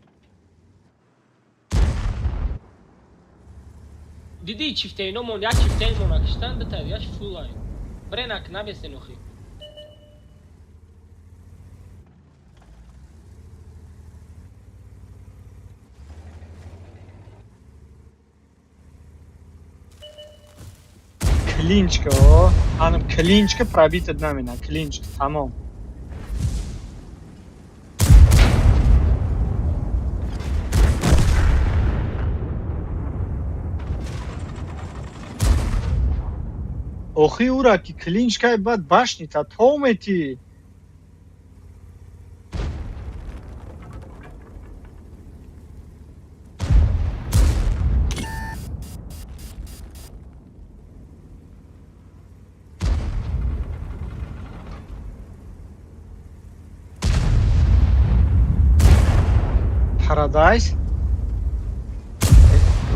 Дидӣ, чифтаино мон, як чифтаин мона киштан, ду таргаш фул ай. Бренак набесен охи. Клинчка, о. Анам клинчка пробитат намена, клинчка, тамом. Охи ура ки клинчкай баъд башнита то мети. Парадайз?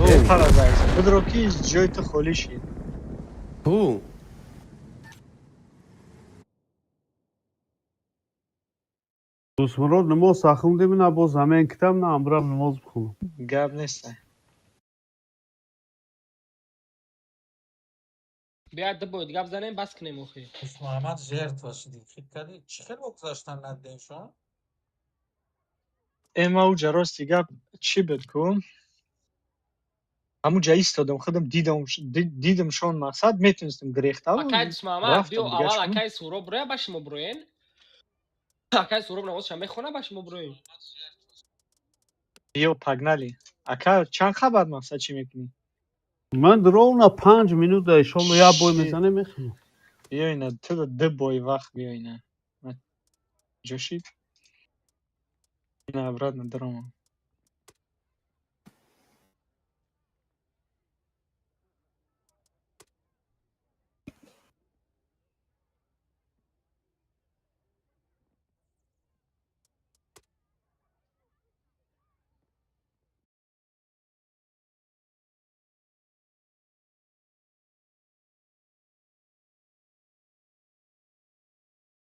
Э, Парадайз. Бидро ки ҷои ту холӣ шид. Ху. Дӯстмурод, намоз сахундем, на боз ҳамин китаб, на амрам намоз бихонам. Гап нест. Биё, ду боид гап занем, бас кунем охи. Муҳаммад жертва шидӣ. Фикр кардӣ, чӣ хел бо гузаштан надидем шумо? Э, ма уҷа рости гап чӣ буд ку? Ҳамуҷа истодам, худам дидам, дидам шон, мақсад метонистам гирехта. Акай Дусмаҳамад, Рафтам, биё дига аввал чӣ кунам? Акай Суроб роя, ба шумо броен. Акай Суроб намозша мехона, ба шумо броен. Биё, погнали. Ака, чанд хабар, мақсад чӣ мекунӣ? Ман ровно 5 минута, иншолло, як бой мезанем, мехонам. Биё ина, ту ду бой вақт, биё ина. Ҷошид? Ина обратно даромам.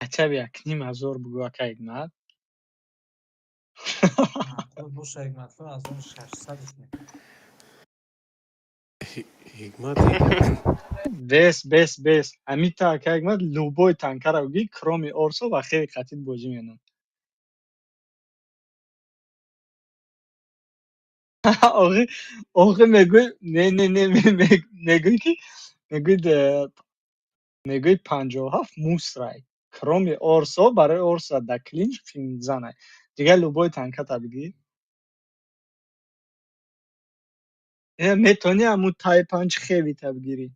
Хотя бы як ним ҳазор бугӯ, ака Ҳикмат. Маъқул боша, Ҳикматло, аз он шашсадш мекунад. Ҳикмат. Бес, бес, бес. Ҳамита, ака Ҳикмат, любой танкара бугӣ, кроме Орсо, ва хеле қатид бозӣ менам. Охи, охи мегӯй, не, не, не, мегӯй ки мегӯй мегӯй 57 мусрай. Кроме Орсо, барои Орсо да клинч финзанай. Дигар любой танката бигӣ. Э, метавонӣ ҳамун тай панҷ хевита бигирӣ.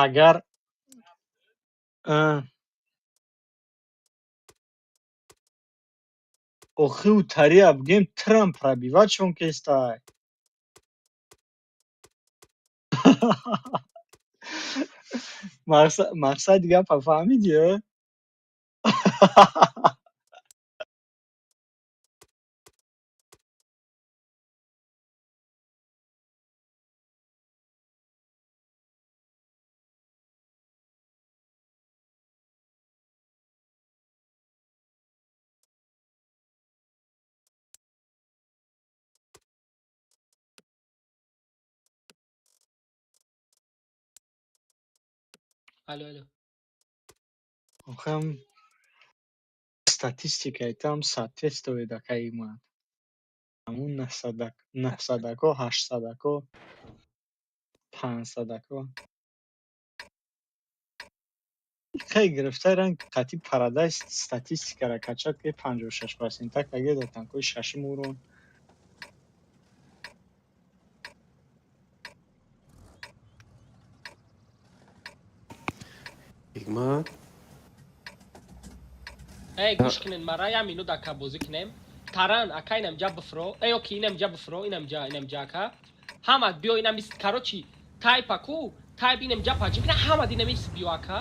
Агар охи утария бигем, Трамп пробивать шон кестай. Мақсади гапа фаҳмидӣ, э? Алло, алло. Охам статистикаи там соответствует акаи ман. Ҳамун наҳсадако, ҳаштсадако, панҷсадако. Хеле гирифтаи ранг қатъи Парадайз статистикара качад, ки 56% каге да танкои шашум урон. Ҳикмат. Эй, гӯш кунед мара, як минут ака, бозӣ кунем. Таран, ака, инамҷа бифро. Эй, оки, инамҷа бифро, инамҷа, инамҷа, ака. Ҳамат биё, инами, короче, тайпа ку, тайп инамҷа паҷим кина, ҳамат инамис биё, ака.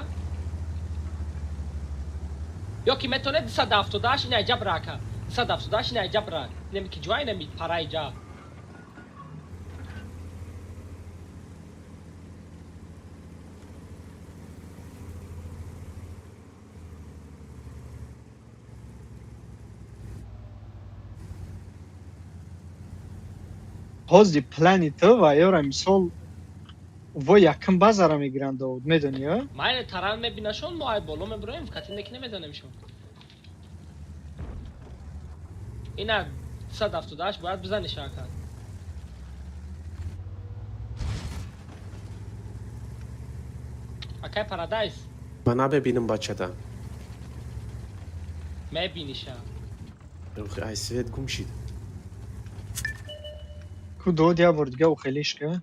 Ё ки метонед 278 инаҷа бира, ака. 278 инаҷа бира. Инами ки ҷоа, инами параиҷа. Ҳозир плани ту ва ёра мисол во якм базара мегиранд, Довуд, медонӣ, а? Майли, таран мебинашон, мо ай боло мебироем, кати неки намезанемшон. Ина 278 бояд бизаниш, ака. Акай Парадайз. Ман набебинам бачада. Мебиниша. Ай, свет гум шид. Ку, Довуд, як бор дига ухелиш ка.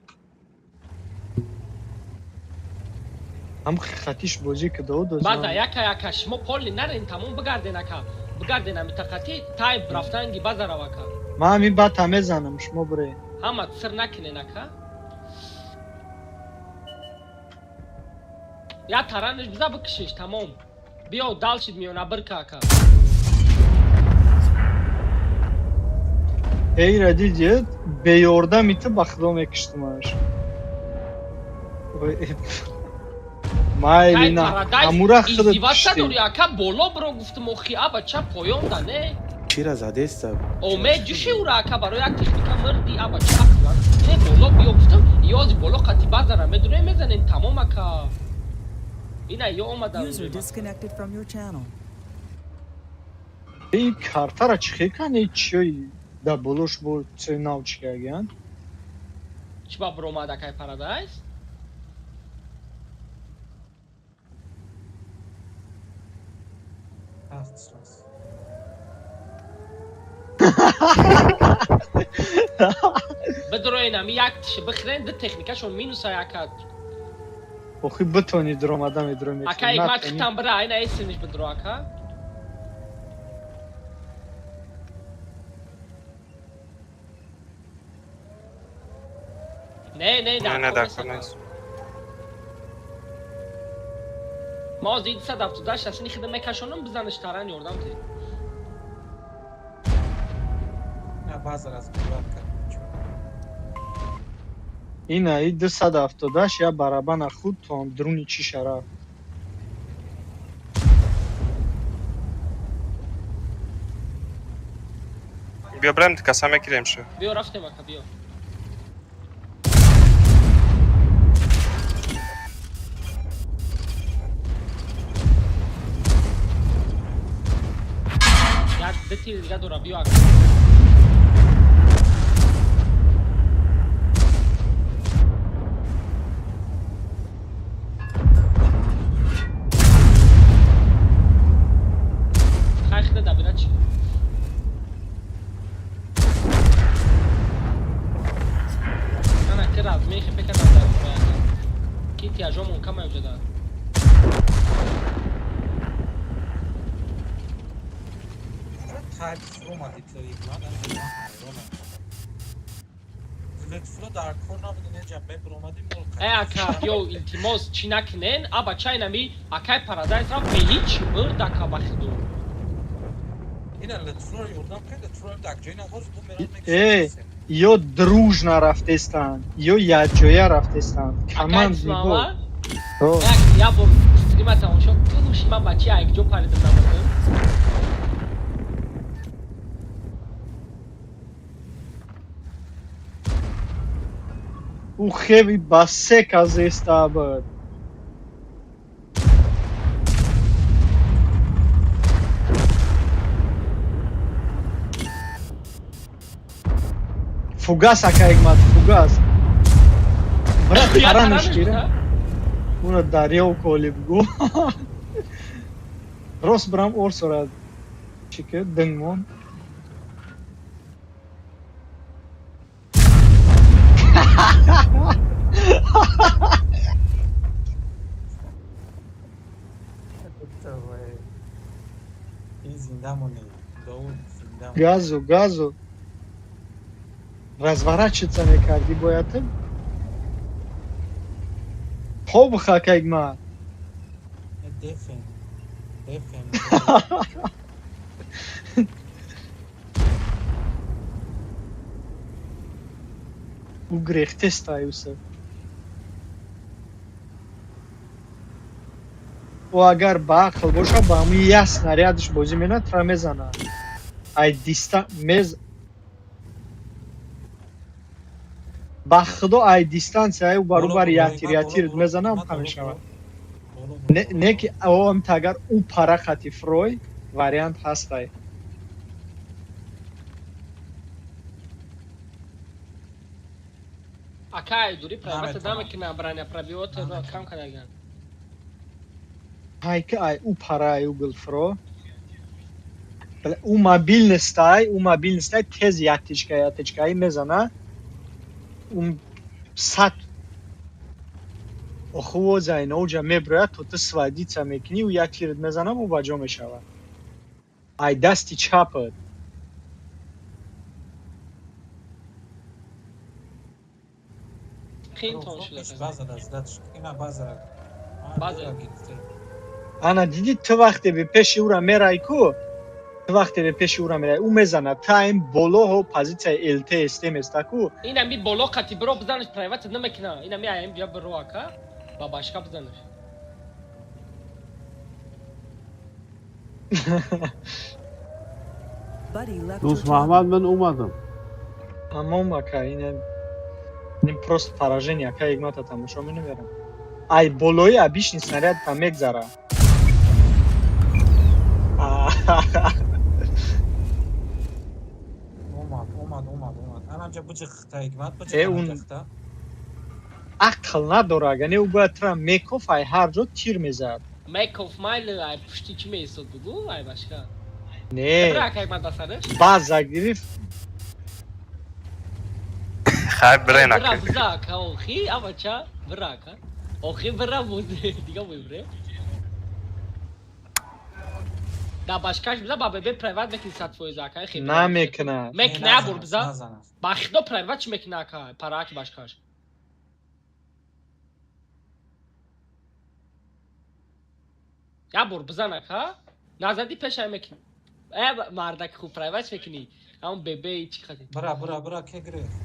Ҳам хатиш бозӣ ки, Довуд. База яка, яка, шумо поли нарен, тамом бигарден, ака. Бигарден ами тақати тайп рафтанги база рав, ака. Ман ҳамин бата мезанам, шумо бире. Ҳама сир накунен, ака. Я таранаш биза, бикишиш, тамом. Биё, дал шид миёна бирка, ака. Эйра дидед, беёрдами ту ба худо мекиштумаш. Майли, на ҳамура худат издеваться киштӣ. Дори, ака, боло биро гуфтум, охи, аба ча поён да не. Чира задеста? Омед ҷуши ура, ака, барои як техника мирди, аба ча не, боло биё гуфтум, ёзи боло қати базара медурем, мезанем, тамом, ака. Ина ё омада. User disconnected from your channel. Эй, картара чӣ хел кани, чиёи да болош бо чиёи нав чӣ кардиян? Чӣ ба биромад, акай Парадайз? Ҳафт соз. Бидроен, ами як тиши бихӯрен, ду техникашон минуса, ака. Охи, битонӣ дуромада медуро. Ака, икмат, хитам бира, айна эсиниш бидро, ака. Не, не. Не, не, дар дар кор кор нест, ака. нест. Ма ҳозир 278 асини хида мекашонам, бизанаш, таран, ёрдам те. На базар аз гулар кард. Ина и 278 я барабана худ то друни чӣ шараф. Биё бирем, каса мекирем шу. Биё, рафтем, ака, биё. Як ду тир дига дора, биё, ака. Хай, хида дабира чӣ? Ана ки размехи пекадам дар ака. Ки тиажомон кама уҷада. Чаро тайп фуромадӣ ту, Икмат? Ман ҳайронам. Лутфулло дар кор набуд, неҷа мебуромадӣ мол. Э, ака, биё, илтимос, чӣ накунен, аба чай нами акай Парадайз рафт бе ҳеҷ мурд, ака, ба хиду. Ина Лутфулло ёрдам кард, Лутфулло дар ҷои навоз бу мерад. Э, ё дружно рафтестанд, ё якҷоя рафтестанд. Акай Команд нигоҳ. Исмама, як як бор стрима тамошо кун, ман бачи якҷо паридам намудам. Ӯ хеви ба се казеста буд. Фугас, ака Ҳикмат, фугас. Брат, Я таранаш таранаш гира. Уна дарёв коли бугу. Рост брам орсора чӣ ки дингмон. Ин зинда монӣ, Довуд, зинда монӣ. Газу, газу. Разворачиваться мекардӣ бояд ту. Хоб ака Ҳикмат. Дефем, дефем. Ӯ грехтеста, Юсуф. Ӯ агар ба ақл боша, ба ҳамун як снарядаш бозӣ менад, тра мезанад. Ай диста мез ба худо, ай дистанция ӯ баробар ятир ятир мезанам ҳам мешавад. Не, не ки омта агар ӯ пара хати фрой вариант ҳастай. Акай, дури правата Наметавонам. намекунам, броня пробивота кам кардаган. Ай ки ай ӯ пара ай ӯ гулфро. Ӯ мобильностай, ӯ мобильностай, тез ятичка ятичкаи мезана. Ӯ сад оху воза иноуҷа меброяд, то ту сводиться мекунӣ, ӯ як тират мезана, ӯ ба ҷо мешавад. Ай дасти чапат. Қинтон шуда. База дастдатш ина база. База. Гирифте. Ана дидӣ, ту вақте бе пеши ӯра мерай ку, ту вақте бе пеши ӯра мерай, ӯ мезана, та ин болоҳо позитсияи ЛТ СТ места ку. Инами боло қати биро бизанаш, правата намекуна. Инами аям бия биро, ака. Ба башка бизанаш. Buddy left your Дӯст channel. Маҳмад, ман омадам. Тамом, ака, ин просто поражение, ака Ҳикмата тамошо менамерам. Ай болои обычный снаряд та мегзара. Омад, омад, омад, омад. Анамҷа буҷи хита, Ҳикмат, буҷи. Э, хита. Ақл надора, ага не, ӯ бояд тра мекоф, ай ҳар ҷо тир мезад. Меков майл ай пушти чӣ меистод бугу ай башка. Не. Бира, ака Ҳикмат, дасараш. База гирифт. Хай, бирен, Бира ака. биза, ака, охи, авача, бира, ака. Охи бира бузи, дига бибре. Да башкаш биза, ба бебе приват мекни 100%, ака, хи. Намекунад. Мекна бур биза. Ба хидо приват чӣ мекна, ака, параки башкаш. Я бур бизан, ака. Назади пешай мекни. Э, мардак хуб приват мекни. Ҳамон бебе чӣ хати. Бира, бира, бира, ке гирифт.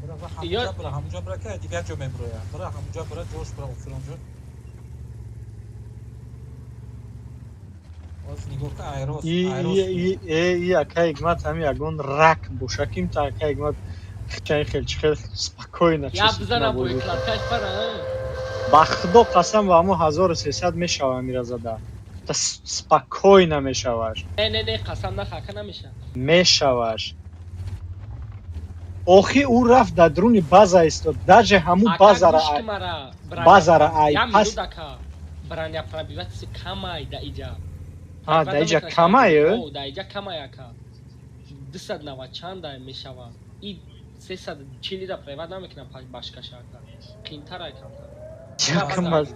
Бира, бира, ҳамуҷа бира, ҳамуҷа бира, ке дигар ҷо мебирояд. Бира, ҳамуҷа бира, ҷош бира, охиронҷо. Боз нигоҳ кун, айрос, айрос. И ака Ҳикмат ҳами ягон рак боша, ким та ака Ҳикмат чай хел чи хел спокойно Я бизана бо эклаткаш пара. Ба худо қасам, ба ҳамон 1300 мешава амира зада. Та спокойно мешаваш. Не, не, не, қасам нах, ака, намеша. Мешаваш. Охи ӯ рафт дар дуруни база истод, даже ҳамун Ака, базара гӯш ки мара. Базара ай Я пас минут, ака. Броня пробивать камай да иҷа. А, да иҷа камай? О, да иҷа камай, ака. 290 чанда мешава. И 340 ра приват намекунам башкаша, ака. Қиинтар ай камтар. Якам.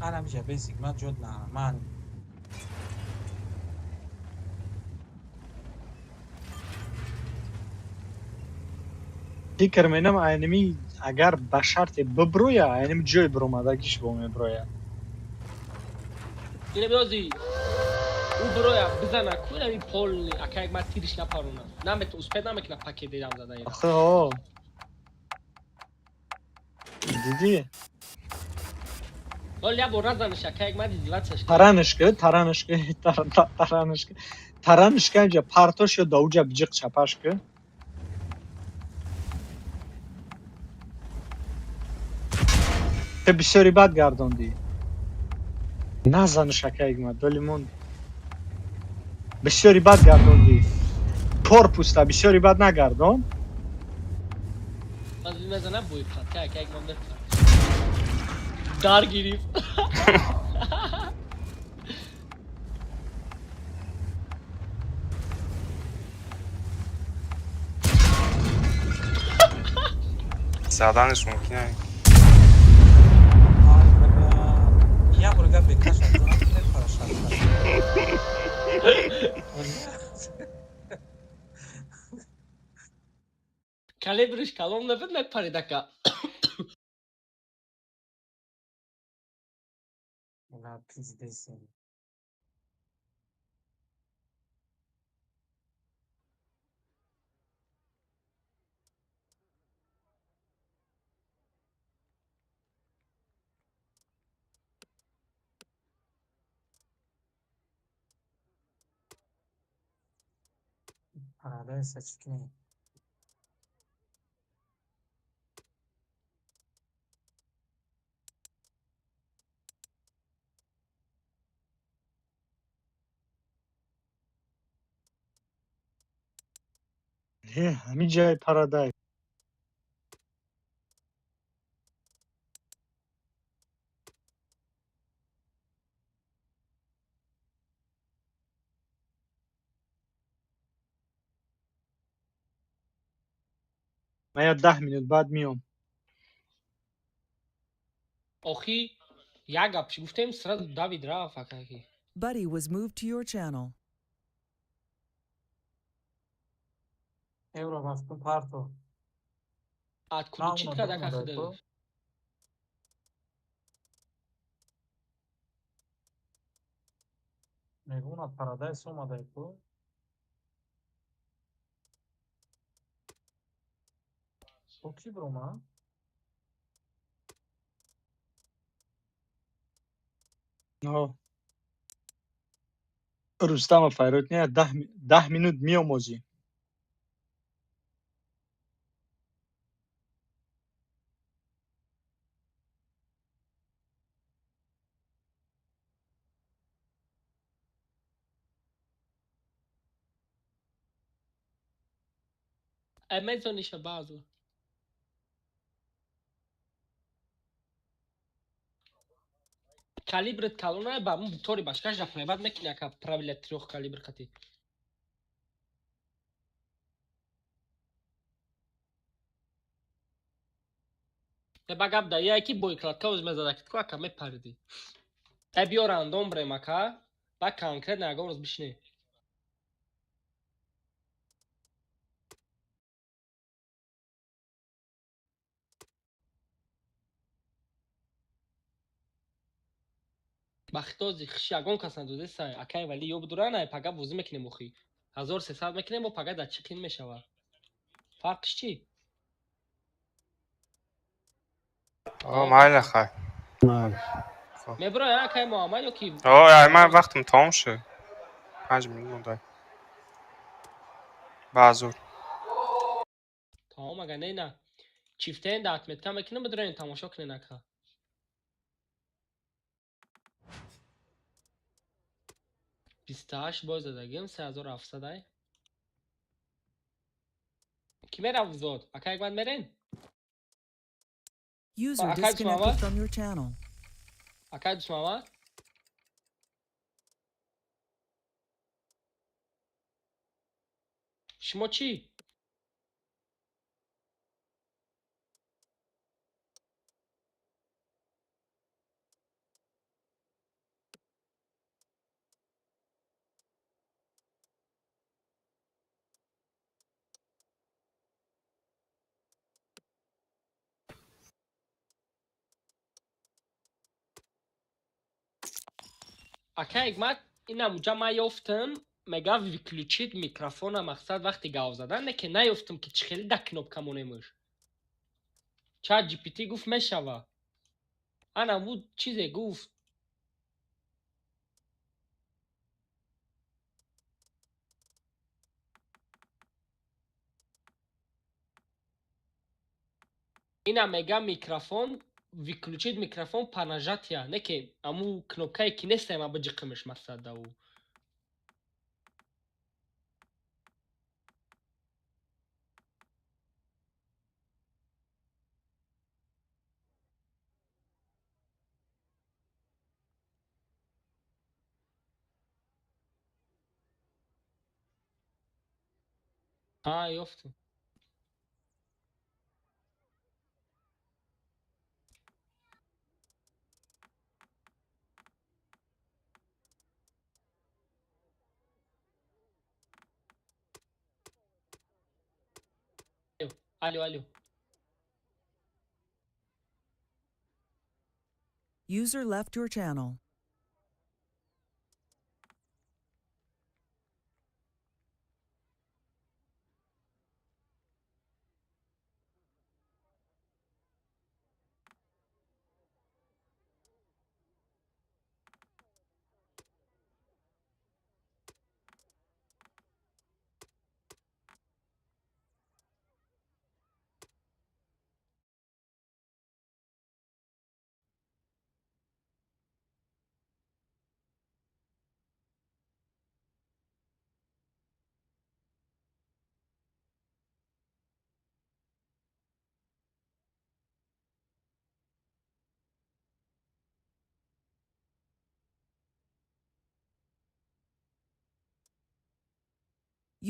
Анамҷа бесик, ман ҷод на, ман. Фикр менам, айнами агар ба шарте биброя, айнами ҷои биромадагиш бо меброя. Ина биёзи ӯ бироя бизана ку инами полни, ака, як ман тириш напарона. Намет успеть намекуна пакет дидам зада ира. Охи о. Дидӣ? Ҳол як бор назаниш, ака, як ман издеваться. Таранаш ки, таранаш ки, таранаш ки. Таранаш ки, инҷа партош ё да уҷа биҷиқ чапаш ки. Ту бисёри бад гардондӣ. Назанаш, ака Ҳикмат, доли монд. Бисёри бад гардондӣ. Корпуста бисёри бад нагардон. Ман мезанам бой кат, ака як ман мепар. Дар гирифт. Заданаш мумкин ай. Ай бля, як бор гап бекаш занам, мепарашад. Калибриш калон набуд, мепарид, ака. Бля, пиздец. Парадайса чӣ кунем? Не, ҳамин ҷай парадай. Ман я 10 минут баъд миём. Охи як гап чӣ гуфтем, сразу давид рафт, акаки. Buddy was moved to your channel. Евро мафтун парто. Отключить кард, ака, худаш. Мегӯна парадайс омадай ку. Бо кӣ биромад? Но. Рустама файрод не, 10 минут миём озӣ. Amazon базу. Калибрит калона ба му тори башкаш да проебать мекини, ака, правила трёх калибр қати. Не, ба гап да яки боекладка оз мезада ки ака, мепариди. Э, биё рандом брем, ака, ба конкретно ягон рӯз бишне. Ба хитози хиш ягон кас надоде сай, акай, вали ё будура най, пага бозӣ мекунем, охи 1300 мекунем, бо пага дар чӣ қин мешавад, фарқиш чӣ? О, майла, хай. Мебура, акай Муҳаммад, ё ки? О, ай, ман вақтам тамом шуд. 5 минут мондай. Баъзур. Тамом, ага не, на чифтаен да отметка мекунем, бидурен тамошо кунен, ака. 28 бой задагим, 3700 ай. Ки мерав зод, ака, як баъд мерен? User Акай disconnected Дусмамад? from your channel. Акай Дусмамад, шумо чӣ? Ака Ҳикмат, ина муҷа ман ёфтам, мега выключить микрофона, мақсад вақти гав задан, не ки наёфтам, ки чӣ хеле да кнопка монемш. Чат GPT гуфт мешава, ана буд чизе гуфт. Ина мега микрофон. Выключить микрофон по нажатия, не ки аму кнопкае ки нестаем, аба ҷиқимиш мақсад да ӯ. Ҳа, ёфтем. Алло, алло. User left your channel.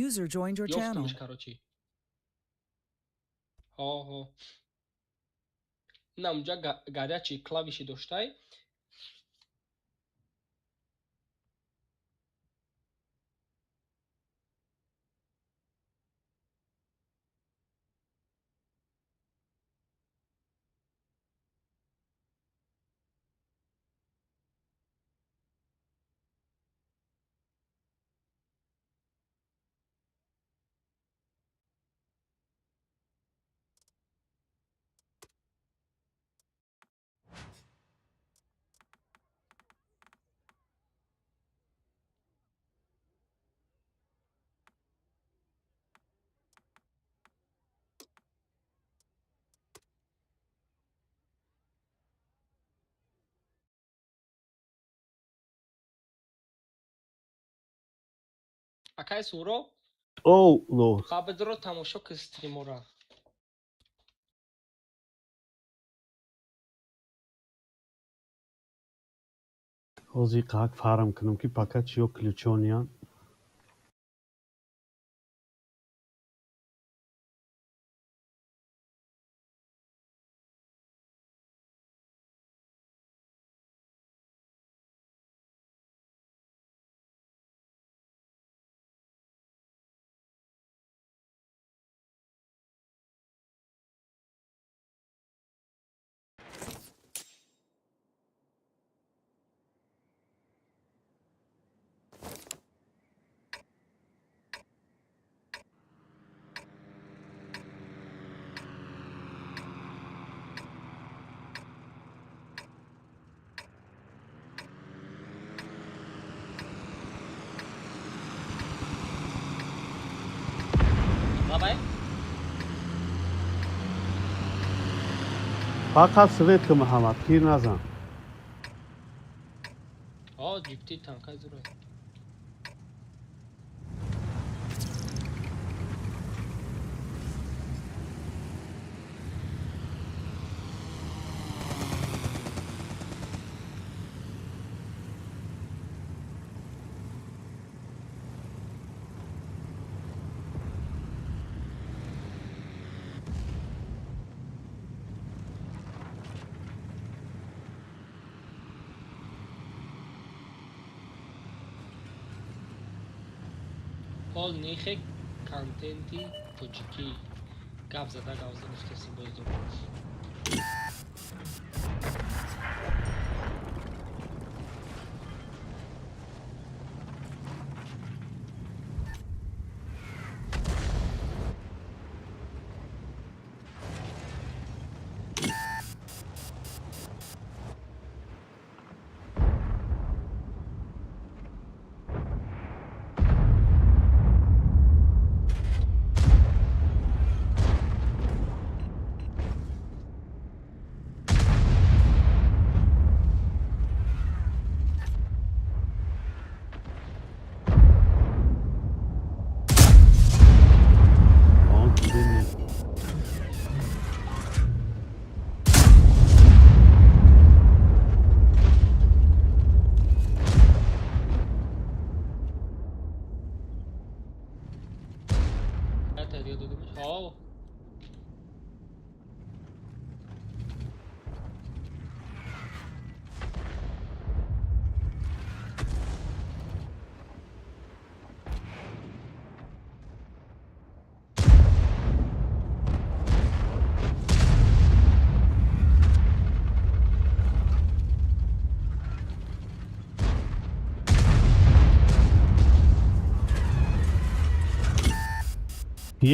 User joined your channel. Ёфтумш, короче. Ҳо, ҳо. На, унҷа горячий клавиши доштай. Акай Суро. Оу, ло. Ба бидро, тамошо ки стримора. Ҳозир қак фарм кунам, ки пока чиё ключониян. Бабай. Фақат свет ки, Муҳаммад, тир назан. Ҳо, ҷифти танкай зурай. Ҳол нихе контенти тоҷикӣ гап зада, гап зада гуфтаси боз дорам. Дига додимаш. Ҳо.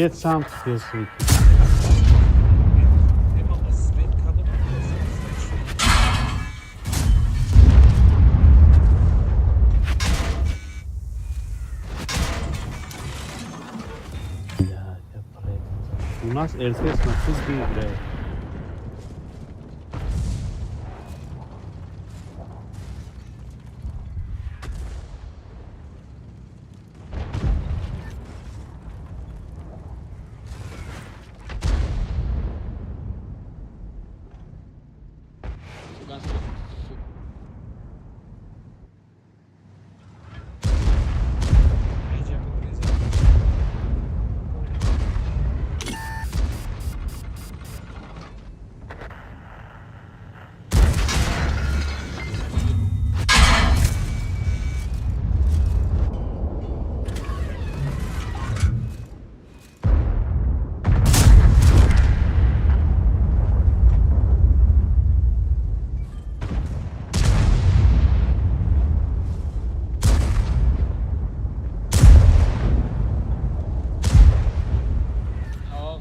Едь сам теперь свети. Именно свет кадом свет шуд. Блядь, я проехал. У нас РТС на футбе играет. Фугас. Айҷа бигрезем. Ҳо.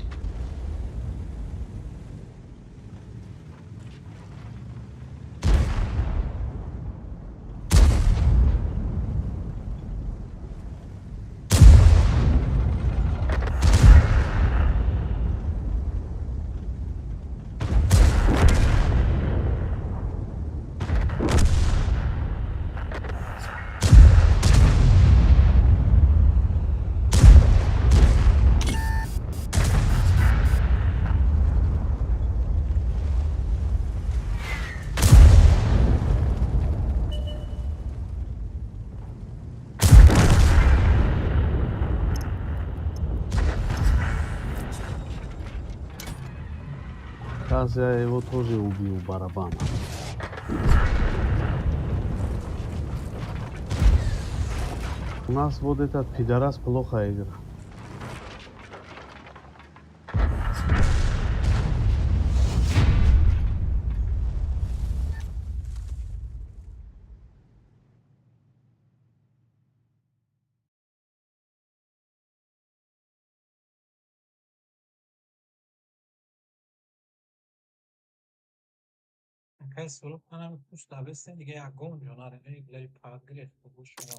Сейчас я его тоже убью барабаном. У нас вот этот пидорас плохо игра. Акай Суроб, манам пушт навестем, дига ягон ҷо наре, глаи пад гирехт бо шумо.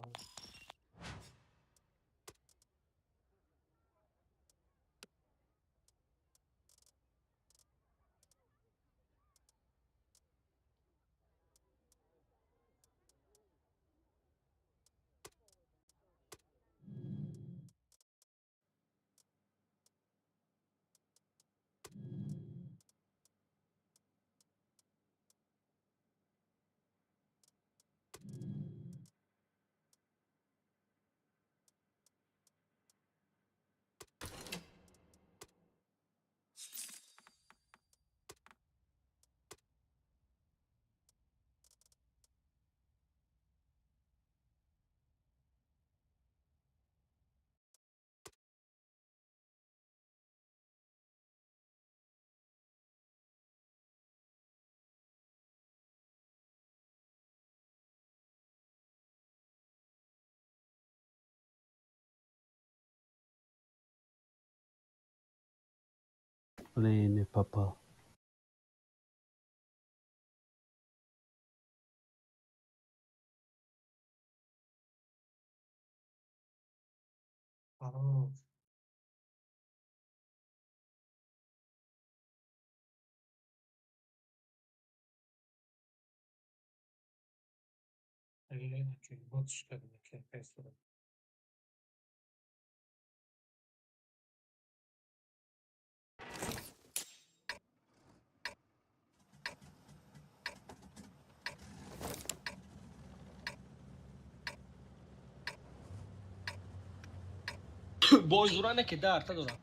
Блин, не попал. Фаррух. Вот что акай Суроб. Бой зура не ки дарта дорам.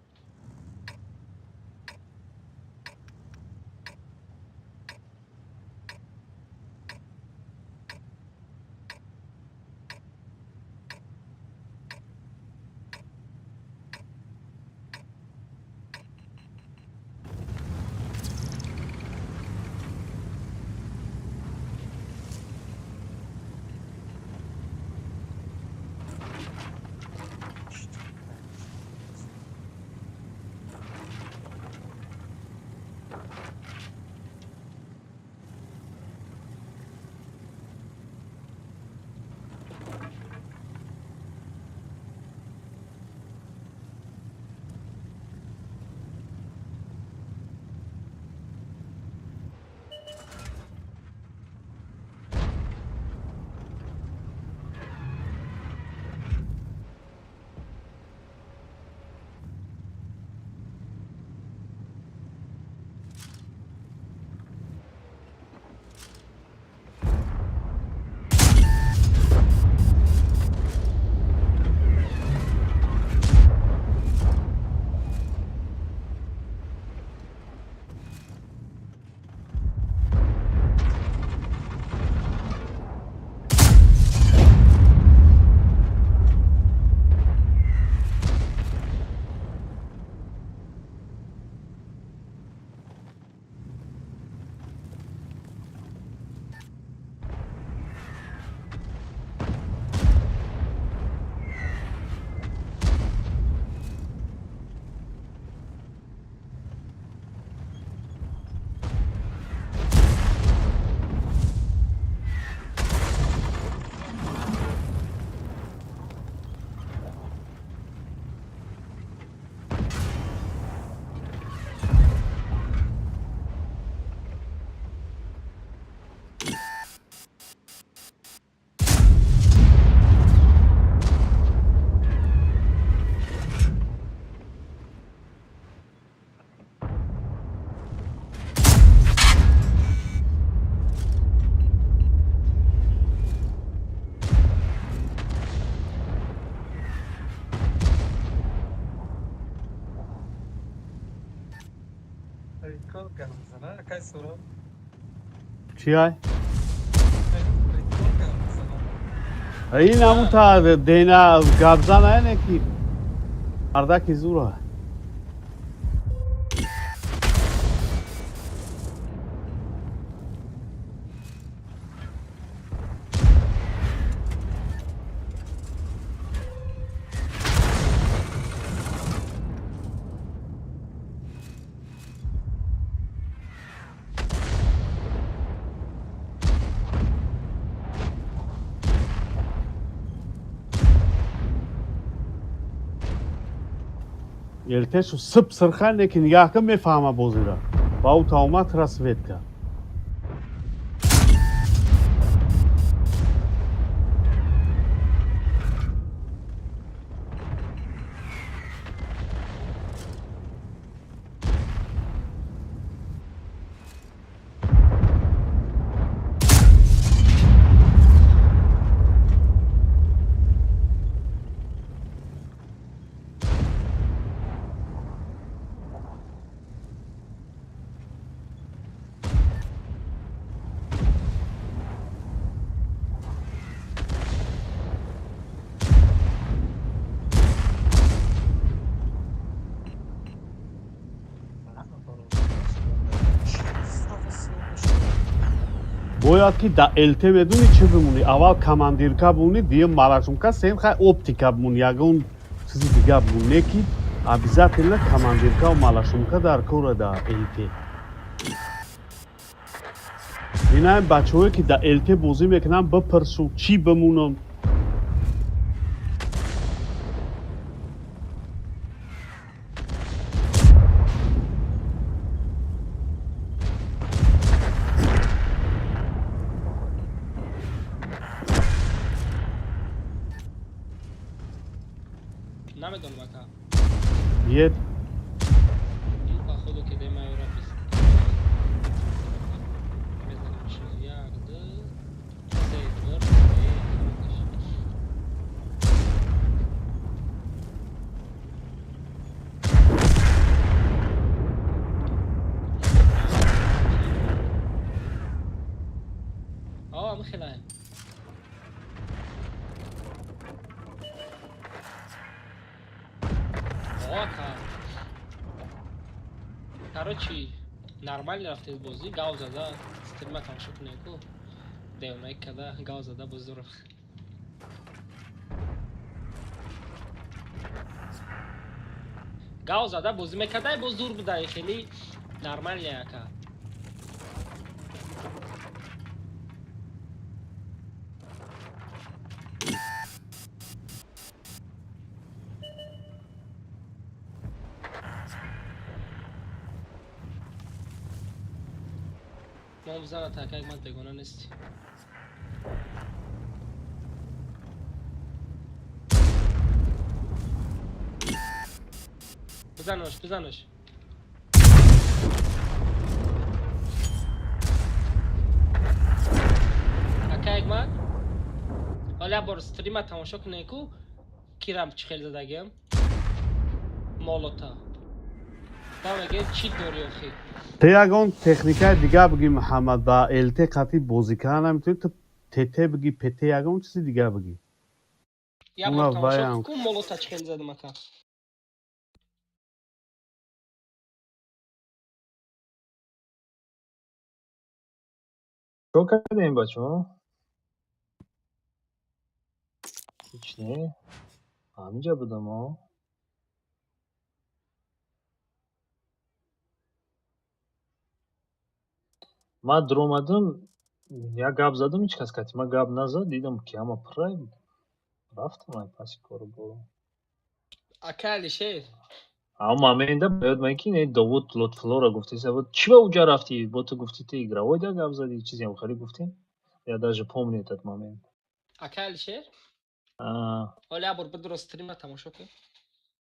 Прикол гап мезана, акай Сурон. Чи ай? Прикол гап мезана. Ин ҳамун та дена гапзан ай, не ки мардаки зура. Елтешу сып сирха, не ки нигаҳ кун, мефаҳма бозира. Ба ӯ таомад тра свет кард. Бояд ки да ЛТ медуни чӣ бимонӣ: аввал командирка бимонӣ, дуюм малашумка, сеюм хай оптика бимонӣ, ягон чизи дига бимонӣ. Не ки обязательно командиркаву малашумка дар кора да ЛТ. Инаи бачаҳое ки да ЛТ бозӣ мекунанд, бипурсу, чӣ бимонам. Намедонам, ака. Ед. Ну, походу ки демайора бист мезанам. Чи як, ду, се, чор, се, ҳамаш. О, ам хелай. О, ака. Короче, нормально рафтед бозӣ, гав зада, стрима тамошо кунед ку. Девонай када, гав зада бозуро. Гав зада бозӣ мекардай, боз зур будай, хеле нормально, ака. Мо бизана такак ман бегона нестӣ. Бизанаш, бизанаш. Ака Ҳикмат, ҳоли як бор стрима тамошо кунед ку, кирам чӣ хел задагиам. Молота. Ба мегӯяд, чӣ дорӣ охи? Ту ягон техникаи дига бигӣ, Муҳаммад, ба ЛТ қатъи бозӣ кардан наметавонӣ. Ту ТТ бигӣ, ПТ, ягон чизи дига бигӣ. Як бор Уна тамошо ваям. ку, молота чӣ хел задам, ака. Чо кардем, бачаҳо? Ҳеч не. Ҳаминҷа будам, о. Ман дуромадам, як гап задам, ҳеҷ кас кати ман гап назад, дидам, ки ҳама пурра, рафтам ай паси кору бору. Ака Алишер. Ҳамон момента ба ёд меояд, ки не, Довуд Лотфуллоро гуфтеса буд, чӣ ба уҷа рафтӣ? Бо ту гуфтӣ, ту игровой да гап задӣ, чизеам хеле гуфтӣ. Я даже помню этот момент. Ака Алишер. А, Ҳоли як бор бидуро стрима тамошо кун.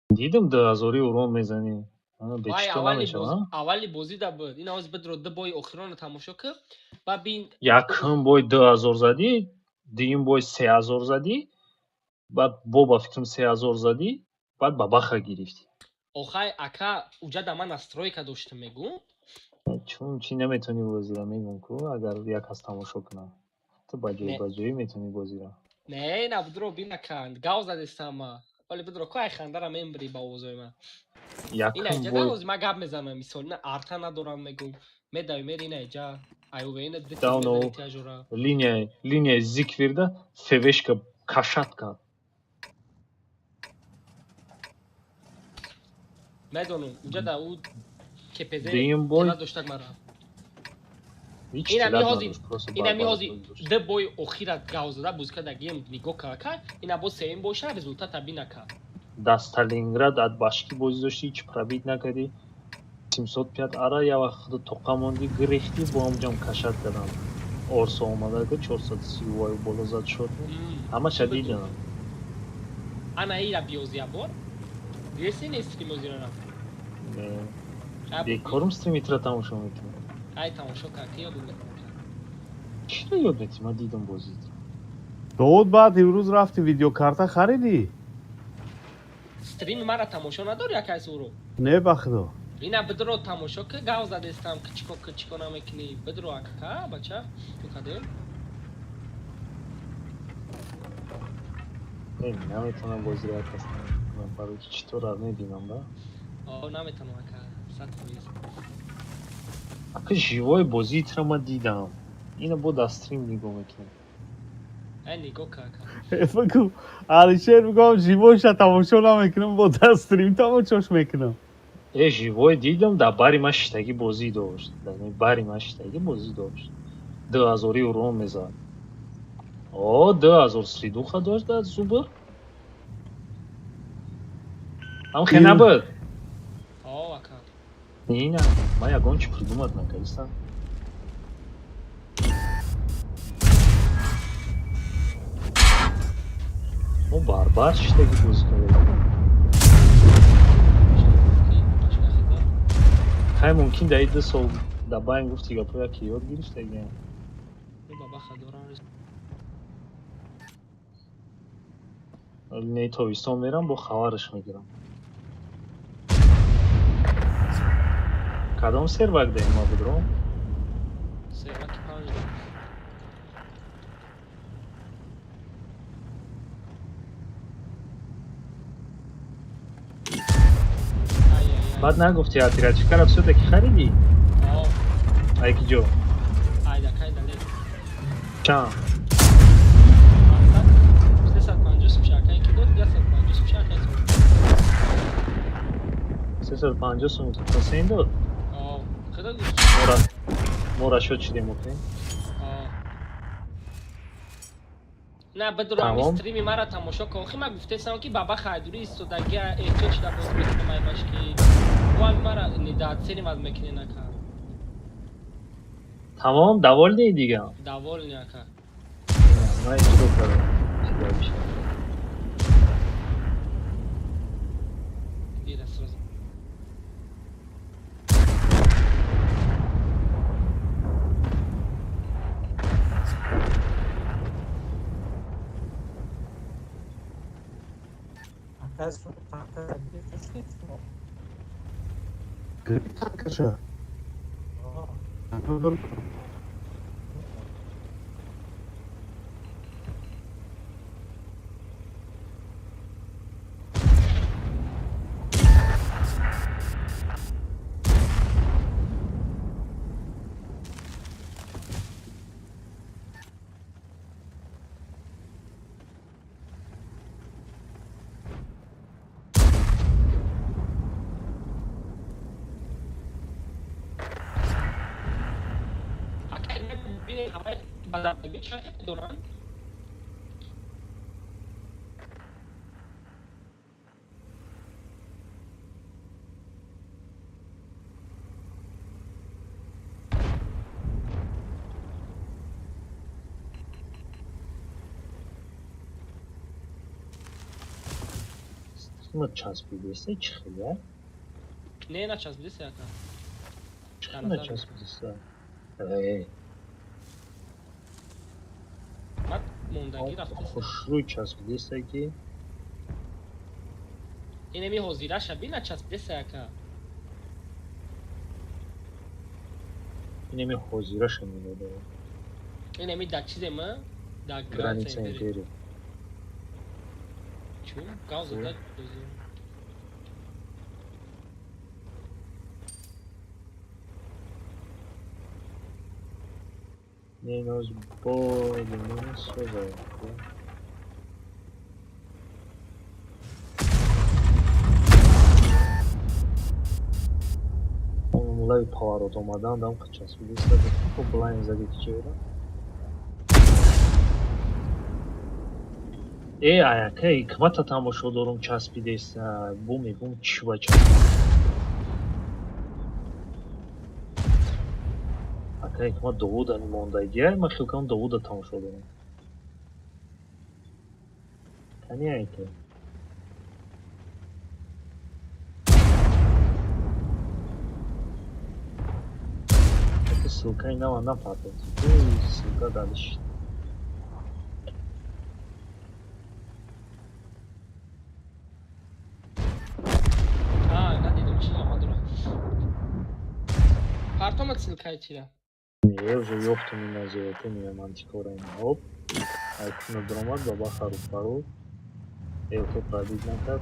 Дидам, 2000-и урон мезанӣ. А, Вай бечито аввали намешава, боз а? Аввали бозӣ да буд. Ин ҳоз бидуро ду бои охиронро тамошо кун. Ба бин. Якум бой 2000 задӣ, дуюм бой 3000 задӣ, баъд бо ба фикрам 3000 задӣ, баъд ба баха гирифтӣ. Охай, ака, уҷа да ман настройка доштам, мегӯм. Чун чӣ наметавонӣ бозира, мегӯм ку, агар як кас тамошо кунад. Ту ба ҷои Не. ба ҷоӣ метавонӣ бозира. Не, на будро бинаканд. Гав задестам ма. Вале будро ку ай хандара мембри ба овозои ман. Ина Якум иҷа бой навози ма гап мезанам, мисол ина арта надорам мегӯм. Медави мери ина иҷа. Аюве ина дити Давно мезани тиажора. Линия зиквирда февешка кашат кард. Медонам, уҷа да ӯ КПЗ Дуюм бой тела доштак мара. ҳеҷ Ина тилат миҳози надошт, просто ина барбар миҳози бозӣ дошт. ду бои охира гав зада бузика да гем нигоҳ карака, ина боз сеюм боша результата бинака. Дар Сталинград от башки бозӣ дошти, ҳеҷ пробит накардӣ. 705 ара як вақт худо тоқа мондӣ, гирехтӣ, бо ҳамҷам кашат кардам. Орсо омада ки 430 вай боло зад шуд. Ҳамаша дидам. Ана ира биёзи ябор. Диеси не стрим озира рафт. Не. Бекорум стримитра тамошо мекунам. Ай тамошо кард, ки ёдум мекунам. Чиро ёд метӣ? Ман дидам бозитро. Довуд, баъд имрӯз рафти видеокарта харидӣ? Стрими мара тамошо надори, акай Суро? Не, ба худо. Ина бидро тамошо ки гав задестам, ки чико ки чико намекунӣ. Бидро ака, бача, ту кадем? Не, наметавонам бозиро як кас тамошо кунам, барои ки читора мебинам, да? О, наметавонам ака, 100%. Ака, живой бозиитро ман дидам. Ина бо дар стрим нигоҳ мекунам. Ай нигоҳ ка ака. Бигӯ, Алишер, мегӯям, живой ша тамошо намекунам, бо дар стрим тамошош мекунам. Э, живой дидам, дар бари ман шиштагӣ бозӣ дошт. Дар бари ман шиштагӣ бозӣ дошт. 2000 урон мезад. О, 2000 сридуха дошт дар зубр. Ҳам хе набуд. О, ака. Ина, ман ягон чи придумать накардистам. Мо барбар шиштагӣ бозӣ кардем. Хай, мумкин дар 2 сол дар байн гуфти гапо яке ёд гирифтагиам. Баба хадорам. Не, тобистон мерам, бо хабараш мегирам. Кадом сервак даем ма будром? Серваки панҷ да. Ай, ай, ай. Баъд нагуфти, оперативкара всё-таки харидӣ? О, Ай ки ҷо? Ай да кай дале. Чанд? 350 сум шакай ки дод, 150 сум шакай сум. 350 сум ҳусейн дод? О, худо гуфт. Мо расчёт шудем, окей? О. На бидро ами Тамом. стрими мара тамошо кун. Охи ма гуфтесам ки баба хайдури истодагия эҳтиёҷ шуда боз мекунам ай башки. Бо ами мара недооценивать мекунӣ нака. Тамом, довольный дига? Довольный ака. Ман иҷро кардам. Чида бишавад. Ира сразу. Ака, танка гирифташ шумо? Гирифт танкаша. О, Ака, бинед ҳамаи бадарбагӣ чӣ доранд? Стрима часпидеста чӣ хеле? Не, начаспидеста ака. Чӣ хеле начаспидеста? Э, Ман мондагӣ рафтеста. Хушрӯй часпидеста ки Инеми ҳозираша би начаспидеста ака. Инами ҳозираша медодад. Инами дар чизе ма? Дар Граница империя. Чун гав зада. Не, иназ более соза. Лави поворот омадан дам часпидиста, блайн зади чера. Э, аяка ҳикмата тамошо дорум, часпидеста, бу мегум, чӣ ба часпид. Ака ҳикмат Довуда мондагия, ман хел кардам, Довуда тамошо дорум. Кани айка? Ссылкаи нава напартофт. Ссылка дальше. Надидам, чи омадура. Партомад ссылкаи чира? Не, уже ёфтум, ина зиёте мия мантикора ина. Хоп. Айкуна дромад, баба хару пару. Элто пробить накард.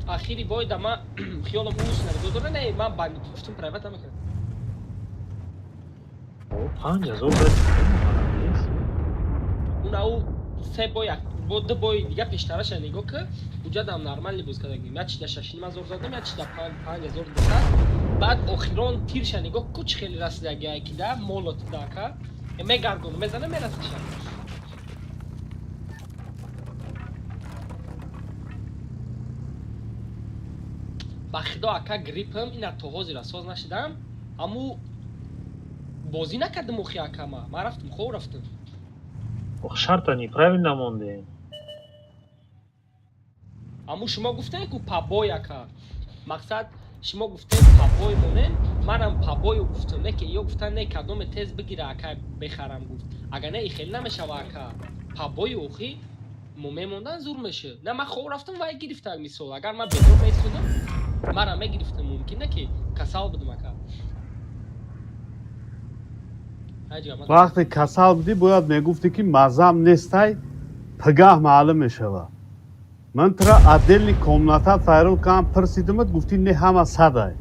Ахири бой да ма хиёлам ус нагузора, не, ман ба гуфтум, прайват намекардам. 5000 брат. Уна ӯ се бой, бо ду бои дига пештараша нигоҳ ки, уҷадам нормальный боз кардагим. Як чида 6500 задам, як чида 5200. Баъд охирон тирша нигоҳ ку, чӣ хеле расидагия, ки да молот дака мегардону мезана, мерасиша. Ба худо, ака, гриппам ина то ҳозира соз нашидам. Аму бозӣ накардам охи, ака, ма ман рафтам, хоб рафтам. Ох, шарта неправильно монде. Аму шумо гуфтем ку пабой, ака, мақсад, шумо гуфтем пабой монем, манам пабою гуфтам, не ки ё гуфтан, не, кадоме тез бигира, ака, бехарам, гуфт. Агар не, и хеле намешава, ака, пабою охи мо мемондан зур мешуд. На, ман хоб рафтам, вай гирифта. Мисол, агар ман бедор меистодам, манам мегирифтам. Мумкин не ки касал будам, ака. Вақте касал будӣ, бояд мегуфтӣ, ки маззам нестай, пигаҳ маълум мешавад. Ман тура отдельный комната файрод кардам, пирсидимат, гуфтӣ, не, ҳама садай.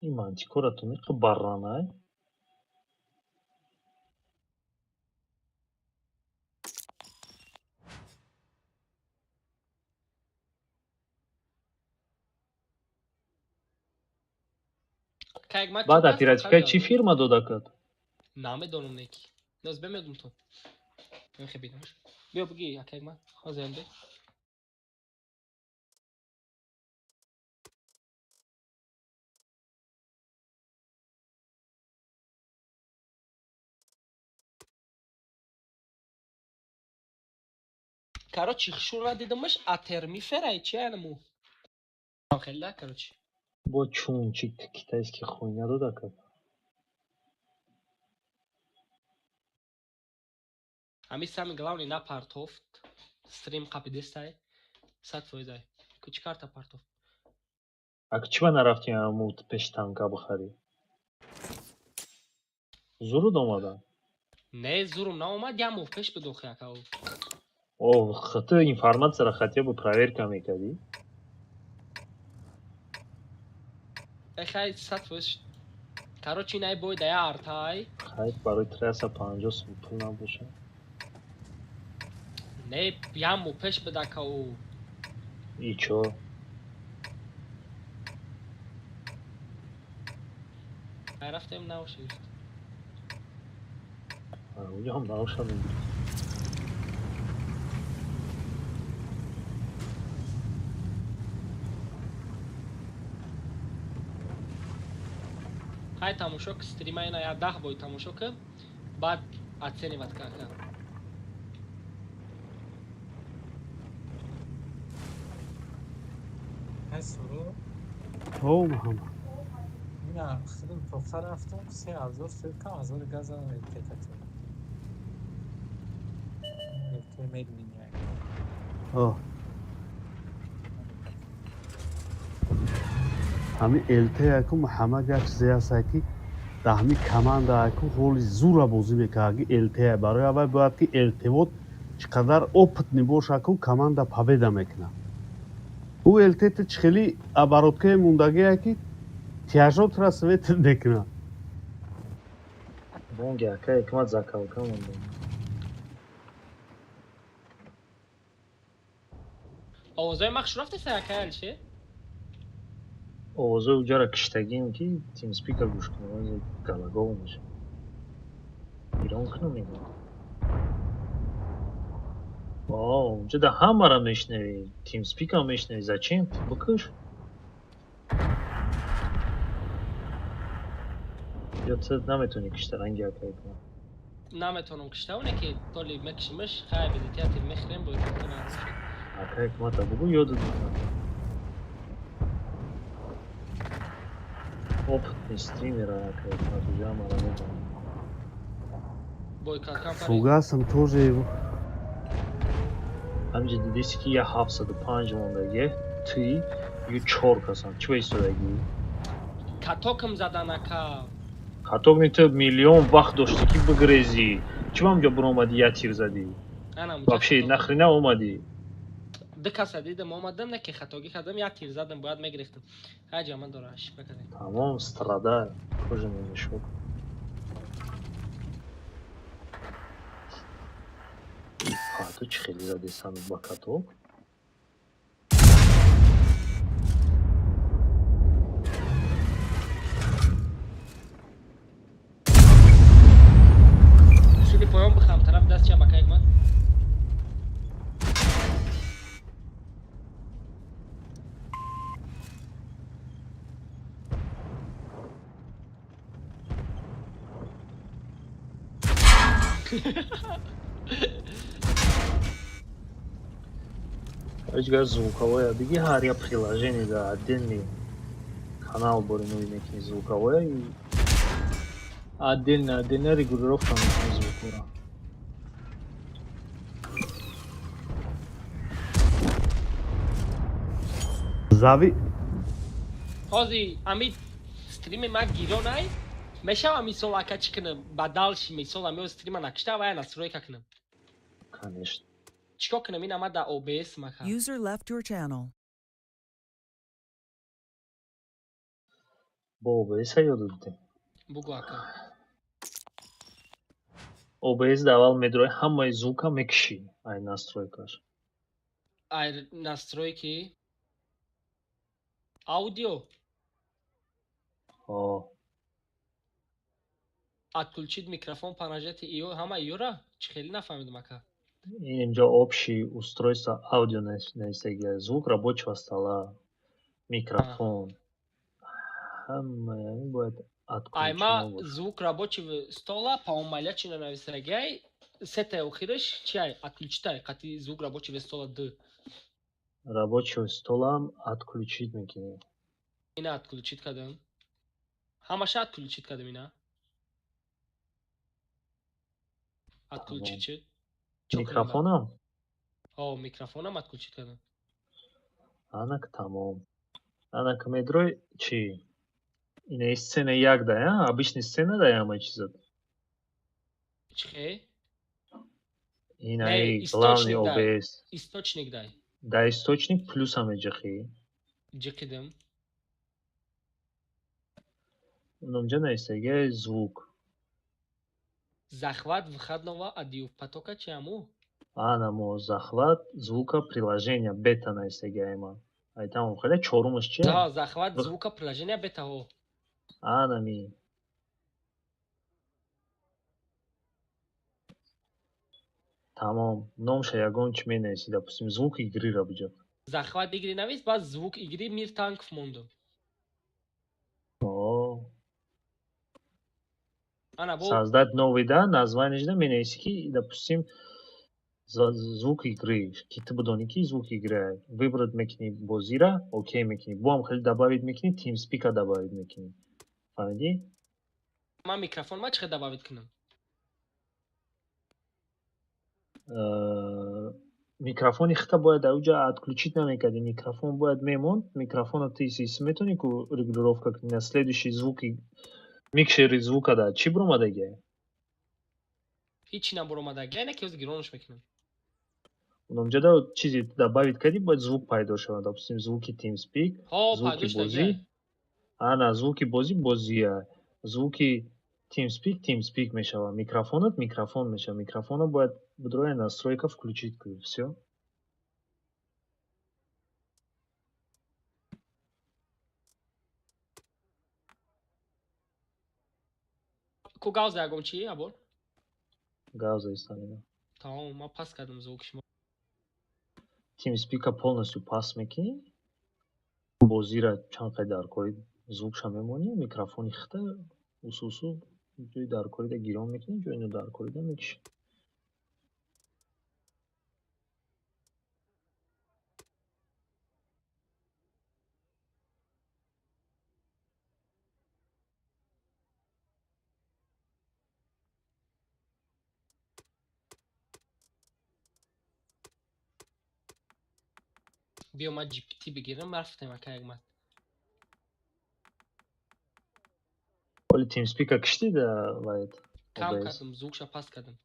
Ин мантикоратон иқа барранай. Баъд оперативкаи чӣ фирма дода кард? Намедонам, неки ноз бемедум то мехе бидамш. Биё, биги, акайма, ҳозирам бе. Короче, хушур надидамаш, а термиферай чи анаму хелда, короче. Бо чун чи китайский хуйня дода кард. Ами самый главный на партофт стрим қапидестай, 100%-ай. Кучи карта партофт. Ак чӣ ба нарафтӣ аму пеши танка бихарӣ? Зуруд омада. Не, зурум наомад, як моҳ пеш буд охи, ака. Ох, ту информатсияро хотя бы проверка мекардӣ. Хай, 100%. Короче, инай бой да я артай. Хай, барои 350 сум пул набоша. Не, як моҳ пеш буд, ака, ӯ. И чо? Хай, рафтем, навша гирифт. Уҷам навша мегирифт. Ҳай тамошо ки стрима ина я 10 бой тамошо ки, баъд оценивать ка ака. Ҳай суру. Ҳо, Муҳаммад. Ина худум тоқа рафтам, 3000 фиркам ҳазори газ задам ЛТ-кати. ЛТ медмини як. Ҳо. Ҳамин ЛТ яку Муҳаммад як чизе ҳаста, ки дар ҳамин команда яку роли зура бозӣ мекард, ки ЛТ барои аввал бояд ки ЛТвот чӣ қадар опытный боша ку команда победа мекунад. Ӯ ЛТ ту чӣ хели обороткаи мондагие, ки тяжотра светит мекунад. Бонги ака ҳикмат закалка мондам. Овозои махш рафтеса, ака Алишер? Овозои уҷара киштагием, ки тимспика гӯш кунем, галагов мешавад. Ирон кунам мегӯям. О, унҷа да ҳамаро мешнавӣ, тимспикам мешнавӣ, зачем? Бикуш. Ё ту наметавонӣ кишта ранги ака ҳикмат? Наметавонам кишта, оне ки толи мекишимаш, хай бидитиятир мехӯрем бо. Ака ҳикмата бугӯ, ёдат мекунам. Опытный стример ака ҳикмат уҷа ҳамаро медонад. Бойкалкам. Фугасам тоже. Ҳаминҷа дидеси, ки я 705 мондагӣ, ти ю чор касан. Чӣ ба истодагӣ? Катокам задан, ака. Каток не, ту миллион вақт доштӣ, ки бигрезӣ. Чӣ ба ҳамҷо биромадӣ, я тир задӣ? Вообще нахрена омадӣ? Ду каса дидам, омадам, не ки хатогӣ кардам, як тир задам, бояд мегирифтам. Ҳай, ҷама дора, ошибка кардем. Тамом, страдай, кожаный мешок. Ту чӣ хеле задесан ба каток? Шуди поён бихам тараф даст ча бака якман. Ҳеҷ гар звуковая биги, ҳар як приложение да отдельный канал бори нуй мекунӣ звуковая и отдельно отдельно регулировка мекунӣ звукора. Зави. Ҳози ами стрими ма гиронай мешава, мисол, ака, чӣ кунам ба дальше? Мисол, ами стрима накишта вая настройка кунам? Конечно. Чикор кунам ин ама да OBS мака? User left your channel. Бо OBS ёдат дидем. Бугу, ака. OBS да аввал медрои, ҳамаи звука мекишӣ ай настройкаш. Ай настройки аудио? О. Отключить микрофон, понажать иё, ҳама иёра чӣ хеле нафаҳмидам, ака. Инҷо общий устройство аудио нависагия, звук рабочего стола, микрофон, ҳамаи бояд Айма отключено бошад. Звук рабочего стола по умолчанию нависагиай, сетаи охираш чиай, отключитай қати звук рабочего стола д. Рабочего столам отключить мекунӣ. Ина отключить кардам, ҳамаша отключить кардам, ина отключить шуд. Чо кунам баъд? Микрофонам? О, микрофонам отключить кардам. Анак тамом, анак медрой чӣ, ина сцена як да обычный сцена да ҳамаи чизат. Чӣ хе? Инаи Не, главный источник дай. OBS. Источник дай. Да, источник плюсам меҷиқӣ. Ҷиқидам. Унамҷа нависагия звук. Захват выходного аудиопотока чи аму? Анамо захват звука приложения бета нависагия има. Ай тамом, хеле чорумаш чи? Да, захват звука приложения бета, ҳо. Анами тамом, номша ягон чи менависӣ, допустим, звук игрыра биҷа. Захват игры навис, баъд звук игры Мир танков мондум. О. Ана бо. Создать новый, да, название да менависӣ, ки, допустим, звук игры, ки ту бидонӣ, ки звук игры. Выбрать мекунӣ бозира, окей мекунӣ, боам хеле добавить мекунӣ, TeamSpeak-а добавить мекунӣ, фаҳмидӣ? Ман микрофон ма чӣ хел добавить кунам? Микрофони хита бояд ауҷа отключить намекардӣ, микрофон бояд мемонд. Микрофона ту ис метавонӣ ку регулировка кунӣ. На следующий звуки микшери звука да чӣ биромадагия? Ҳичи набуромадагия, не, ки ҳозир гиронаш мекунам. Унамҷада чизе добавить кардӣ, бояд звук пайдо шавад, допустим, звуки TeamSpeak. Ҳо. Звуки Пайдо бозӣ. шудагия. Ана, звуки бозӣ бозия, звуки TeamSpeak TeamSpeak мешавад, микрофонат микрофон мешавад. Микрофонро бояд бидроя настройка, включить кунӣ, всё. Ку гавза ягон чи абор? Гавза истанида. Тамом, ман паст кардам звуки шумо. TeamSpeak-а полностью паст мекунӣ, бозира чанд қай даркорӣ звукша мемонӣ, микрофони хита усусу ҷои даркорида гирон мекунӣ, ҷои нодаркорида мекушӣ. Биё, ман GPT бигирам, рафтем, ака Ягмат. Оли TeamSpeak-а киштӣ да вайт? Кам OBS. кардам, звукша паст кардам.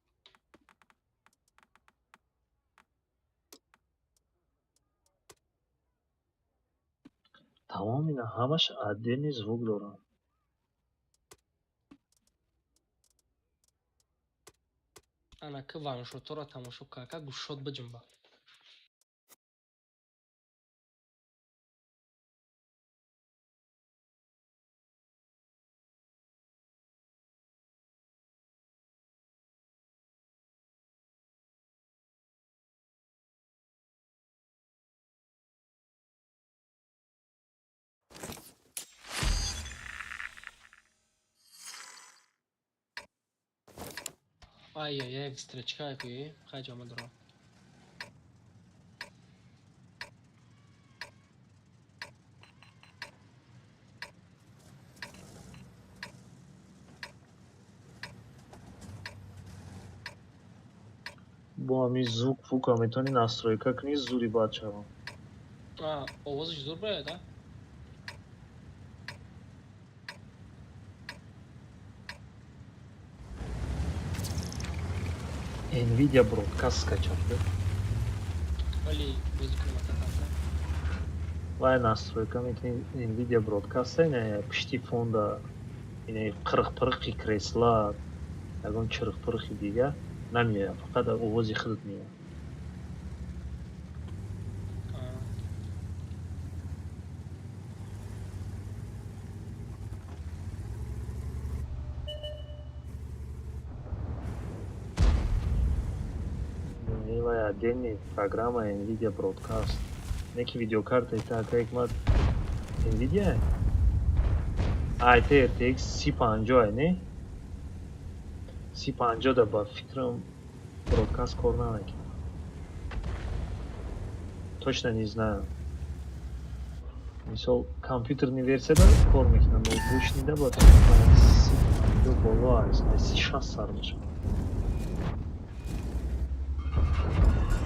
Тамом, ина ҳамаш отдельный звук доранд. Ана ки ваншоторо тамошо кар, ака, гӯшот биҷунба. Ай-яй-яй, встречка ки хай ҷома дорам. Бо ҳамин звук фука метавонӣ настройка кунӣ, зури бад шавад. А, овозиш зур бояд, а? Nvidia Broadcast скачать кун. Вале бозӣ кунам, ака, камтар. Вай настройка мекунӣ Nvidia Broadcast, ина пишти фонда, ина қирқ-пирқи кресла, ягон чирқ-пирқи дига намеояд, фақат овози худат меояд. А. Вай отдельный программа Nvidia Broadcast. Не ки видеокарта та, ака Ҳикмат, Nvidia? Ай, те RTX 3050, не? 3050 да ба фикрам Broadcast кор намекунад. Точно не знаю. Мисол, компютерный версияда кор мекунад, ноутбучныйда ба фикрам 3050 боло аст, ай 3060 сар мешавад.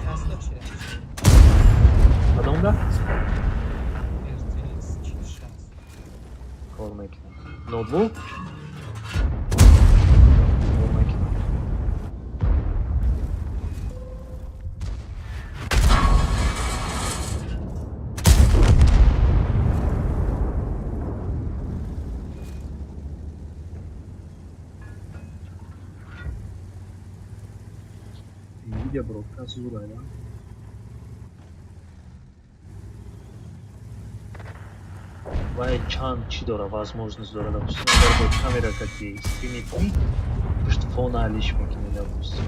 Тесла чи аст? Кадомда? RTX 4060. Кор мекунад. Ноутбук? Кор мекунад. Nvidia Broadcast зур ай, а? Вай чанд чӣ дора, возможность дора, допустим, агар бо камера кати стрим мекунӣ, пушти фона алиш мекунӣ, допустим.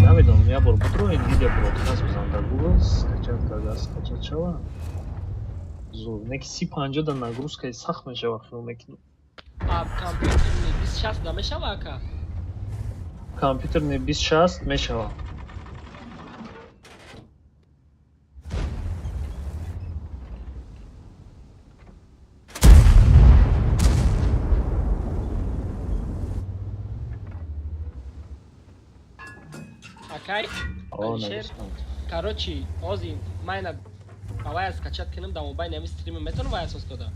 Намедонам, як бор картка агар скачать шава, зур. Не ки 30-50 да нагрузкаи сахт мешава, хиёл мекунам. А компьютерни 2060 да мешава, ака? Компьютерни 2060 мешава. Акай Алишер, короче, ози майна авая скачать кунам дар мобайни ҳами стрима, метавонам вай асос дода?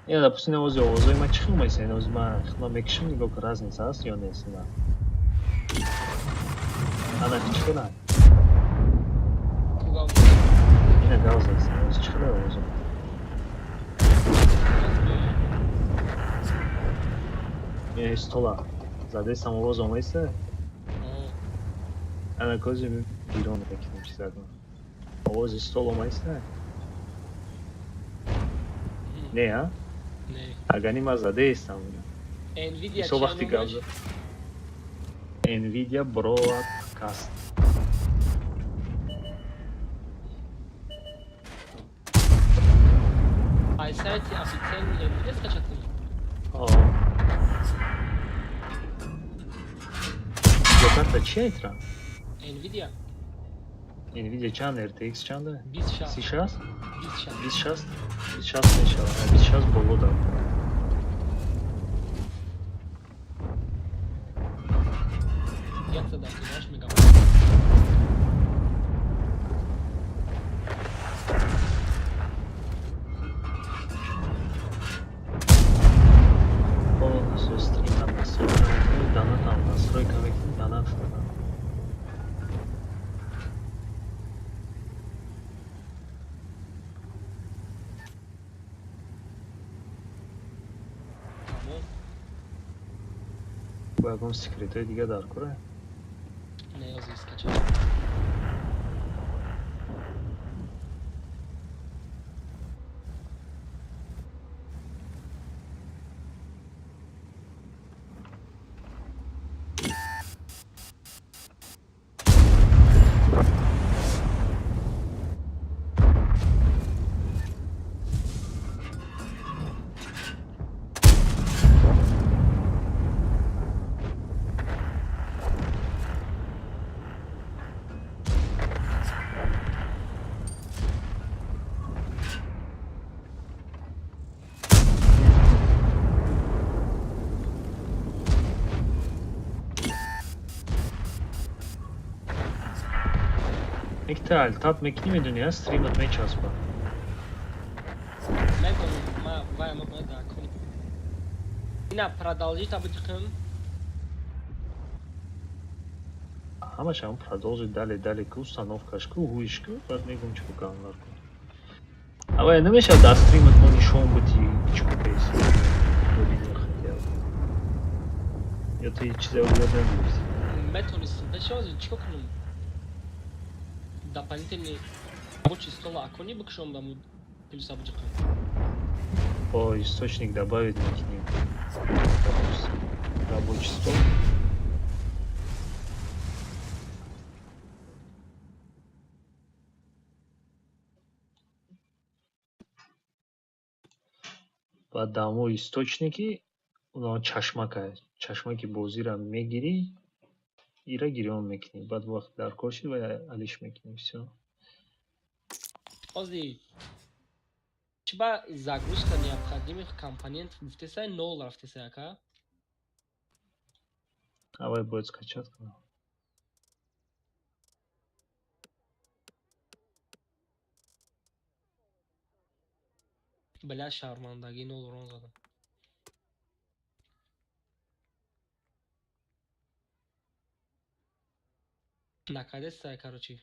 Я, допустим, ози овозои ма чӣ хел месен? Ози ма хидмат мекушам, нигоҳ кун, разница ҳаст ё нест? На. Ана чӣ хела? Ина гав заст. Ози чӣ хела овозо? Ё стола. Задестам, овоз омаиста? Ана кози гирон мекунем, чизакун. Овози стол омаиста? Не, а? Не. Агар ма задаистам. Nvidia. Мисол вақти гап Nvidia Broadcast. Ай сайти официальный Nvidia скачать кунем? О. Видеокарта чи айтра? Nvidia. Nvidia чанд, RTX чанда? 2060. 36? 2060. 2060? 2060 мешавад. 2060 боло дар. 178 мегабайт. Полностью стримам настройка мекунӣ, донатам настройка мекунӣ, донат додам. Тамом. Бо ягон секретҳои дига дар кора? Не, ози скачать. Ек та alt-tab мекунӣ, медонӣ, а стримат мечаспа. Медонам, ма вай ма бояд дар кунем. Ина продолжить биҷиқим. Ҳамаш ҳам продолжить, далее, далее ку, установкаш ку, ҳуиш ку, баъд мегӯм чӣ кунам дар кун. Авай намешавад дар стримат мо нишон бутӣ чӣ кунеси? Ё ту чизе ёд нагирифтӣ? Метонистам. Пешози чӣ кунам? Дополнительный рабочий стол акони бикушом, даму плюса биҷиқим. О, источник добавить мекунем. Допустим, рабочий стол. Баъд дамо источники уно чашмака, чашмаки бозиро мегирӣ, ира гирён мекунӣ. Баъд вақт дар кор шид ва алиш мекунӣ, всё. Ози чӣ ба загрузка необходимых компонент гуфтесай, нол рафтесай, ака? Авай бояд скачать кунам. Бля, шармандагӣ, нол урон задам. Накадестай, короче.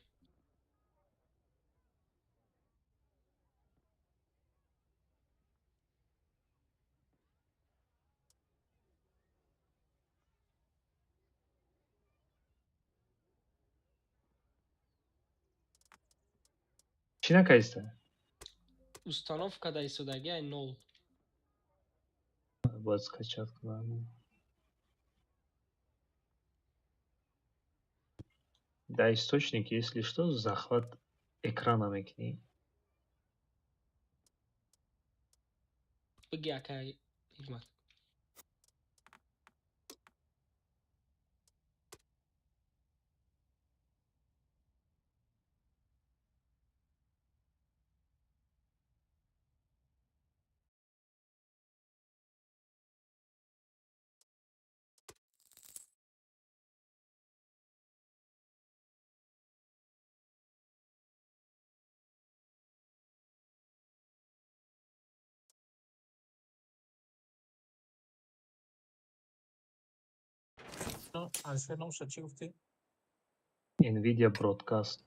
Чӣ накардиста? Установка да истодагӣ ай нол. Бояд скачать кунам. Дар источник, если что, захват экрана мекунӣ. Биги, акай Ҳикмат. Алишер, номша чӣ гуфтӣ? Nvidia Broadcast.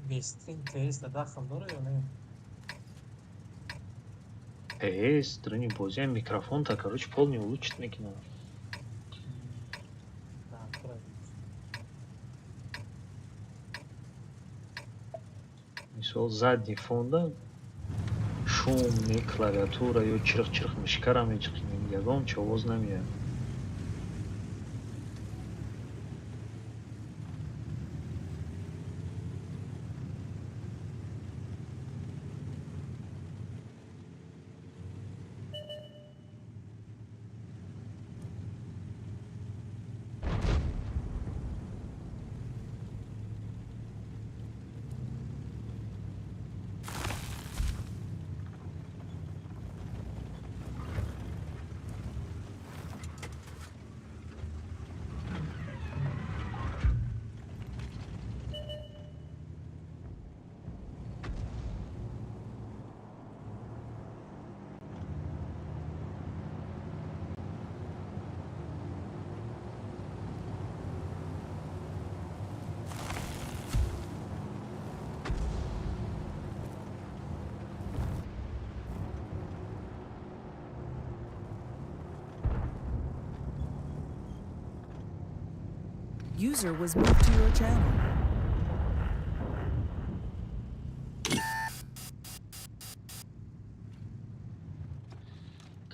Вестрин ТС да дахл дора ё не? ТС, дрини бозиам микрофон-та, короче, полный улучшить мекунам. Да, правильно. Мисол, задний фонда шум, не клавиатура ё чирх-чирх мышкара мечиқинем, ягон чи овоз намеяд. User was moved to your channel.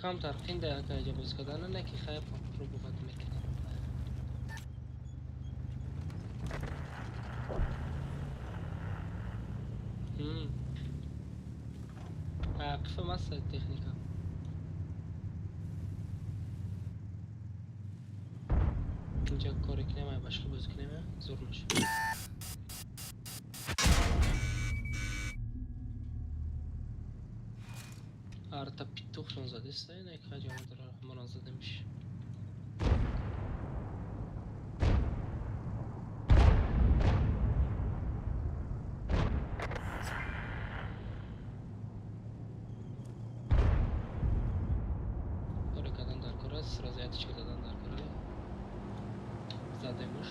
Камтар қинда, акайҷа, боз кардана, не ки хайр, пробовать мекунем. Қифм аст техника. Инҷа коре кунем, ай башқа бозӣ кунем, зур мешавад. Арта петухшон задеста, не хаҷа ҳамонан зада меши. Коре кардан дар кор аст, сразу ятичка задан дар кор задемуш.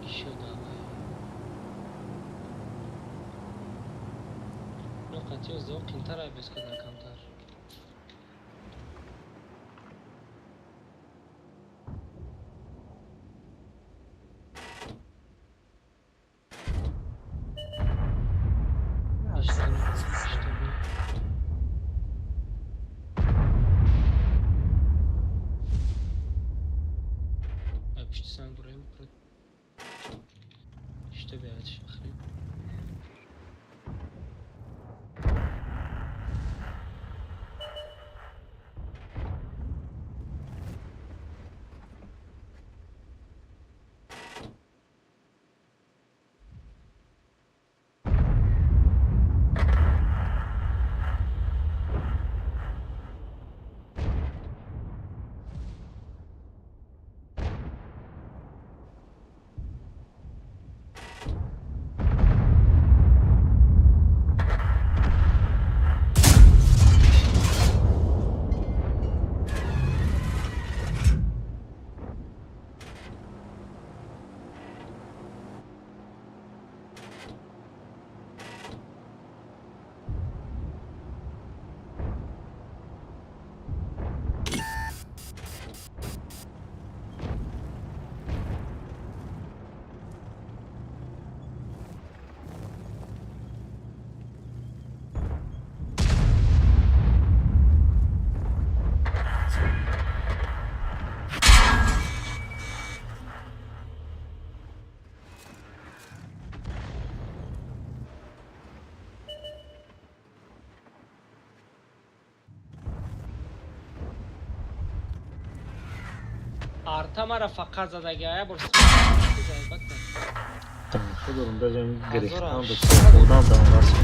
Ещё давай. Ну, хотел сделать кинтара без когда камтар. Арта мара фақат задаги, я бор. Тамошо дорам, даже гирифтан да 1600. хӯрдан да расм.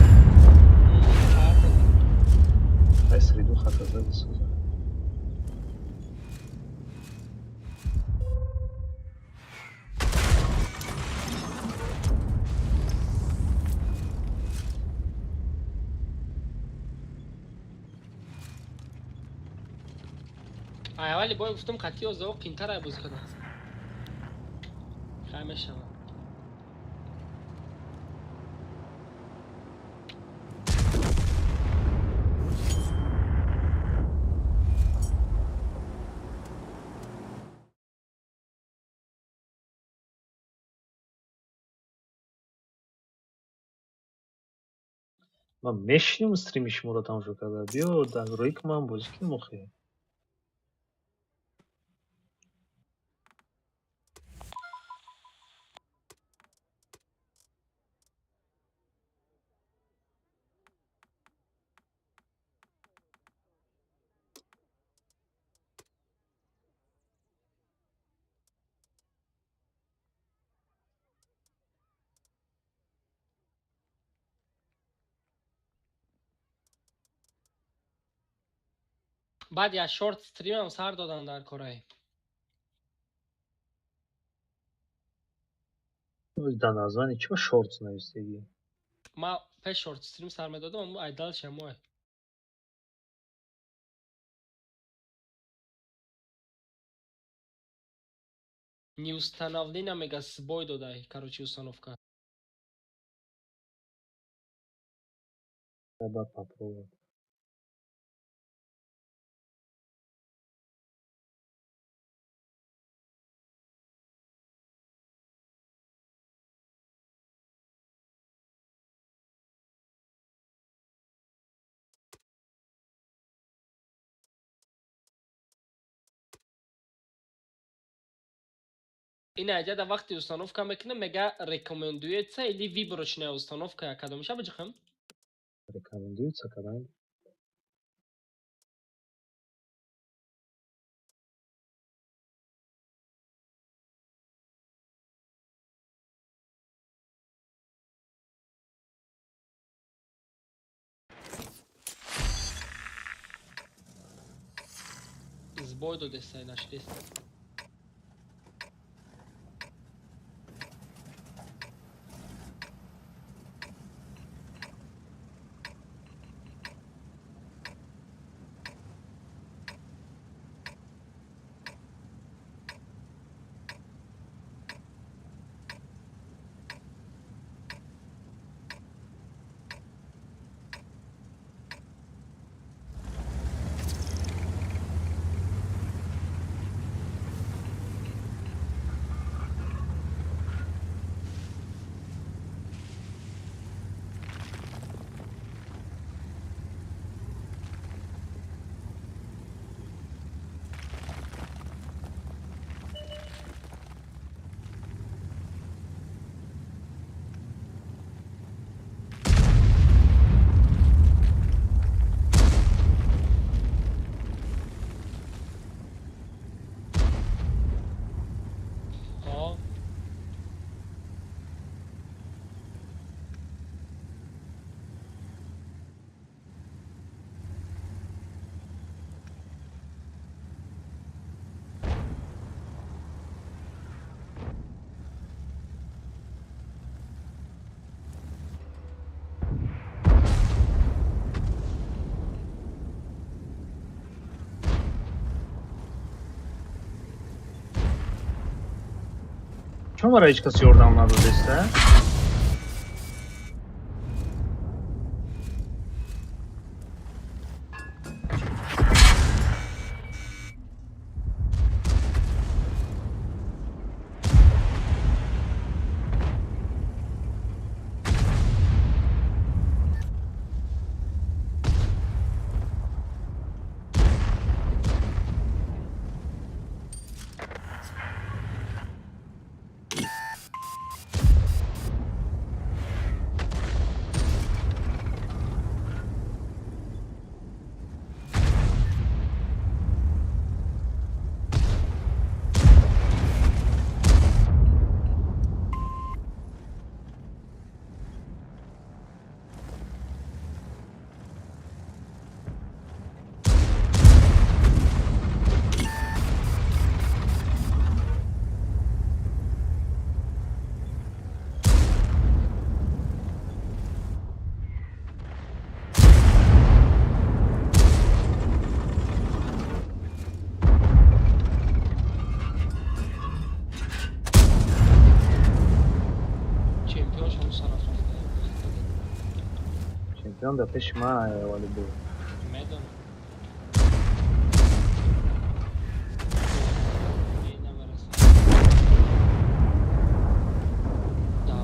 Ай среду хата зада соза. Ай, аввали бой гуфтам, қатъи озао қинтар ай боз кардам. Хай, мешавад. Ман мешинам стрими шуморо тамошо карда. Биё дар рӯи ки ман бозӣ кунем охи. Баъд я шорт стримам сар додан дар кораи. Дар названи чӣ ба шортс навистагӣ? Ма пеш шорт стрим сар медодам, аммо ай дальше мой. Не установлена мега, сбой додай, короче, установка. Баъд попробовать. Ина аҷада вақти установка мекунам, мега рекомендуется или выборочная установка кадомиша биҷихам? Рекомендуется кадан. Сбой додестай, нашдест. О. Чаро маро ҳеҷ кас ёрдам надодеста? Чемпион дар пеши ман аввали буд. Медонам. Эй, намерасам. Да.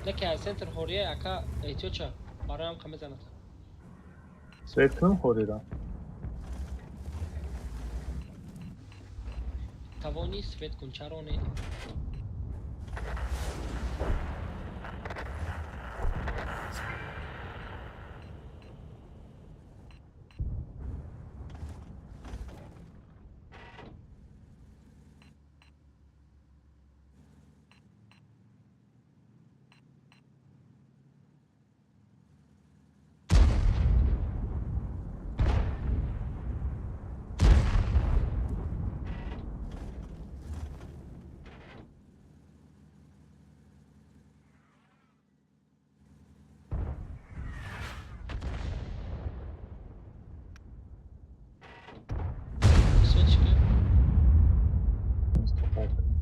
Не ки аз центр ҳория ака эҳтиёҷ ча бароям қа мезанад. Свет кунам хорира. Тавони свет кун, чаро не? Свет чӣ кар? Мустафо кунам.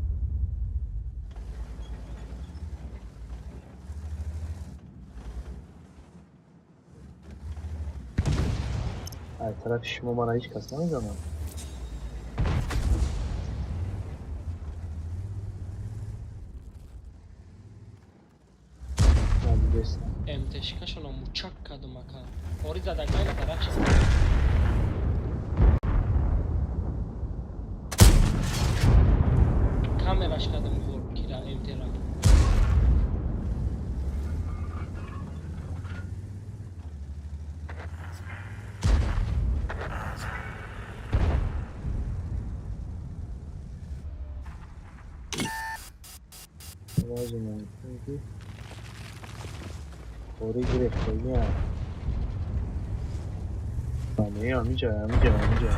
Аз тарафи шумо мара ҳеҷ кас намезанад. Надидестам. МТшкашона мучак кардум ака. Ори задагмайна дарахша. Камераш кардам хор кира МТра. Овози мумкин ки хори гирифтагиам. Не, ҳамиҷа, ҳамиҷа, ҳамиҷа.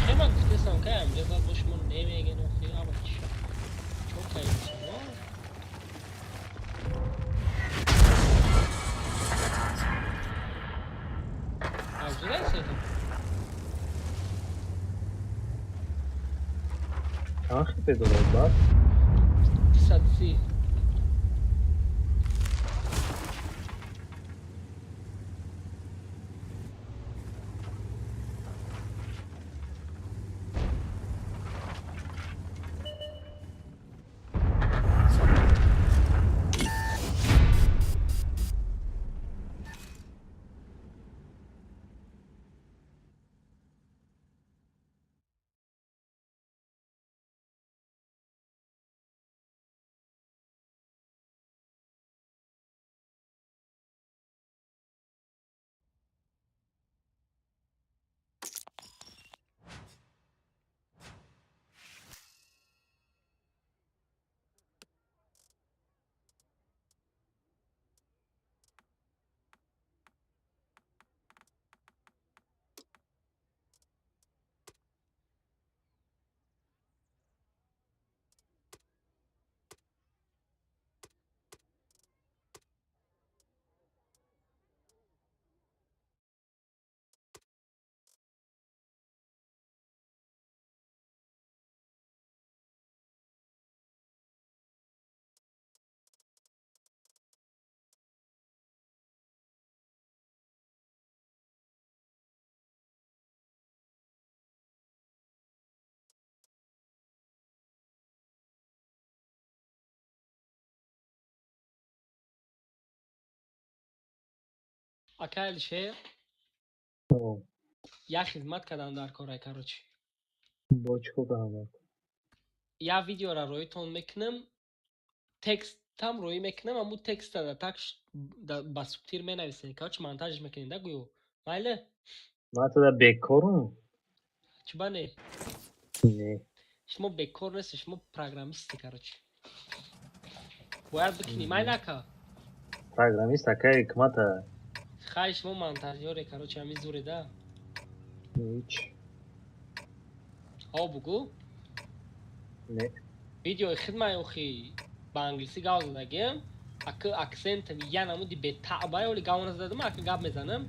Хема гуфтесам ка амҷа зад бо шумо немеген охи аба чо. Чо кайдесам? Аз ҷудайсета? Чанд хите дорад баъд? 230. Акай Алишер, як хизмат кардам дар корай, короче. Бо чӣ кор кардам? Як видеора роитон мекунам, текстам роӣ мекунам, аму текста да так ба субтир менависем. Короче, монтаж мекунем да гӯё. Майле? Ман тада бекорум. Чиба не? Не. Шумо бекор нестед, шумо программисти, короче. Бояд бикунӣ, майли ака? Программист акай ҳикмата. Хай, шумо монтажёре, короче, ҳамин зуре да. Ҳеч. Ҳо, бугӯ? Не. Видеои хидмай охи ба англисӣ гап задагиам, ака акцентам я намуди бетаъбай, оли гап назадам, ака гап мезанам,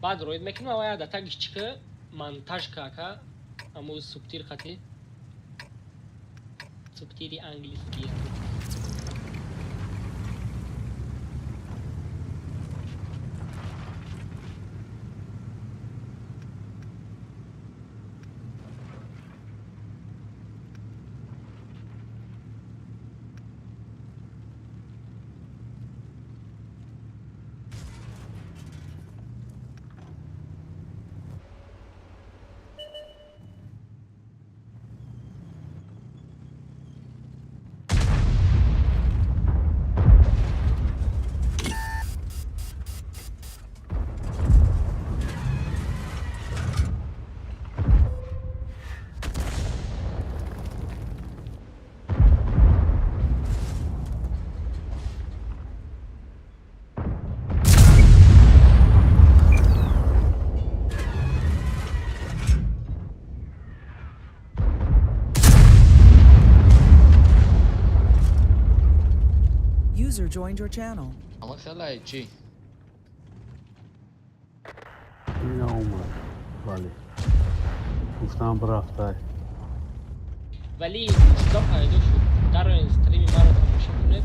баъд роид мекунам, ава я датагиш чика монтаж ка ака, аму субтир қати. Субтири англисӣ. User joined your channel. Ама хеле чӣ? Ина омад. Бале. Гуфтам рафтай. Вале чизо пайдо шуд. Дароен стрими маро тамошо кунед.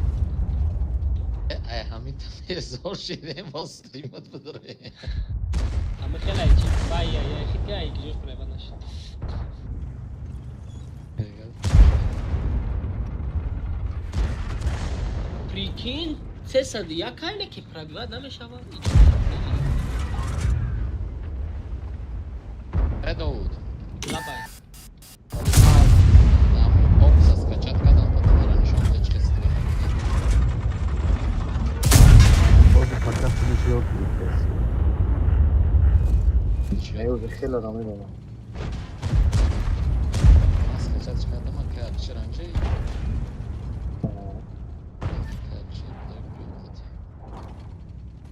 Ай ҳамин зор шидем бо стримат бидорем. Ама хеле чи бай я я хит я ки ҷош прайва нашид. Прикинь, 301 кайне ки пробивать намешавад. Э Довуд. Лабай. Опса скачать кардам, потом маро нишон дод чӣ стрим. Боз фақат худаш ёд гирифтааст. Не, хеле одам медонам. Ман скачать кардам, ака Алишер анҷа.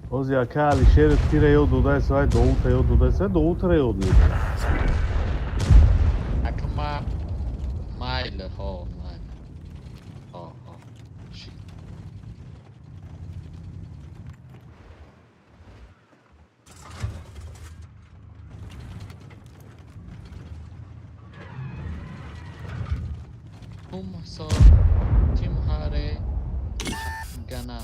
Боз яка Алишер тира ёд додааст, вай Довудта ёд додааст, Довудтара ёд медиҳад. Ака ма майле, ҳо, майле. Ҳо, ҳо. Ши. तुम सो तुम्हारे गना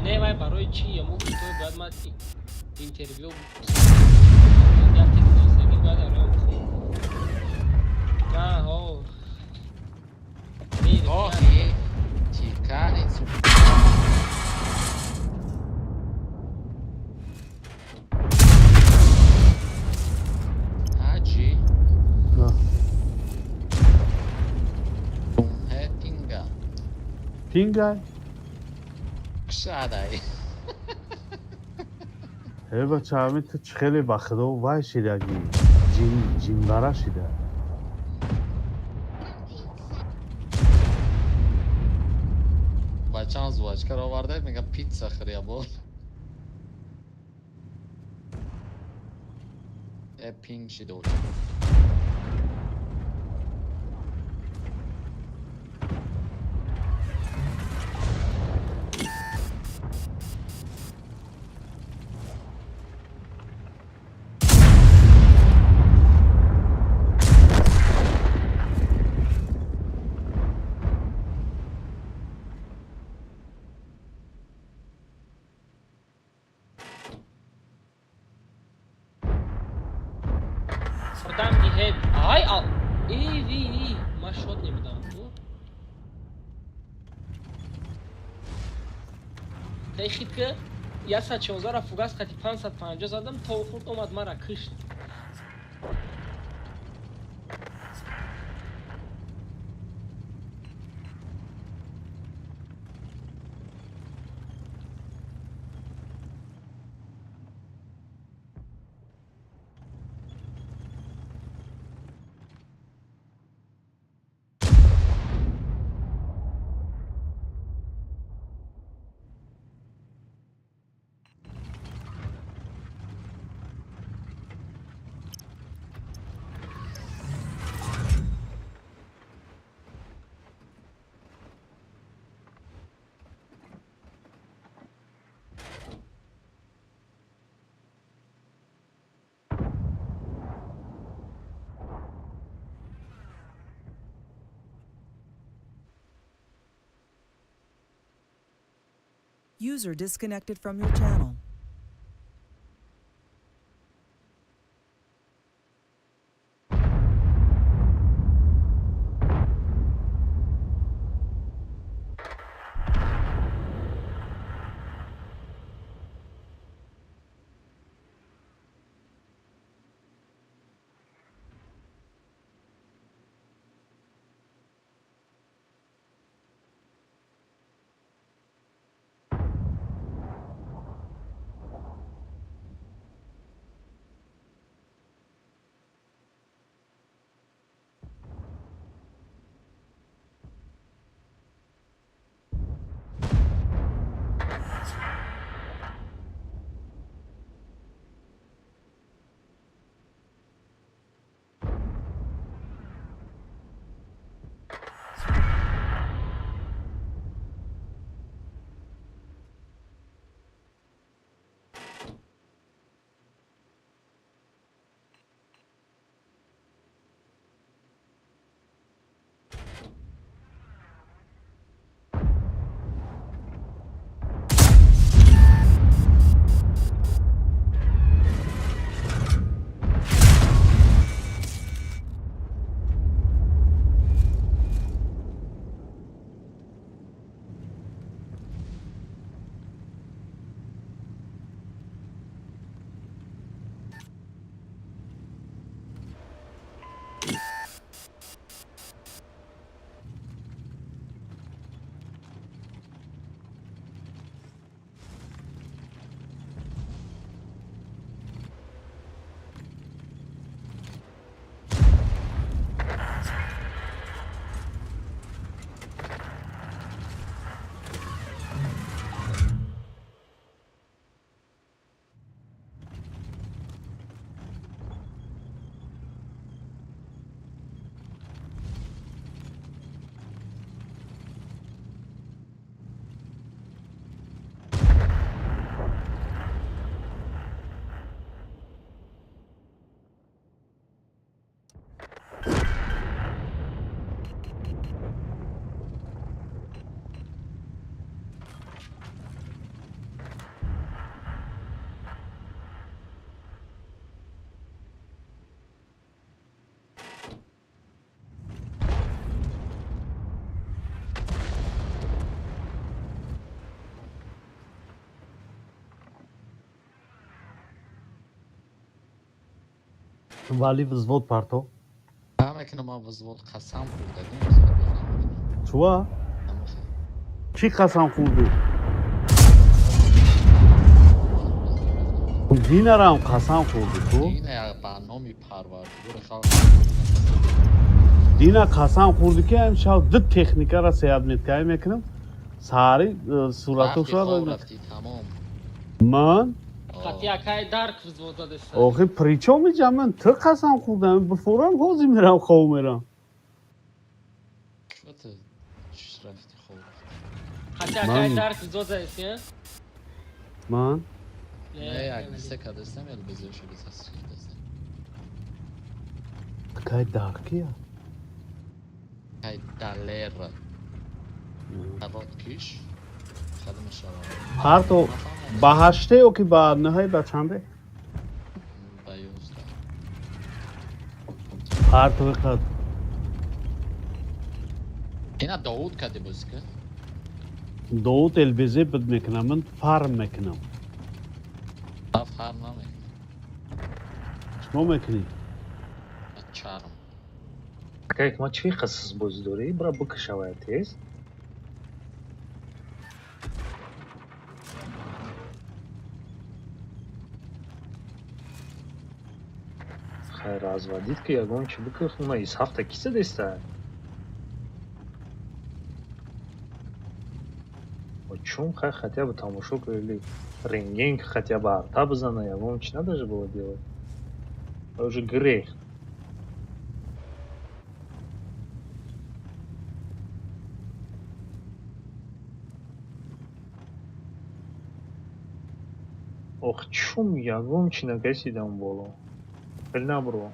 Не, вай барои чӣ яму хитой бояд ман интервю як текст нависагӣ бояд ароям бихонам. Ҳо. Гоҳи тика ҳаҷи тумҳе тинга. Тингай? Кшадай. Э бача, ҳамин ту чӣ хеле ба худо вай шидагӣ. Ҷин ҷинбара шида. Бачаам жвачкаро оварда, мега питса хӯр я бор. Э пинг шидо. Ман шод небудам ку. Таи хит ки 116-ра фугас қати 550 задам, то хурд омад мара кишт. User disconnected from your channel. Вали взвод парто. Мекунам ман взвод қасам хӯрдагим взвод бозам. Чуа? Чӣ қасам хӯрдӣ? Динарам қасам хӯрдӣ ту? Дина ба номи Парвардигори халқ. Дина қасам хӯрдӣ ки имшаб ду техникара сеадметкаӣ мекунам. Саҳари суратошро рафтӣ тамом. Ман Қати акай дарк взвод задеса. Охи причём иҷа ман ту қасам хӯрдам, бифорам ҳозир мерам хоб мерам. Рафти хоб. Қати акай дарк взвод задеси, Ман? Не, як се кадестам, ял безер шуд дастам. Акай даркия? Кай далер. Короткиш. Хадм шава. Ҳар то ба ҳаште ё ки ба нӯҳе ба чанде? Ба 11. Ҳар то қад. Ина Довуд кади бозӣ ка? Довуд ЛБЗ бид мекунам, ман фарм мекунам. Ман фарм намекунам. Чико мекунӣ? Чарм. Акай, ма чӣ қасас бозӣ дорӣ? Бира бикашавая тез. Хайр, разводить ки ягон чи биках, уна из ҳафта ки задеста? Чун хай хотя бы тамошо ку или рентген хотя бы арта бизана, ягон чи надо же было делать. А уже грех. Ох, чум ягон чи накасидам боло. Хеле набро.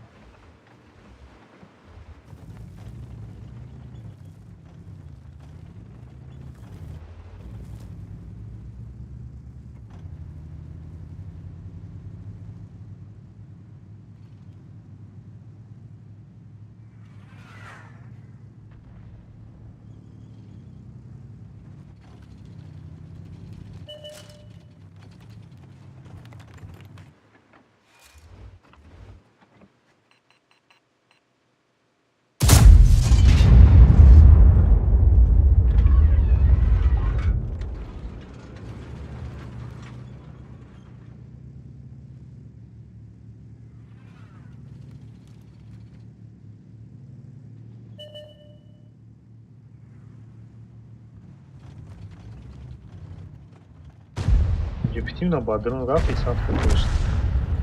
Ҷептимна ба дрон рафт, исафта гашт.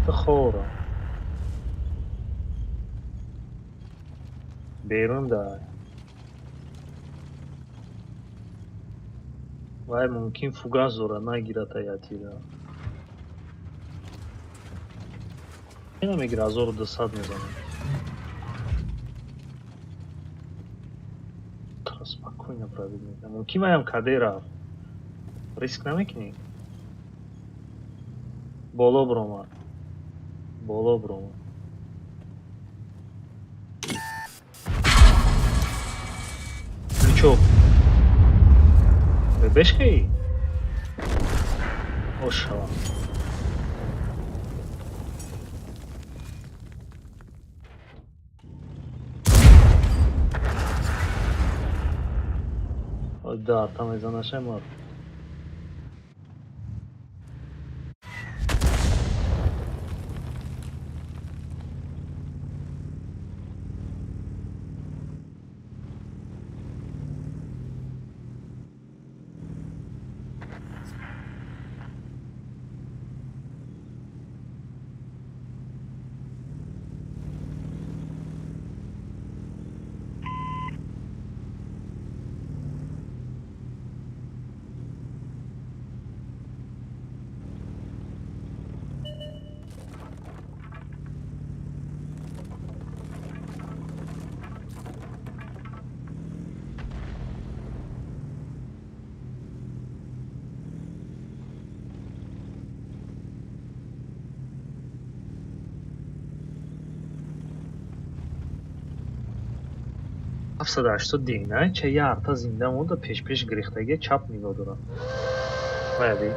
Ту хора. Берун дай. Вай мумкин фугас дорад, нагирад аятира. Намегира, 1200 мезанад. Спокойно пробить мекунам. Мумкин ваям каде рафт. Риск намекунӣ? Боло биромад. Боло биромад. Лючок. Бебешкаи? Ошава. Да, там мезанашай мар. 780 дина ча я арта зинда монда, пешпеш гирехтагия чап нигоҳ дорад. Ваяди.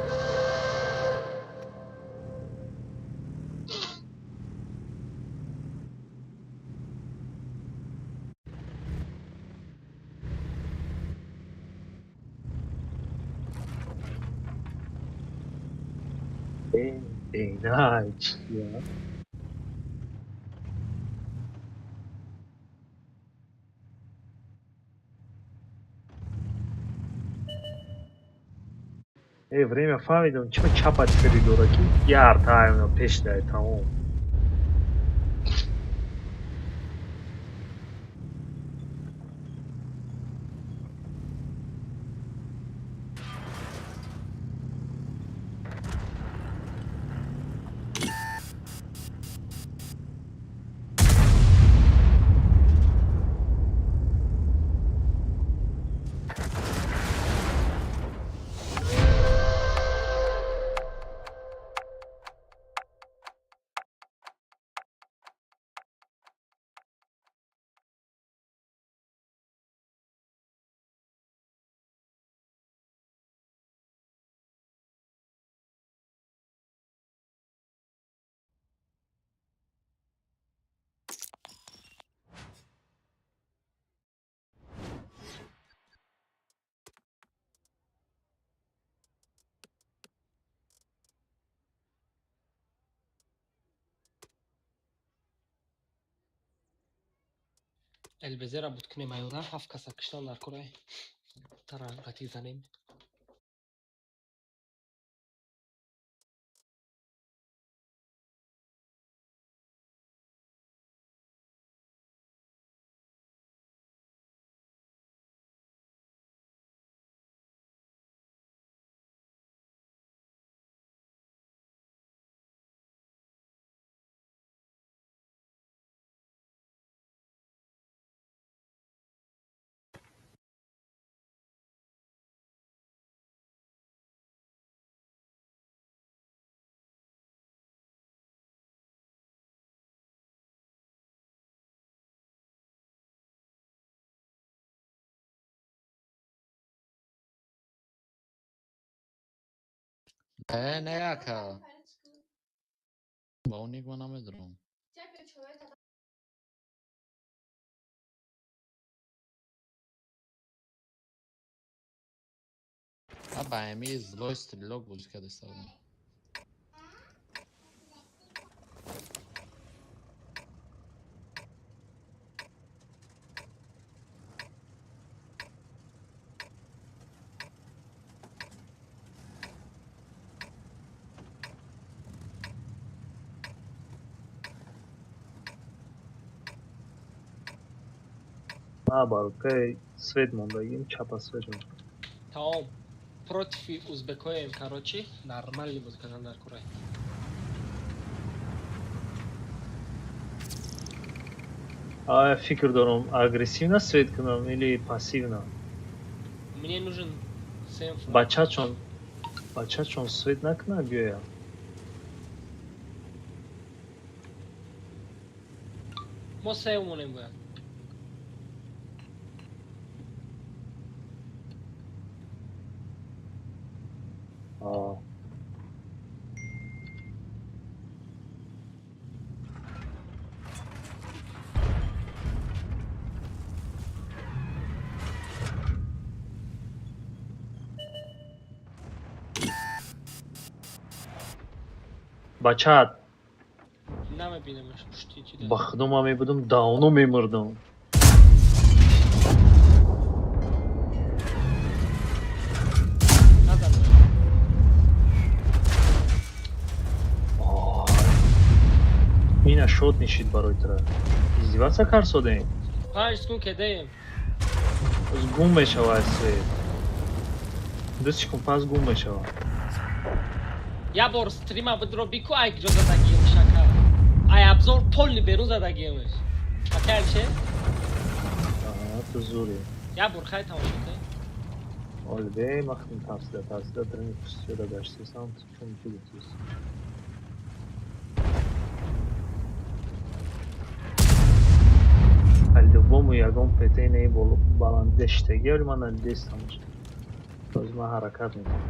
Дина чия? Э, время фаҳмидам, чима чапат фири дора ки я арта пеш дай тамом. ЛБЗ-ра буд кунем айёра, ҳафт каса киштан дар курай. Тара қатӣ занем. Не, ака. Ба он ма намедонам. А ба ами злой стрелок бозӣ кардаста будам. На, барукаи свет мондагим, чапа свет монд. Тамом. Против узбекоем, короче, нормальный бозӣ кардан дар курай. А фикр дорам, агрессивно свет кунам или пассивно? Мне нужен семь фраг. Бачачон свет накунад гӯя. Мо се монем бояд. А. Бачат, Намебинамаш пушти чи ба худо ман мебудам, давно мемурдам. Назад. Ой. Ина шот нишид барои тура. Издеваться карсодем? 5 секунд кедаем. Боз гум мешавад свет. 2 секунд пас гум мешавад. Я бор стрима бидро бику, ай ҷо задагием шака. Ай обзор полный берун задагиемш. Акай че? Аҳа, ту зури. Я бор хай тамошо кун. Оли бе, махтим тарсида, тарсида, дрини пустиёда гаштесам, чун чӣ гуфтис? По-любому ягон ПТ не баландештаги, вале ман надидестамаш. Боз ман ҳаракат мекунам.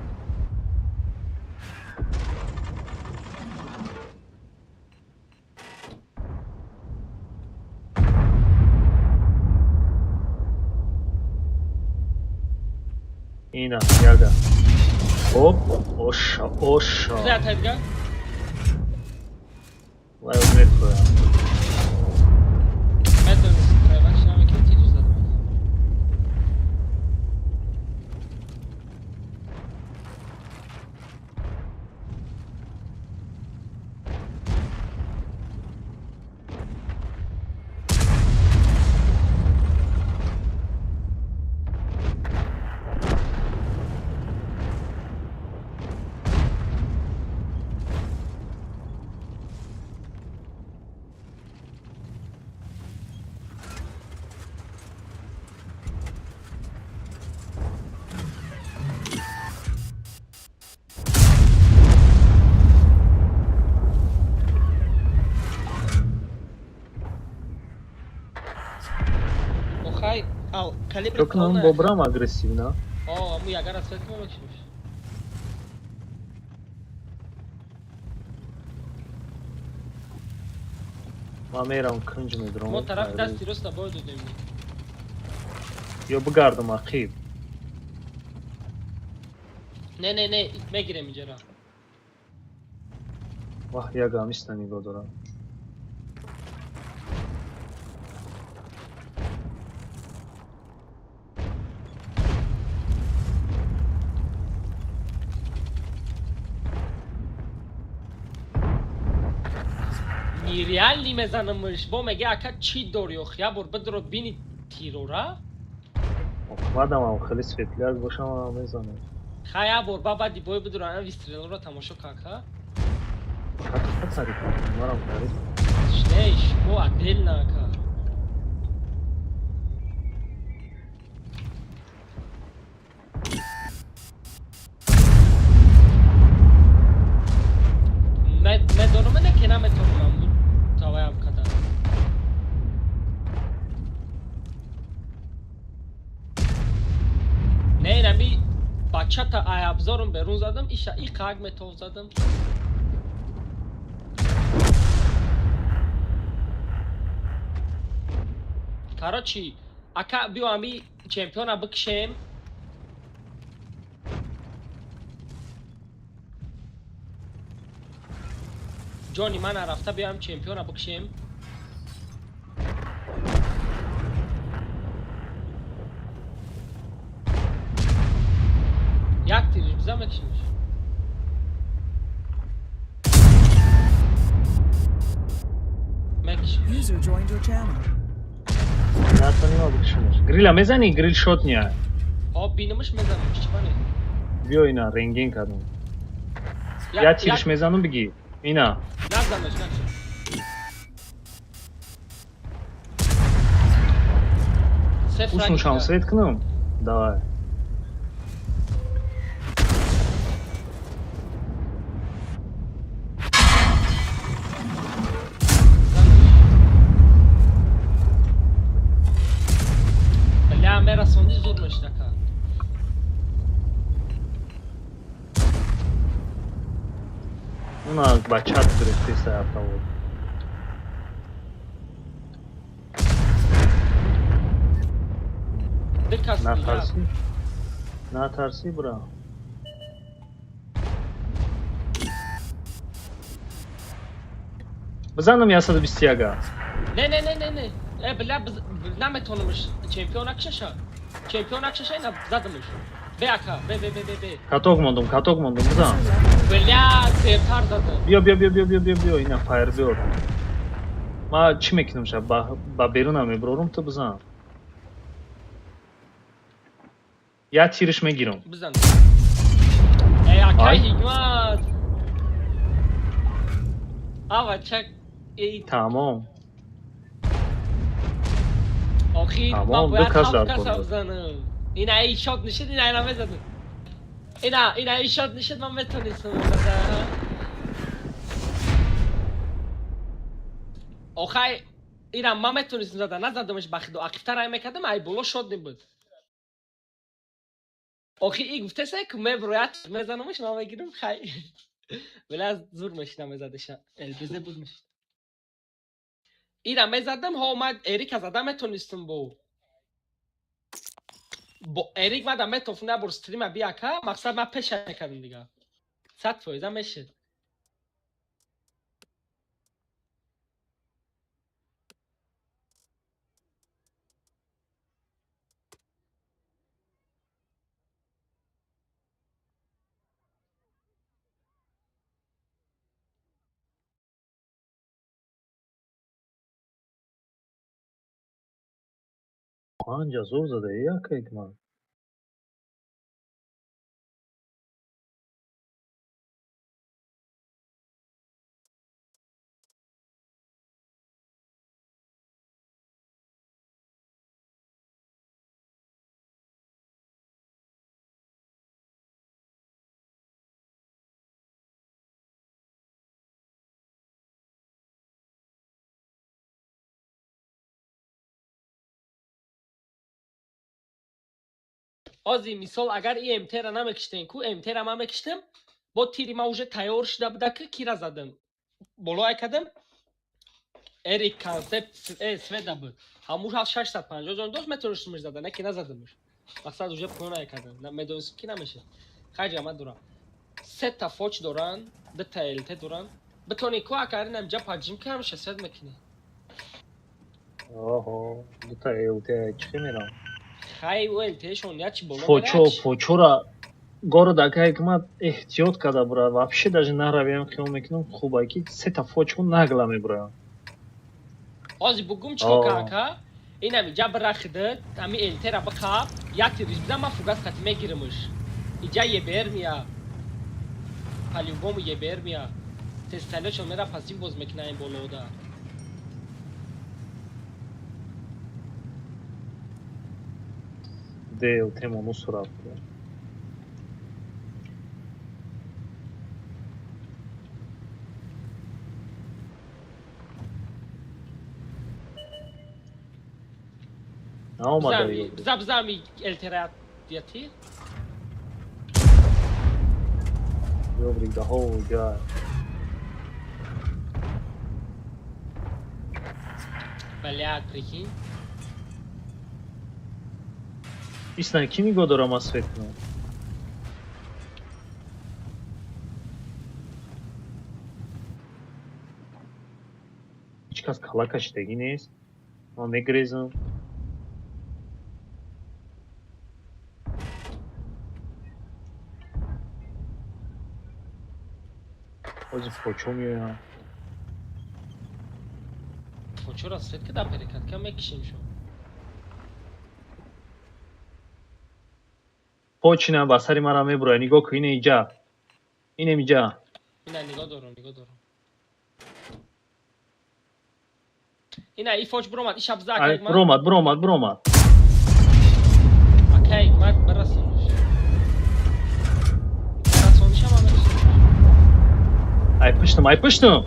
Ина, яга. Оп, оша, оша. Зая тайдга? Вай мекоям. Медонис, тревак шнаме ки тиҷ задам. Охай, ау, калибр Чё кунам, бобрам агрессивно? О, аму ягара свет мекшиш. Ман мерам кунҷ медурам. Мо тараф дасти роста бой додем. Ё бигардам ақиб. Не, не, не, мегирем иҷара. Ваҳ, як гамиста нигоҳ дорам. Нереальный мезанамш. Бо мега ака чӣ дорӣ ох? Я бор бидро бини тирора. Мадамам хеле светляк бошам, ман мезанам. Ха, я бор ба баъди бой бидро ана выстрелора тамошо кака. Хата тариф марам тариф. Не, шумо отдельно ака. Медонам не ки наметонам таваям кадан. Не, инами бачата ай абзорум берун задам, иша и қак метов задам. Короче, ака биё ами чемпиона бикшем. Ҷони ман рафта биёам чемпиона бикшем. Як тириш биза мекшимш. Мекшим. User joined your channel. Натоним бикшимш. Грила мезани, грил шот ния. Ҳо, бинамаш мезанам, чӣ бане? Биё ина рентген кардам. Я тириш мезанам бигӣ. Ина. Назанаш, накшам. Се Усун фраги шам дигар. свет кунам. Давай. Бля, мерасонди зур мешдака. Уна бачат гирифтеса автовод. Ду кас дигар. Натарси. Натарси бра. Бизанам 121. Не, не, не, не, не. Э, бля, наметонамш. Чемпион акшаша. Чемпион акшаша ина задамш. Бе ака, бе, бе, бе, бе, бе. Каток мондум, каток мондум, бизан. Бля, дертар задам. Биё, биё, биё, биё, биё, биё, биё, ина фаер биёр. Ма чӣ мекунам ша? Ба берунам меброрум, ту бизан. Я тириш мегирам. Бизан. Эй, ака Ай. ҳикмат. Ава чак эй Тамом. охи Тамом, ман ду бояд кас ҳафт дар кас кор буд. бизанам. Ина эй шот нишид, ина ина мезадам. Ина эй шот нишид, ман метонистам зада. Охай ина ман метонистам зада, назадамаш бахидо. Ақибтар ай мекардам, ай боло шот небуд. Охи и гуфтеса ки меброяд мезанамаш, ман мегирам, хай. Бля, зур мешина мезадаша. ЛБЗ буд мешид. Ира мезадам, ҳо ман Эрика зада метонистам бо. Бо Эрик мада метоф набур стрима биака, мақсад ман пеша мекардам дига. 100% мешид. 5000 зада як ҳикмат. Ози мисол агар и МТ-ра намекиштем ку, МТ-ра ман мекиштем, бо тири ма уже тайёр шуда буда ки кира задам. Боло ай кардам. Эрик концепт сведа буд. Ҳамуш ҳафт 650 ҷон дошт метонистумш зада, не ки назадамш. Мақсад уже поён ай кардам. Медонистум ки намешад. Хай ҷамъат дорам. Сета фоч доранд, дута ЛТ доранд. Битони ку акар инам ҷа паджим ки ҳамеша свет мекунӣ. Оҳо, дута ЛТ чӣ мерам? Хай ӯ ЛТ-шон я чи боло Фочо, мерад, чи- фочора город ака ҳикмат эҳтиёт карда бура. Вообще даже наравиам хиёл мекунам хуб ки сета фочку нагла мебурам. Ҳозир бугум чикор ка, инами ҷа бирахидад, ами элтера биқаб, як тириш бизан, ман фугас қати мегиримш. Иҷа ебер мия. По-любому ебер мия. Тесталёшон мера пасин боз мекуна ин болода. Дел темо сурат. Наомада. Биза, биза, ами элтера ятир. Ёбрик, the whole guy. Блядь, прикинь. Исна, ки нигоҳ дорам аз свет кунам? Ҳеҷ кас кала кашидагӣ нест. Ман мегрезам. Ҳозир почо меоям. Почора свет када перекатка мекишем шо. Почина ба сари мара мебурояд. Нигоҳ кун, ине иҷа. Инем иҷа. Ина нигоҳ дорам, нигоҳ дорам. Ина и фоч буромад, и шаб зак. Буромад, буромад, буромад. Акай, мад барасониш. Барасониш ҳама мекишем. Ай пуштам, ай пуштам.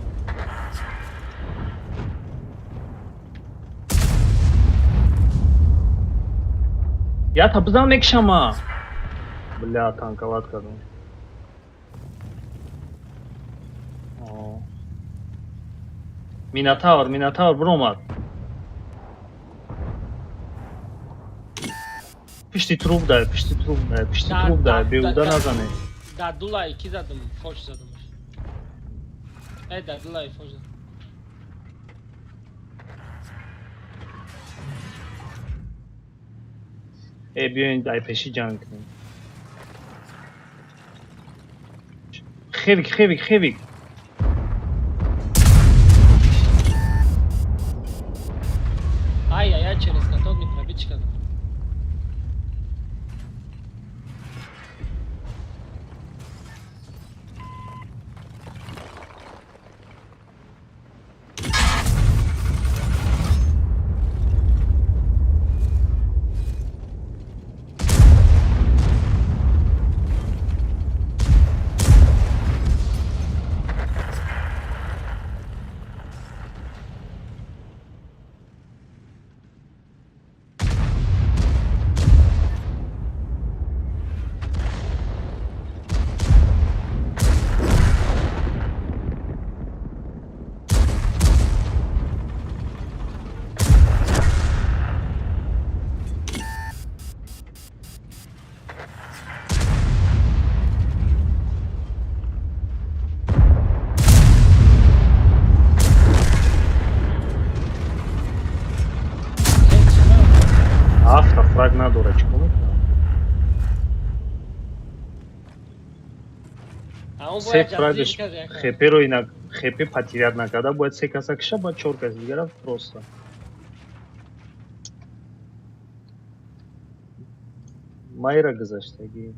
Ята бизан мекишама. Бля, танковат кардам. Минотавр, Минотавр буромад. Пишти труп дай, пишти труп дай, пишти труп дай, беуда назане. Дар дулай ки задам, фоч задамаш. Э, дар дулай фоч задам. Э, биёин ай пеши ҷанг кунем. Хевик, хевик, хевик. Ай, ай, ай, через каток не пробить кардам. Ҳафта фраг надора, чӣ кор мекунам? Се фрагаш хеперо ина хепе потерят накарда, бояд се каса киша, бояд чор каси дигара просто. Майра гузаштагӣ.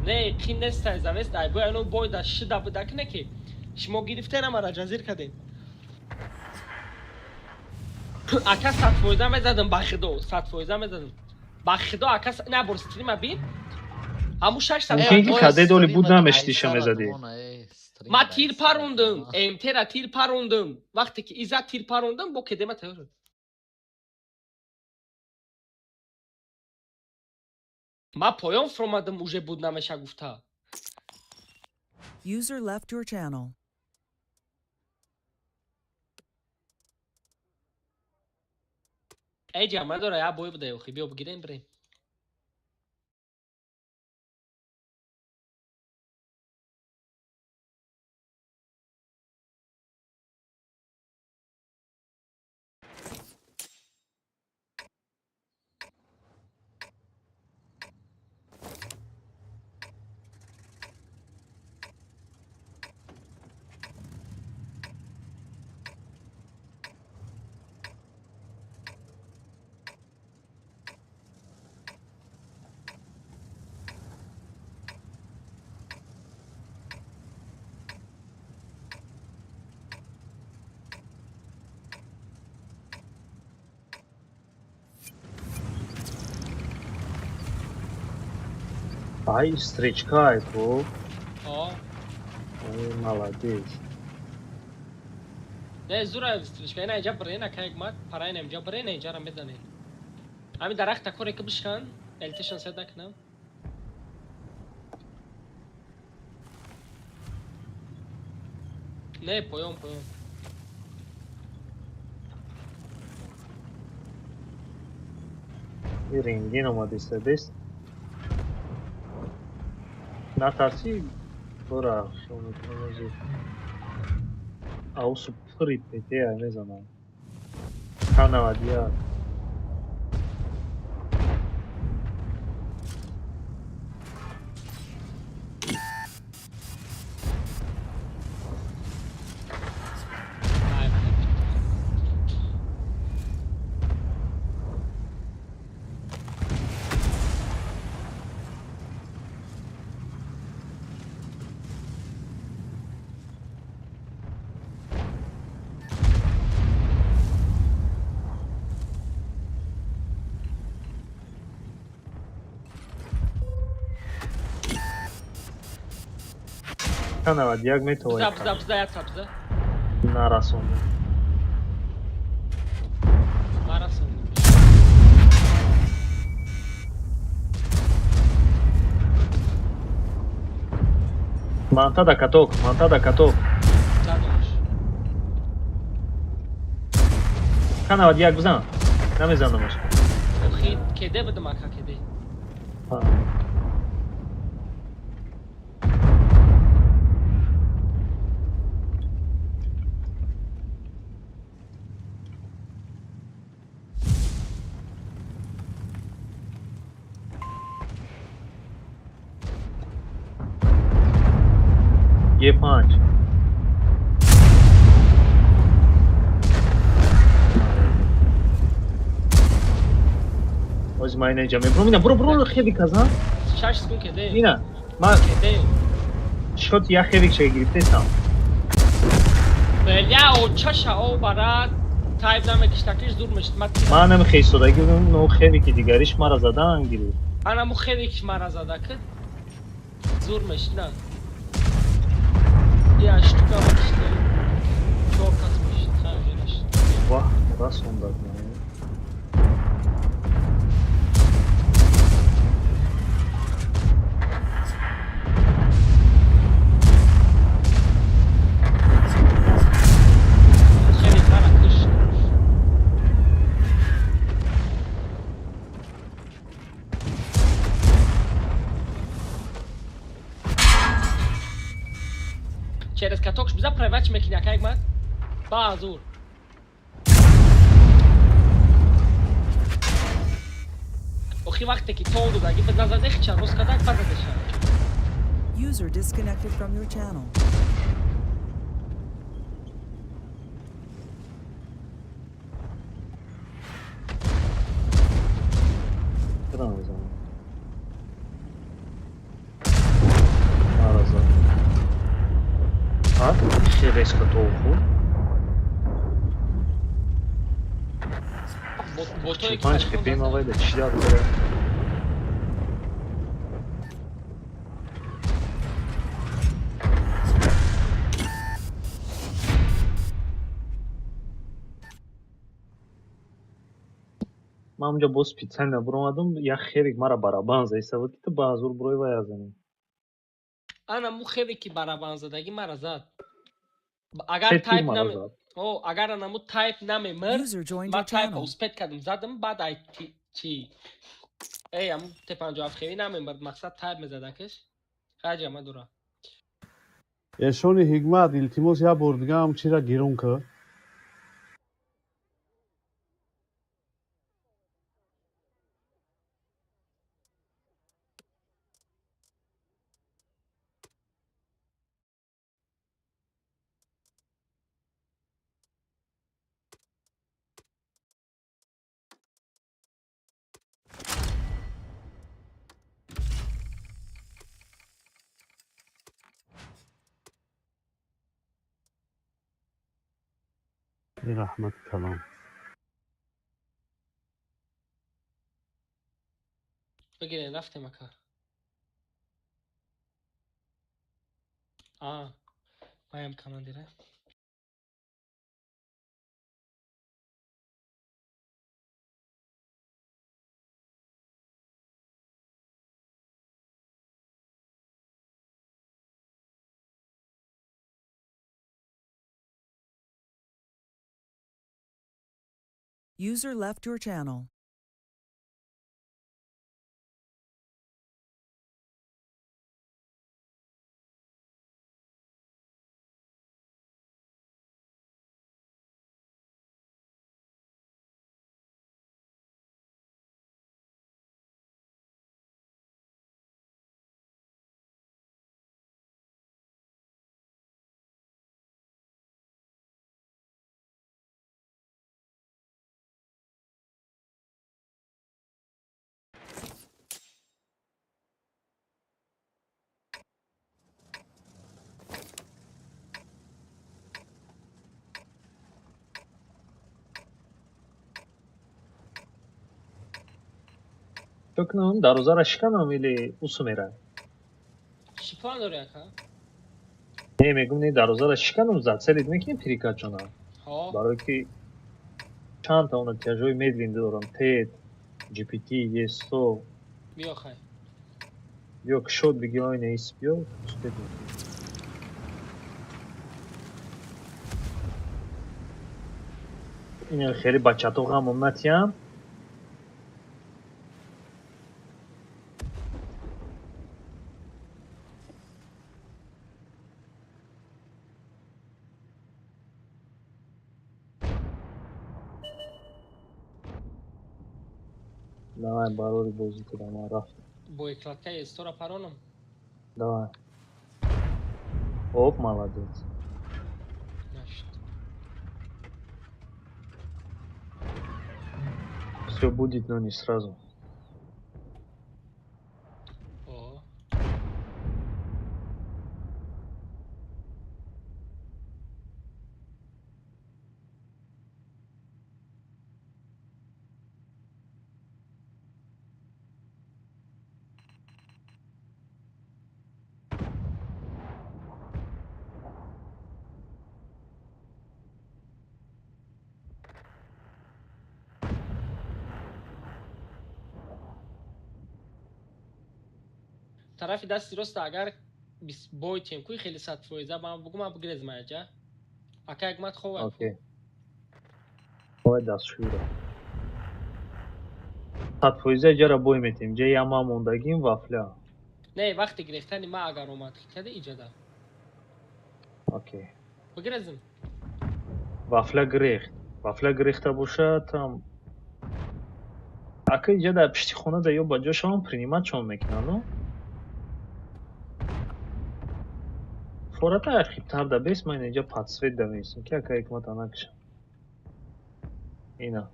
Не, қин нестай завест, ай бояд оно бой да шида буда кине ки шумо гирифтена мара ҷазир кардем. Ака 100% мезадам ба худо, 100% мезадам. Ба худо ака на бор стрима бин. Ҳаму 600 Мумкин ки каде доли буд намештиша мезадӣ. Ма тир парондум, МТ-ра тир парондум. Вақте ки иза тир парондум, бо кедема тайёр шуд. Ма поён фуромадам, уже буд намеша гуфта. User left your channel. Эй, ҷамъа дора, я бой буда, охи, биё бигирем, бирем. Ай, встречка ай ку. О. Ай, молодец. Не, зура встречка. Ина инҷа бирен, ака Ҳикмат, параин инҷа бирен, инҷара мезанен. Ҳамин дарахта коре ки бишкан, элтишон сед накунам. Не, поён, поён. И рентген омадеста бест. Натарсӣ бора шо метавонӣ. Аусу пури ПТ мезанам. К91. Ай, К91 метавонӣ биза, биза, биза, як та биза. Нарасонда. Нарасондам. Манта да каток, манта да каток. Задамаш. К91 бизан. Намезанамаш. Охи, кеде будам, ака, кеде. Ҳа. Е5. Ози ман ина инҷа мебурам. Ина буро, буро, хеви казан. 6 секунд кеде. Ина ман Кеде. шот як хевик шага гирифтесам. Бля, очаша о барат. Тайп намекиштакиш зур мешт. Ма тира. Манам хейсодаги но хевики дигариш мара задан гирифт. Ана му хевикиш мара зада кид. Зур мешт, на. Я штука мешт. Чор кас мешт. Хай мешт. Ваҳ, расондад. Хевик мара кишт. Через катокш биза правач мекини, ака Ҳикмат. Ба зур. Охи вақте ки тон додаги бед назаде хича рост кадак базадеша. User disconnected from your channel. Чаро намезанам? Мара зад. А? Хеле резко то хӯрд. Ботое ки 45 телефон хп мавайда чӣ дар дорад? Ман унҷа боз специально буромадам, як хевик мара барабан заиста буд, ки ту ба ҳазур бурои вая занӣ. Ана му хеве ки барабан задаги мара зад. Агар Се тир тайп мара наме зад. О, агар анаму тайп намемирд, User joined ма your тайп channel. успеть кардам, задам, баъд ай чи. Эй, аму Т57 хеви намемирд, мақсад тайп мезадакиш. Хаҷа ма дура. Эшони Ҳикмат, илтимос, як бор дига ҳам чира гирон кӣ. Раҳмати калом. Бигирен, рафтем, ака. А, маям командира. User left your channel. Чо кунам, дарвозаро шиканам или усу мера? Чӣ план дори, ака? Не, мегум, не, дарвозаро шиканам, зацелить мекунем перекачона. Ҳо. Барое ки чандта она тяжои медлин дорам, тед, gpt, е100. Биё, хай. Ё кшод биги, оина ис, биё, успеть мекунем. Ин хеле бачато ғамом натиям. Давай, барори бозӣ кунам, ман рафтам. Бо экладкаи эстора паронам. Давай. Оп, молодец. Нашд. Все будет, но не сразу. О. Тарафи дасти роста агар бойтем куи хеле 100%, ба ман бугу, ман бигрезм аҷа. Ака, якмат хова. Окей. Давай дастшӯйро. 100% ҷара бой метем. Ҷа яма мондагим вафля. Не, вақти гирехтани ма агар омад каде иҷода. Окей. Бигрезм. Вафля гирехт. Вафля гирехта бошад там. Ака, иҷа дар пишти хона да ё ба ҷошавам принимать чон мекунанд, ну? Фората архивтар да бес, ман инҷа подсвет да меистам, ки ака ҳикмата накушам. Ина.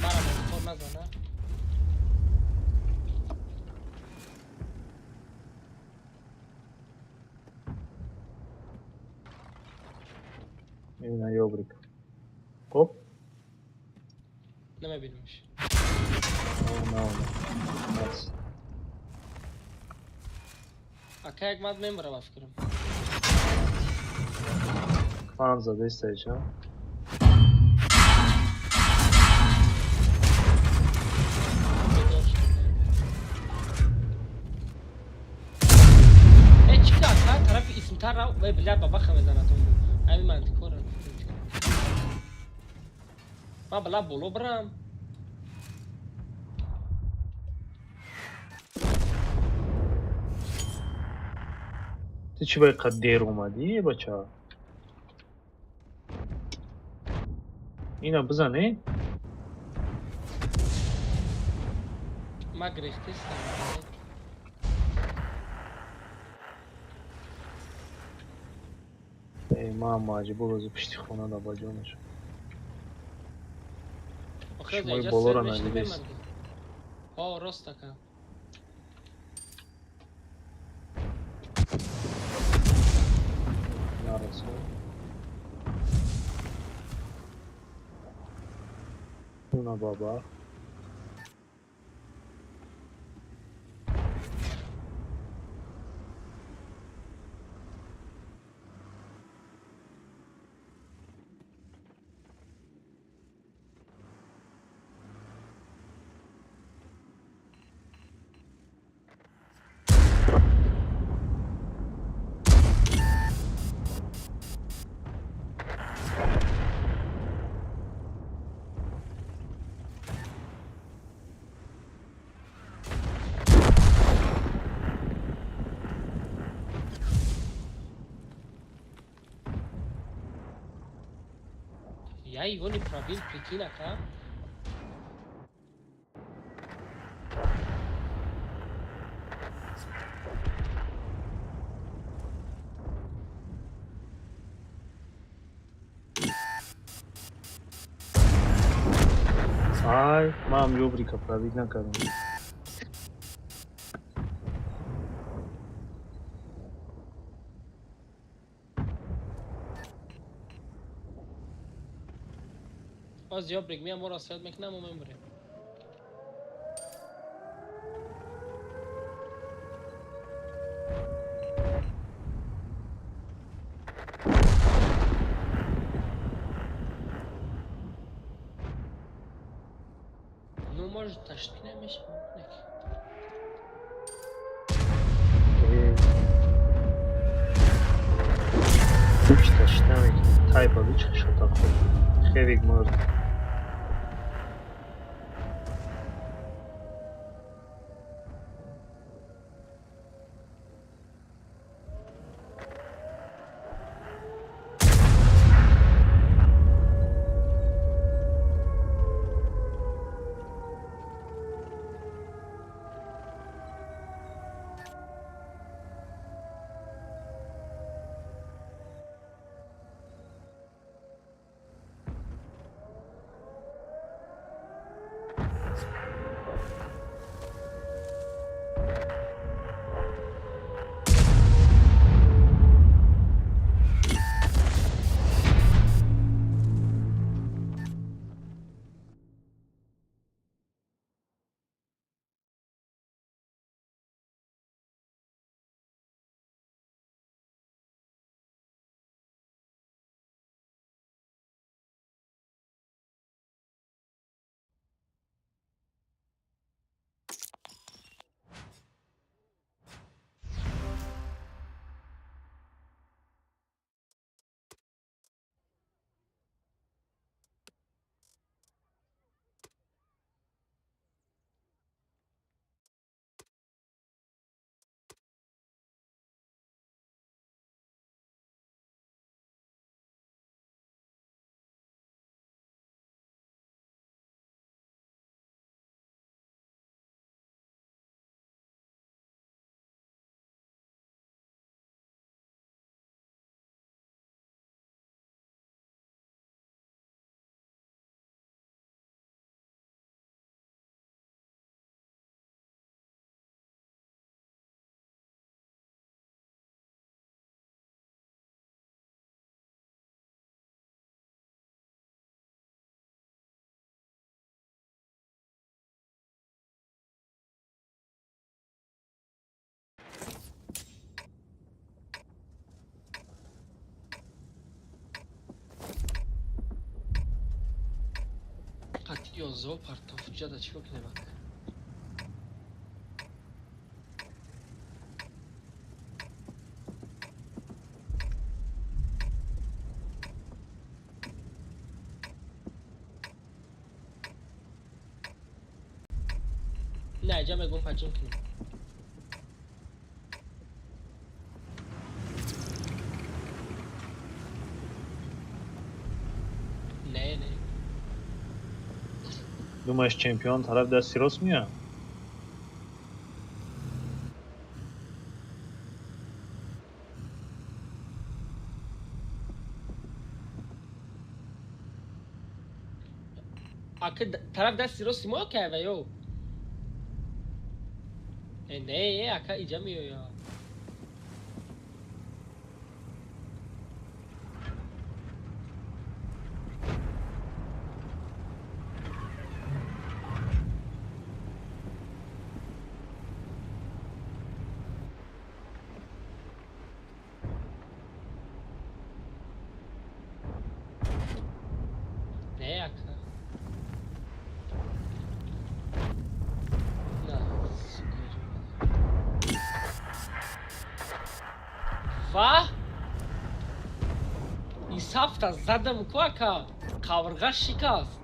Мара мотор назана. Ина ёбрик. Хоп. Намебинемш. На, на. Бас. Ака, якмат мембара ба фикрам. Клан задестаиша. Бедор шуд. Э, чӣ ка, ака, тарафи исмтар рав, вай бля бабаха мезанатон бу. Ҳамин мантикора. Ман била боло бирам. Ту чӣ ба иқад дер омадӣ, бача? Ина бизане? Ма гирехтестам. Эй, ман маҷбур озу пишти хона да ба ҷо мешавам. Охир Шумои инҷа болоро сер меши надидест. мемарди. Ҳо, рост, ака. Нарасо. Уна баба. Я его не пробил, прикинь, ака. Ай, ман ёбрика пробить накардам. Боз ёбрик меям, моро свет мекунам, мо мемурем. Ну, может, ташти намешавад. Ҳеҷ ташти намекунад. Тайба ҳеҷ шота хӯрд. Хевик мурд. Қатъи ёздаҳу партоф ҷада чӣ кунем ака? Не, ҷа мегум ҳаҷм кунем. Не, не. Думаешь, чемпион тараф дасти рост меяд? Ака, тараф дасти рости мо кайва ё? Не, ака, иҷа меояд. Не, ака. На, сука, ва исафта задам ку ака, қабрға шикаст.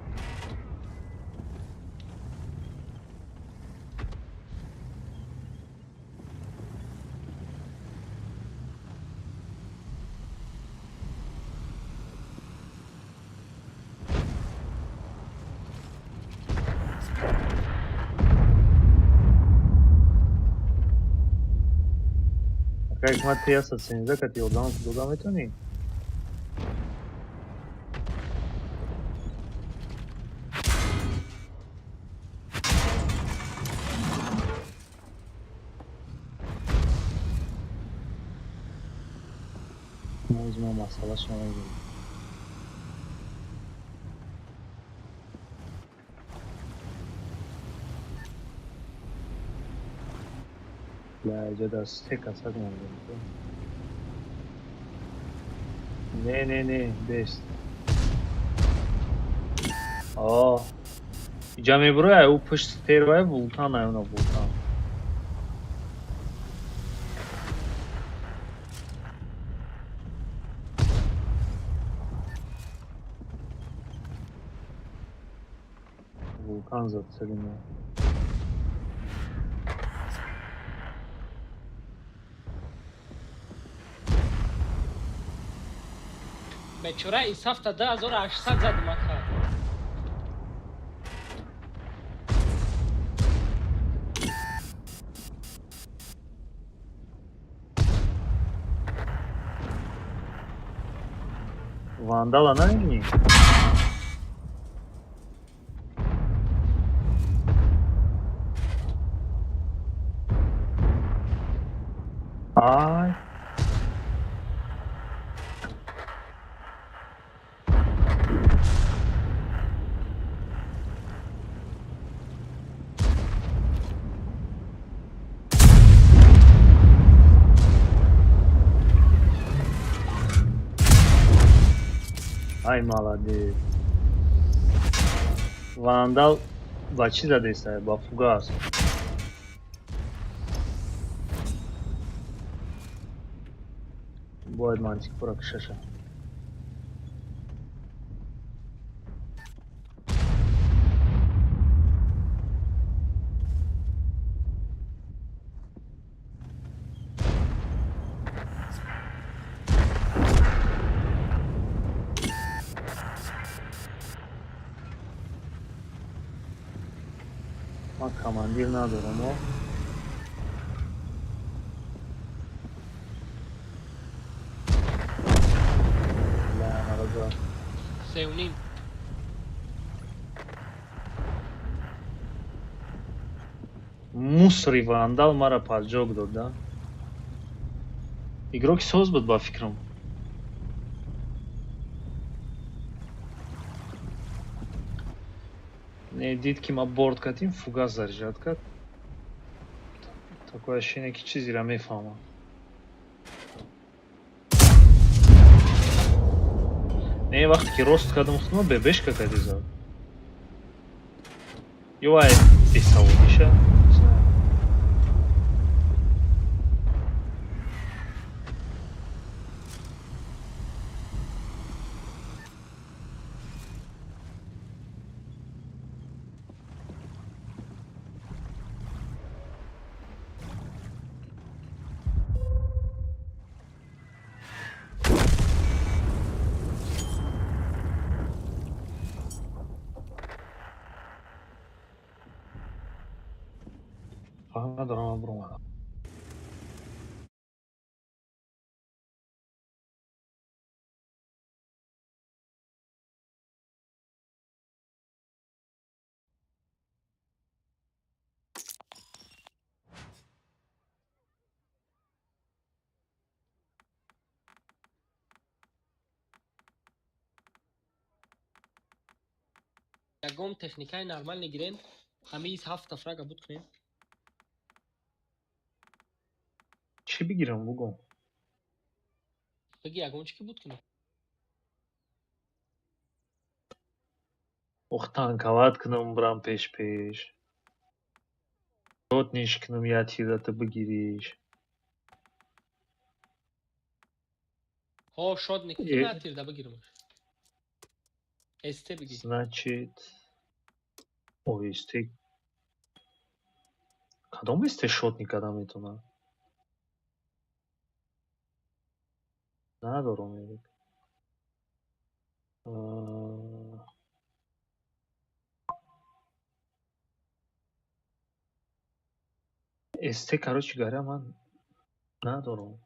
Ҳикмат, Т-117 кати ёрдам дода метавонӣ? Боз ма масъалаша намедонам. Бля, иҷа дар се касак мондем. Не, не, не, бест. О, иҷа мебуроя, ӯ пушт стервая вулкан аюна вулкан. Вулкан зад целима. Бечора исафта 2800 задим ака. Вандала намебинӣ? Ай. Ай, молодец. Вандал ба чӣ задеста? Ба фугас. Бояд мантик пура кушаша. Ман командир надорам, о. Бля, маро зад. Сеуним. Мусори вандал мара поджог дод, да? Игроки соз буд ба фикрам. Не, дид ки ма борд кардим, фугас заряжать кард. Такое ощущение, ки чизеро мефаҳмам. Не, вақте ки рост кардам, худма бебешка кади зад. Ё вай бесаводиша? Не знаю. Фаҳм надорам, ман буромадам. Ягон техникаи нормал негирен, ҳамаи ҳафта фрага буд кунем. Чӣ бигирам, бугӯ? Биги ягон чӣ ки буд кунем. Ох, танковать кунам, брам пеш-пеш. Ротниш кунам, я тирата бигириш. Ҳо, шотник Е. на тирда бигирмаш. СТ биги. Значит, ой, СТ. Кадом СТ шотник када метавонад? Надорам, Эрик. СТ, короче говоря, ман надорам.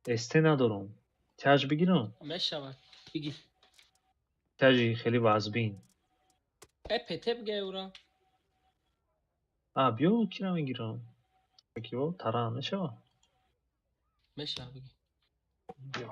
СТ надорам. Тяж бигирам? Мешавад. Бигир. Тяжи хеле вазбин. Э ПТ бигай ура. А, биё кира мегирам. Киво таран мешавад? Мешавад бигир. Биё.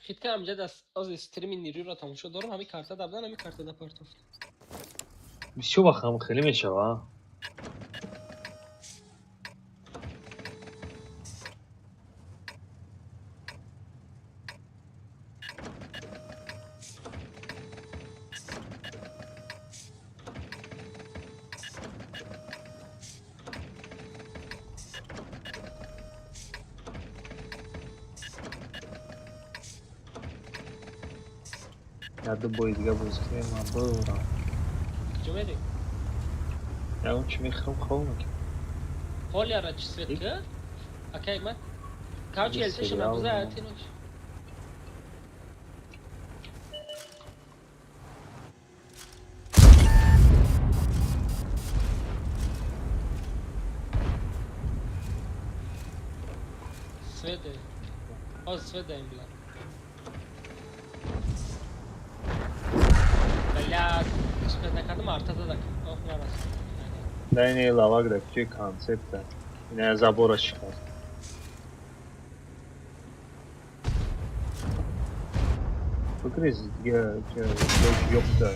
Хитка амҷад аз стрими нирӯро тамошо дорам, ҳамин карта дабдан, ҳамин карта да партофт. Бисёр вақт ҳам хеле мешава. Яду бои дига бозӣ кунем, ман бурам. Куҷо мерӣ? Ягон чӣ мехӯрам, хоб мекунам. Ҳолияра чӣ свет ки? Акай ман короче элтеша набуза тинош. Свете. Ҳозир свет даем била. Бля, успеть накардам, арта задак. Ох, нарас. Да ин лавак да куҷои концепта. Ина забора шикаст. Бигрез дига ёпта.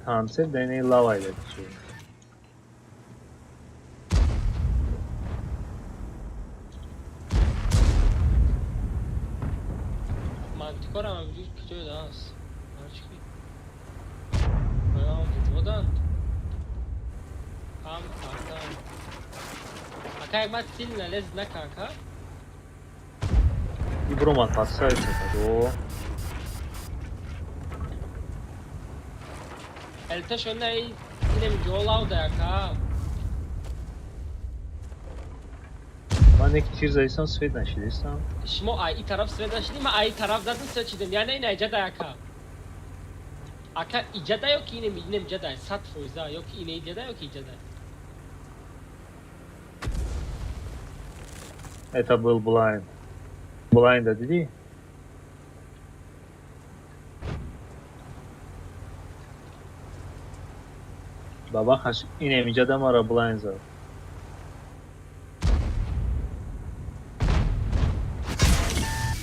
Концепт да ин лавайда куҷои. Мантикорам ҳаминҷур куҷои даст. Ҳарчи ки. Оям взводанд. Ҳам картам. Акай ман сильно лез накард, ха? Ибромад подставиться кадо. Элтешо на инем ҷолав да ака. Ман як тир задистам, свет нашидистам. Шумо ай и тараф свет нашидӣ, ман ай тараф задам свет шидем. Яъне ин айҷа да ака. Ака иҷа да ё ки инем иҷа да 100% ё ки ине иҷа да ё ки иҷа да. Это был блайнд. Блайнда дидӣ? Бабахаш инем иҷа да мара блайнд зад.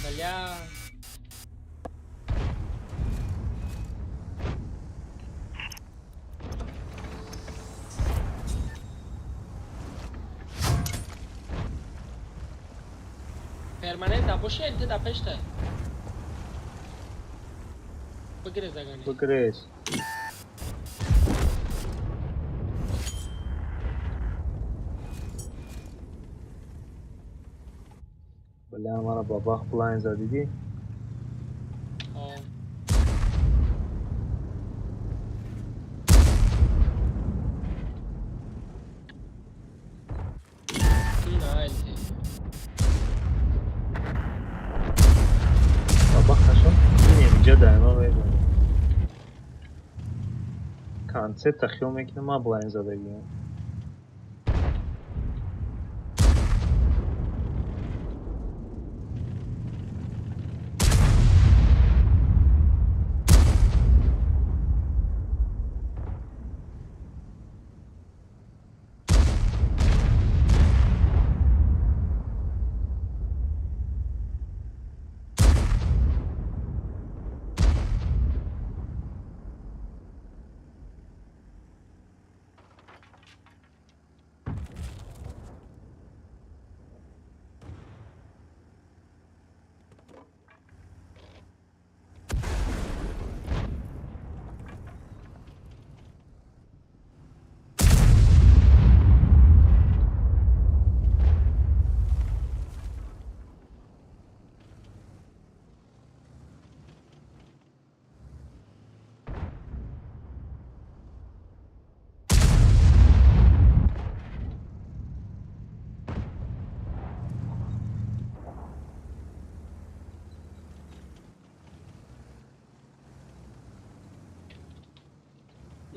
Бля. Перманент да боше, элте да пешта. Бигрез агани. Бигрез. Бля, мара бабах блайнд зад, дидӣ? О. На элте. Бабах кашон инем иҷа да ман медонам. Концепта хиёл мекунам ман блайнд задагиам.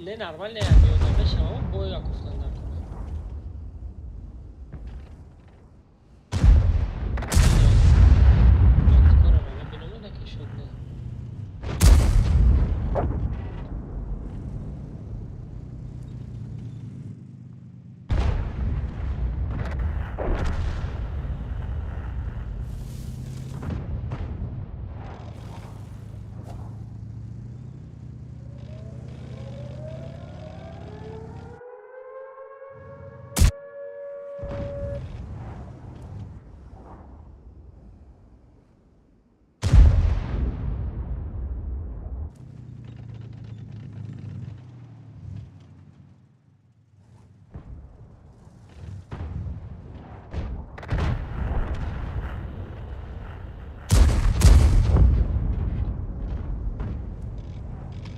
Не, нормально ёда мешава, боя гуфтан дар кор. Мантикора мебинам, ки шуд не.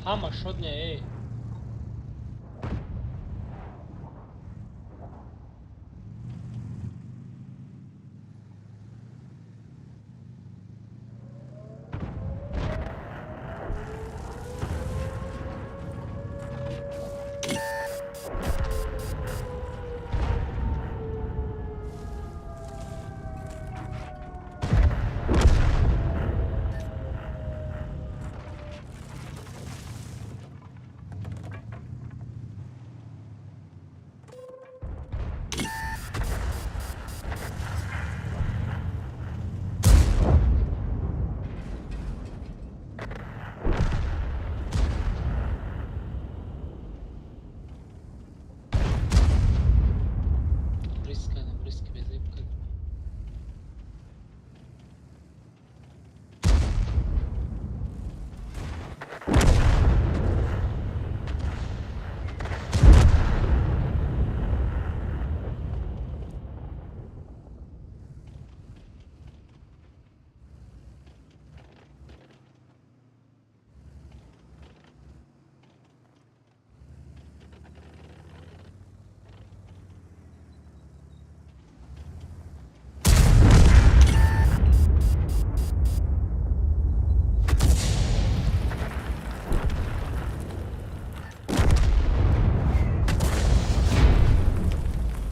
Ҳама шуд не, эй. Риск кардам, риски безеб кардам.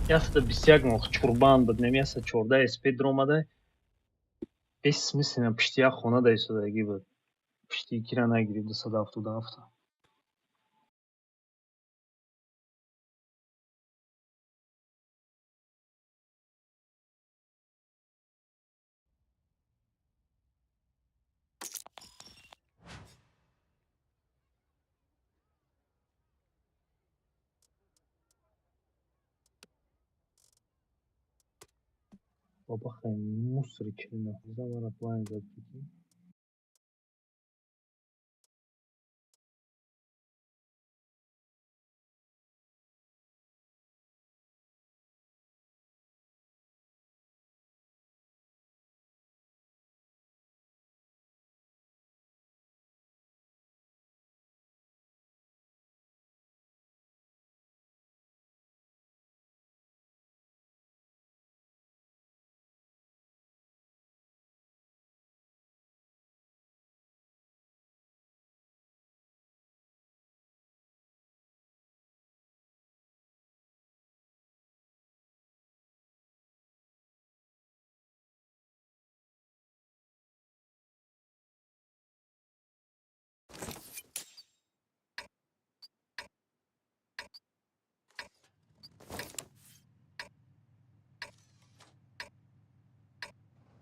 121 моҳ чурбан буд, нем 114 СП дуромада, бессмысленно пишти як хона да истодагӣ буд. Пишти кира нагирифт 277. Баба хай мусори 49 мара план зад, прикинь.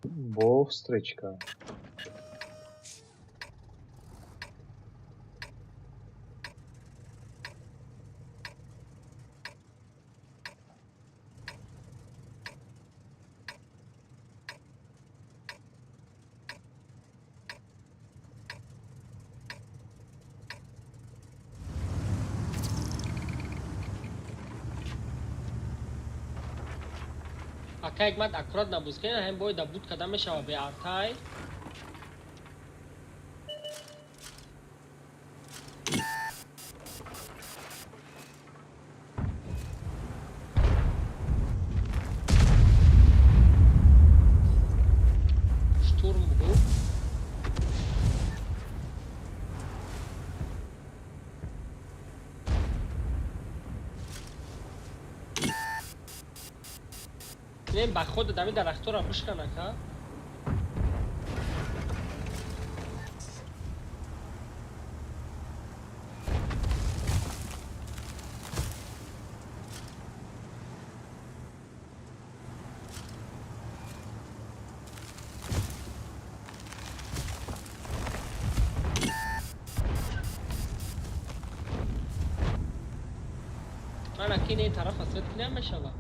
Бо встречка. Ака, Ҳикмат, аккурат набуз ки ҳам бой да буд када мешава беартай. Штурм бугу. Не, ба худ дами дарахтора бишканака. Ман ки не тараф свет ки намешава.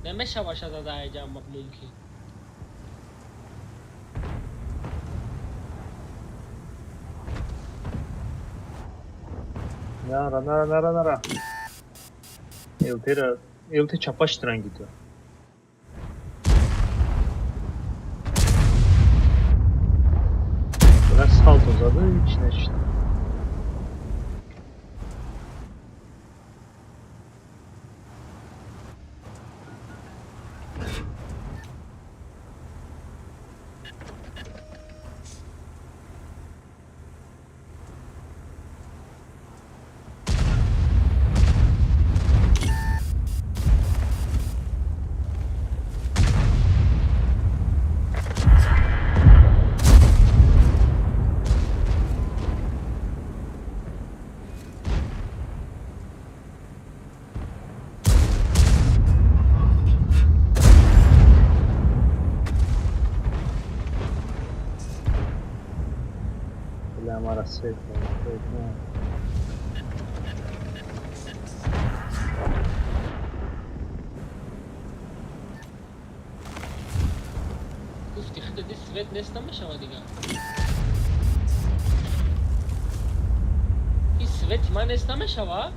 Намешава шазада айҷа мумкин. Нара, нара, нара, нара. ЛТ-ра, ЛТ чапаш трангита. Бля, салто зада ҳеч нашид. Бля, мара свет на. Гуфти худ ди свет нест намешава дигар. И свети ман нест намешава?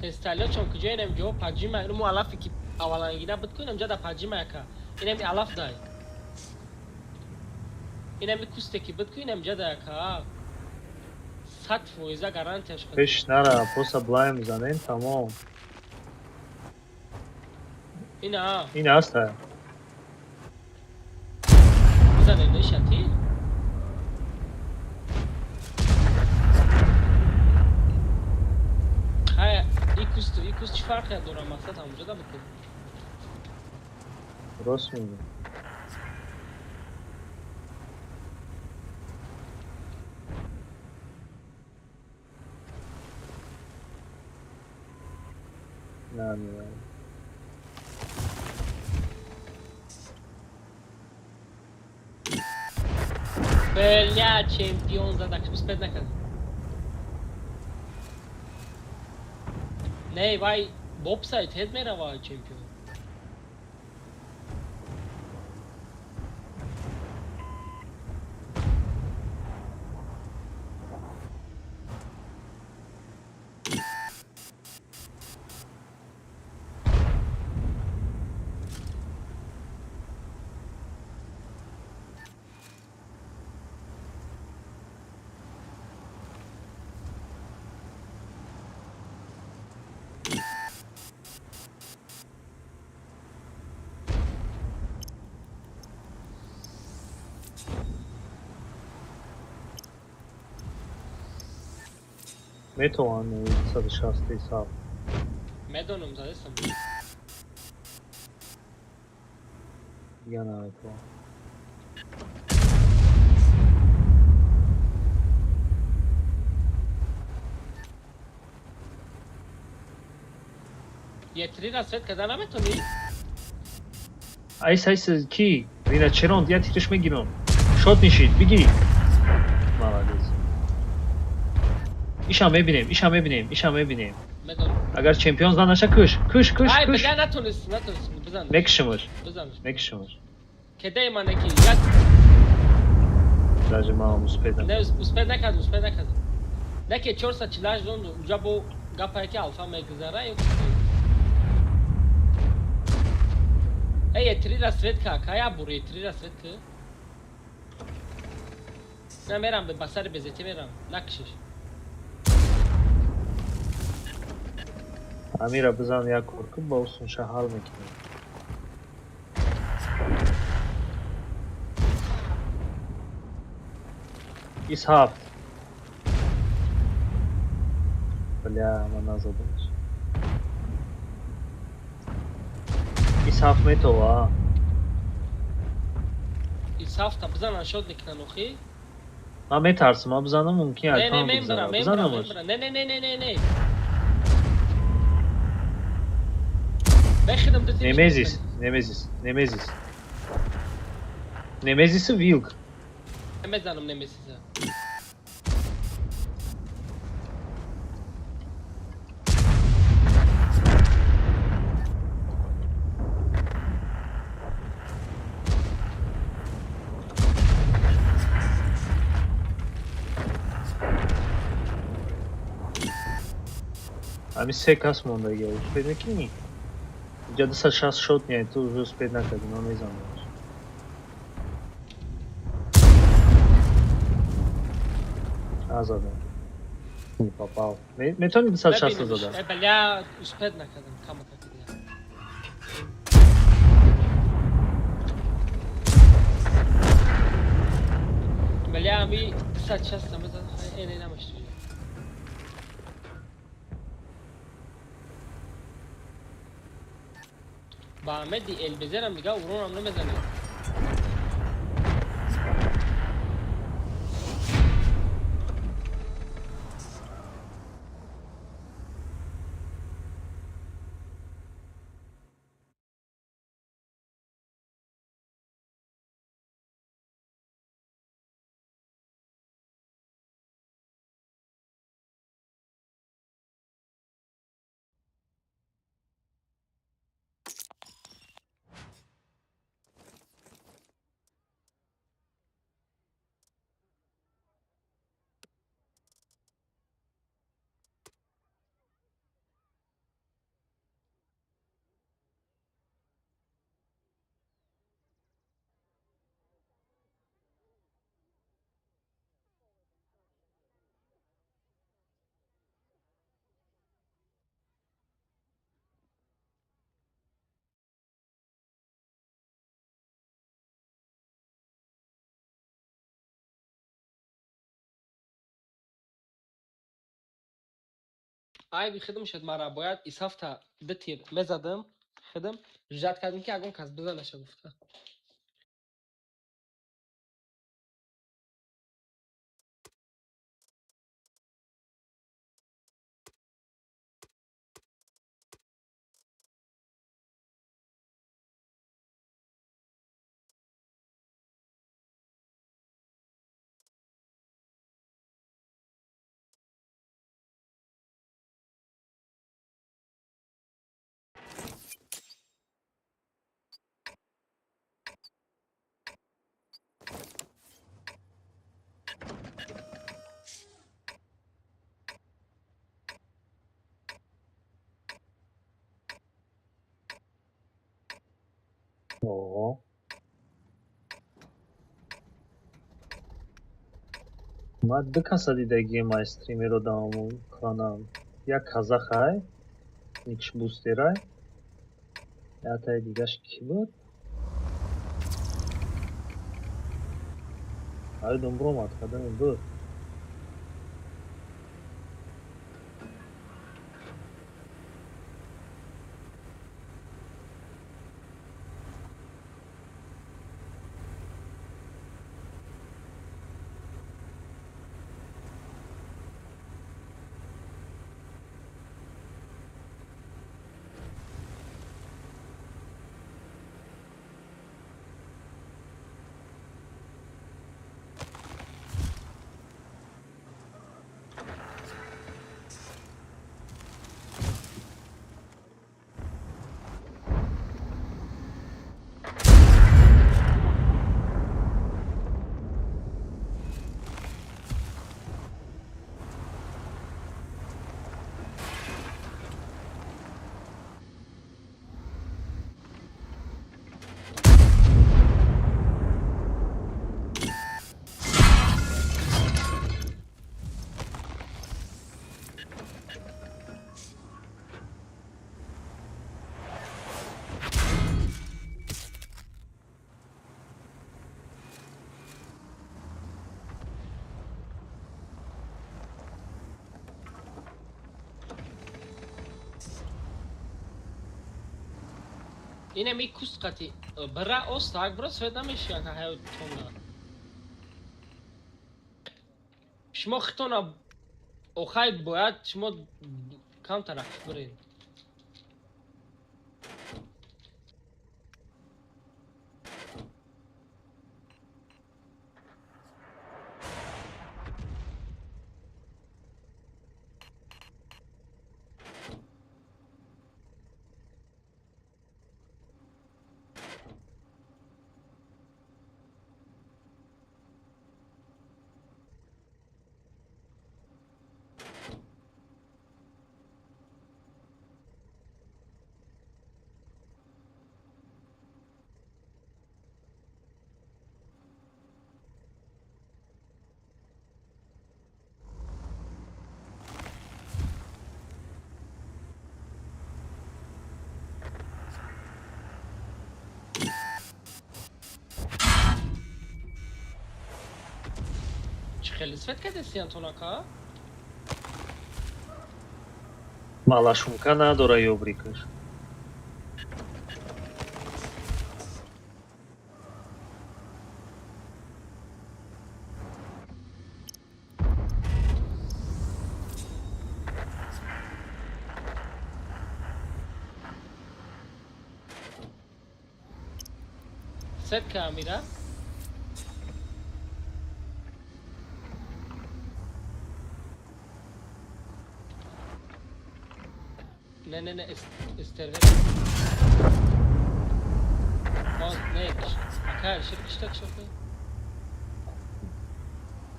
Тесталио чон куҷо инам ҷо паҷима инмо алафи ки аввалангина буд ку инам ҷа да паҷима яка. Инами алаф дай. Инами кусте ки буд ку инам ҷа да яка. 100% гарантияш қад. Пеш нара, просто блайм занем, тамом. Ина. Ин аста. Бизане нешати? Хай, и кусту, и куст чӣ фарқе дора мақсад ҳамонҷо да буд ку. Рост мегӯ. На, не. Бля, чемпион задак, успед накард. Не, вай бобсайд ҳед мерава чемпион. Метавонам 160 ҳисоб. Медонам, задестам. Дигар наметавонам. Етрира свет карда наметонӣ? Айс, айс, ки? Ина черон, я тирш мегирам. Шот нишид, бигӣ. Молодец. Ишам мебинем, ишам мебинем, ишам мебинем. Медонам. Агар чемпион зан наша куш, куш, куш, Ай, куш. бля, натонист, натонист, бизан. Мекушимаш, Бизан. мекушимаш. Кедаи ман неки, як Даже ман успед не накардам. успед накард, успед накард. Неки 448 дон, уҷа бо гапае ки алфа мегузара ё. Эй, Е3-ра свет ка, кая бур Е3-ра свет ка. На мерам, ба сари безети мерам. Накшиш. Амира бизан як кор кун, ба усунша ҳал мекунем. Исҳафт. Бля, ман назадамш. Исҳафт метова. Исҳафта бизанан шод мекунан охи. Ман метарсам, ман бизанам мумкин Не, не, альфам мембрам, бизанам. мембрам, Бизанамаш. мембрам. Не, не, не, не, не, не. Бехидам ду тириш. Немезис, Немезис, Немезис. Немезиси Вилк. Мезанам Немезиса. Ами се кас мондагия, успед мекунӣ? Инҷа 260 шот не, ту уже успед накардӣ, ман мезанам. Назадам. Не попал. Метавонӣ 260 Бибиниш. зада? Э, бля, успед накардам, кама каки дига. Бля, ами 260 мезанам, э, не, намашти. Ба Амеди Элбезерам дига уронам намезанад. Айби хидм шуд мара бояд исҳафта ду тир мезадам хидм жад кардем ки ягон кас бизанаша гуфта. О. Ман ду каса дидагием ай стримеро давому кланам. Як казахай, никш бустерай. Ятаи дигаш кӣ буд? Ай думбромад, кадаме буд. Инами куст қати бира остак бира свет намеши ака ҳаётона. Шумо хитона охай бояд шумо камтар биред. Хеле свет кардеси, Антонака? Малашумка надора ёбрикаш. Свет ка Амира? Не, не, не, сервер. Не, ака, ширкишта шофе.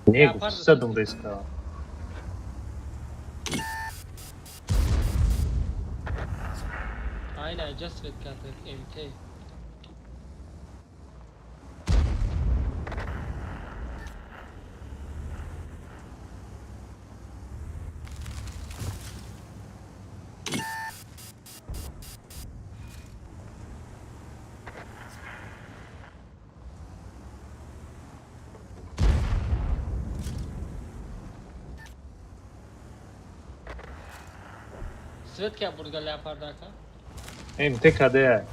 Не, гуфт резка. Айна, just свет карта МТ. Свет ка бурга леопарда ака? МТ каде?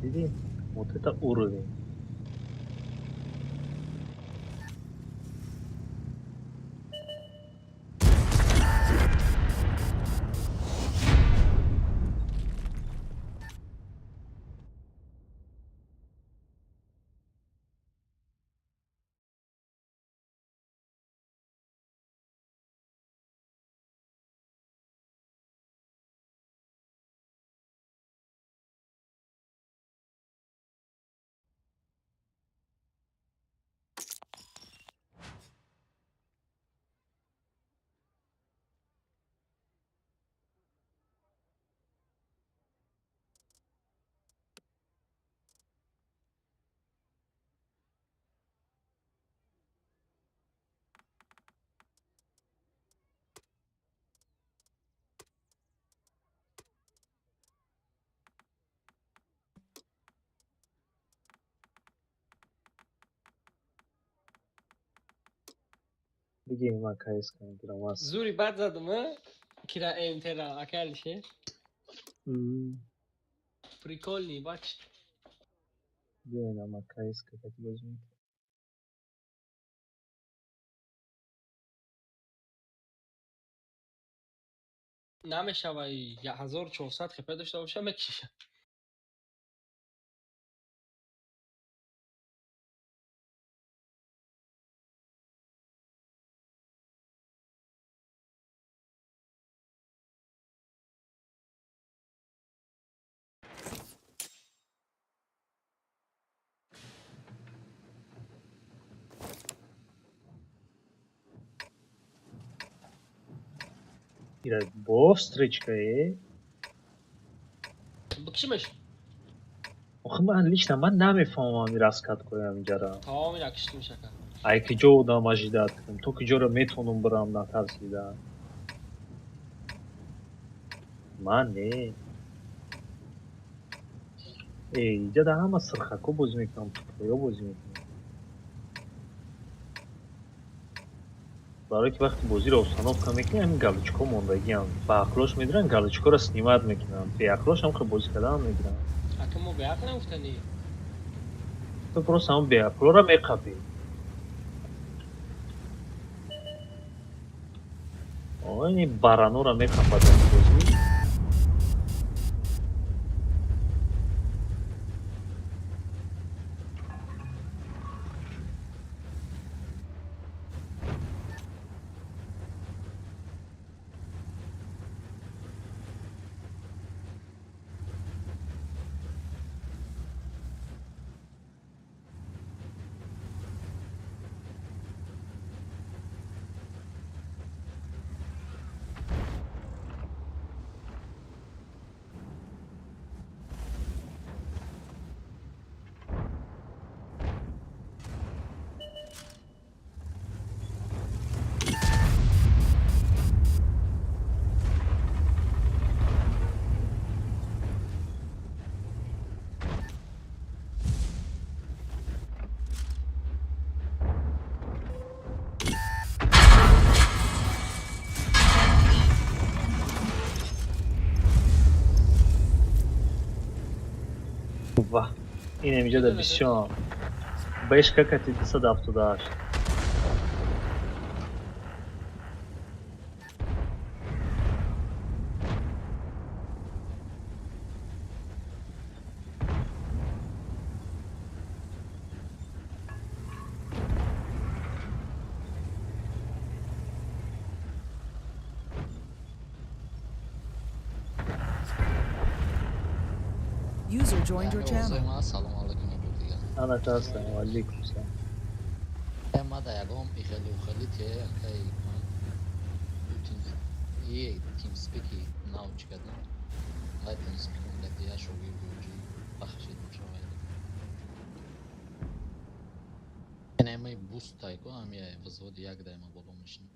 Дидӣ? Вот это уровень. Диге ман кайс кардам аз. Зури бад задам, а? Кира МТ-ра, ака Алишер? Прикольный, бач. Биёна ман кайс кардам бозӣ. Намешава 1400 хп дошта боша мекшиша. Ира бо встречка е. Бикшимеш. Охи ман лично ман намефаҳмам ин раскаткои ҳаминҷара. Тамоми ракишт мешака. Ай киҷо одам ожидат кунем, то киҷоро метавонам бирам натарсида. Ман не. Э, инҷа да ҳама сирхако бозӣ мекунам, тупоё бозӣ мекунам. Барое ки вақти бозиро установка мекунӣ, ҳамин галочко мондагиам. Ба ақлош медиранд, галочкоро снимать мекунанд. Беақлош ҳам хел бозӣ кардан мегиранд. Ака мо беақл нагуфтани. Ту просто ҳамон беақлоро меқапӣ. Ини баранора меқапад бозӣ. Ва, ин инҷа да бисёр. Бешка кати 278. User joined your channel. Салом алейкум дигар. Ана та ассалому алейкум салом. Ма да ягон ихелу хели те акай ман и TeamSpeak-и нав чӣ кардам. Вай TeamSpeak-ом гати я шогирди уҷи бахшид мешавад. Инамаи буст тайко ами взводи як дайма боло мешинам.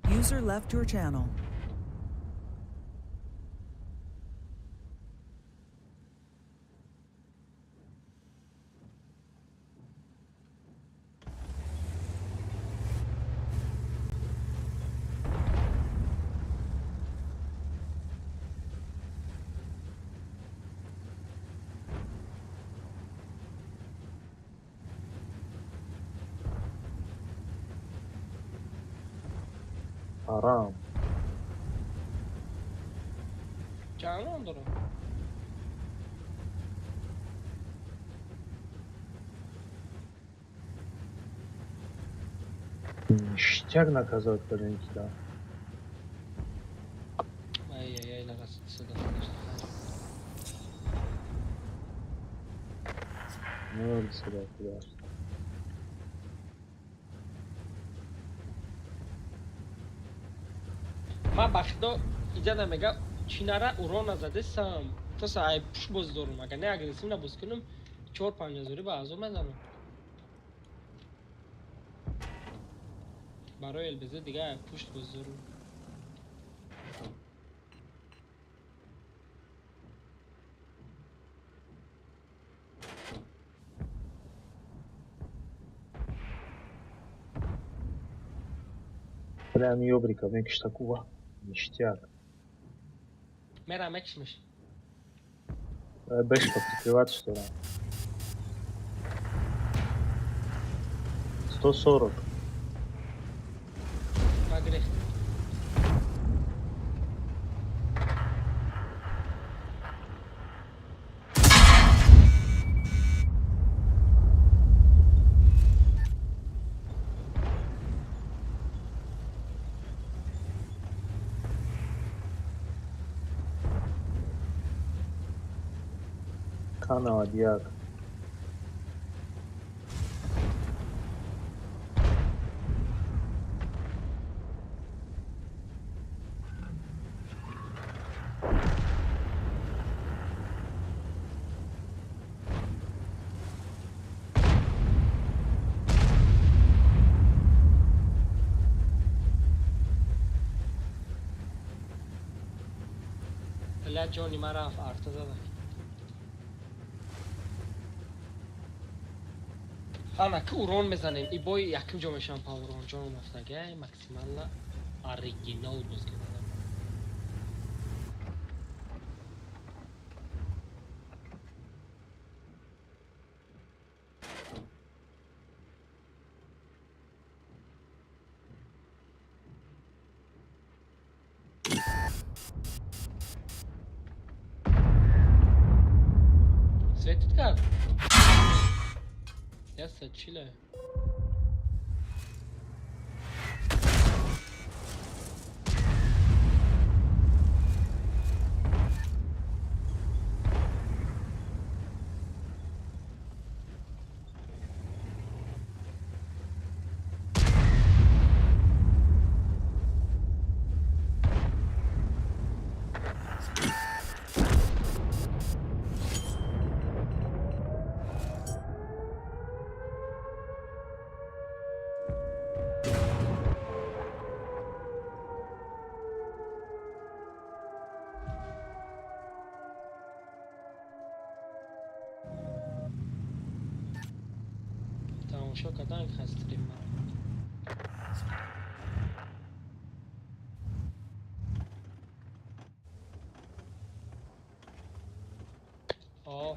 User left your channel. Ҳарам. Чанд дорам? Ништяк наказать кардем кида. Ай-яй-яй, нагас 278. 0,78. Ман ба худо иҷа намега чинара урон назадесам. Тоса ай пуш боз дорум. Агар не агрессивно боз кунам, 4-5 ҳазори ба азор мезанам. Барои ЛБЗ дига ай пушт боз дорум. Прям ёбрика мекиштакува. Ништяк. Мера мекишмеш. Бешка прикрывать что ли? 140. Погрех. К91. Бля, ҷони ман рафт, арта зада. Ана ки урон мезанем. И бой якум ҷо мешавам па урон. Ҷоном рафтага, максимально оригинал боз кардам. Светит как? Я сочиля. Тамошо кардан хастримма. О.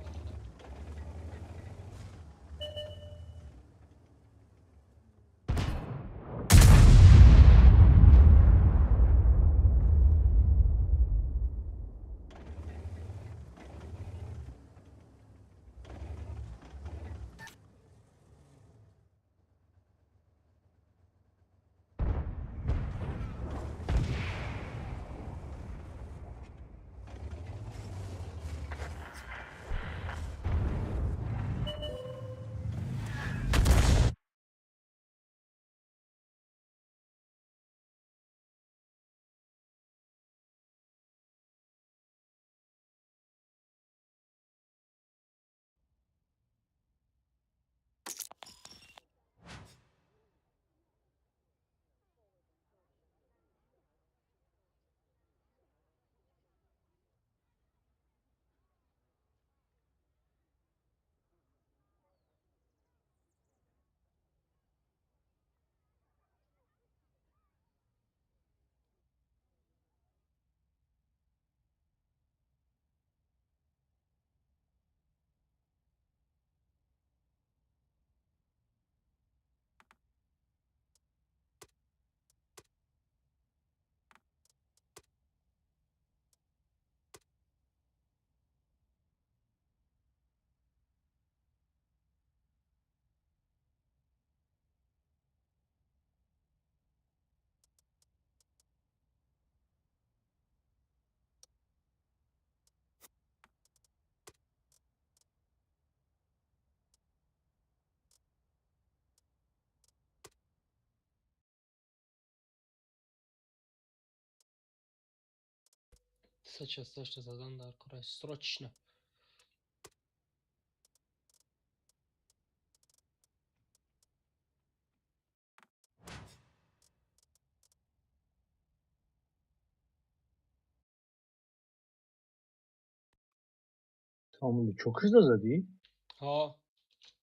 68 задан дар кора срочно. Тамоми чокиш да задӣ? Ҳо.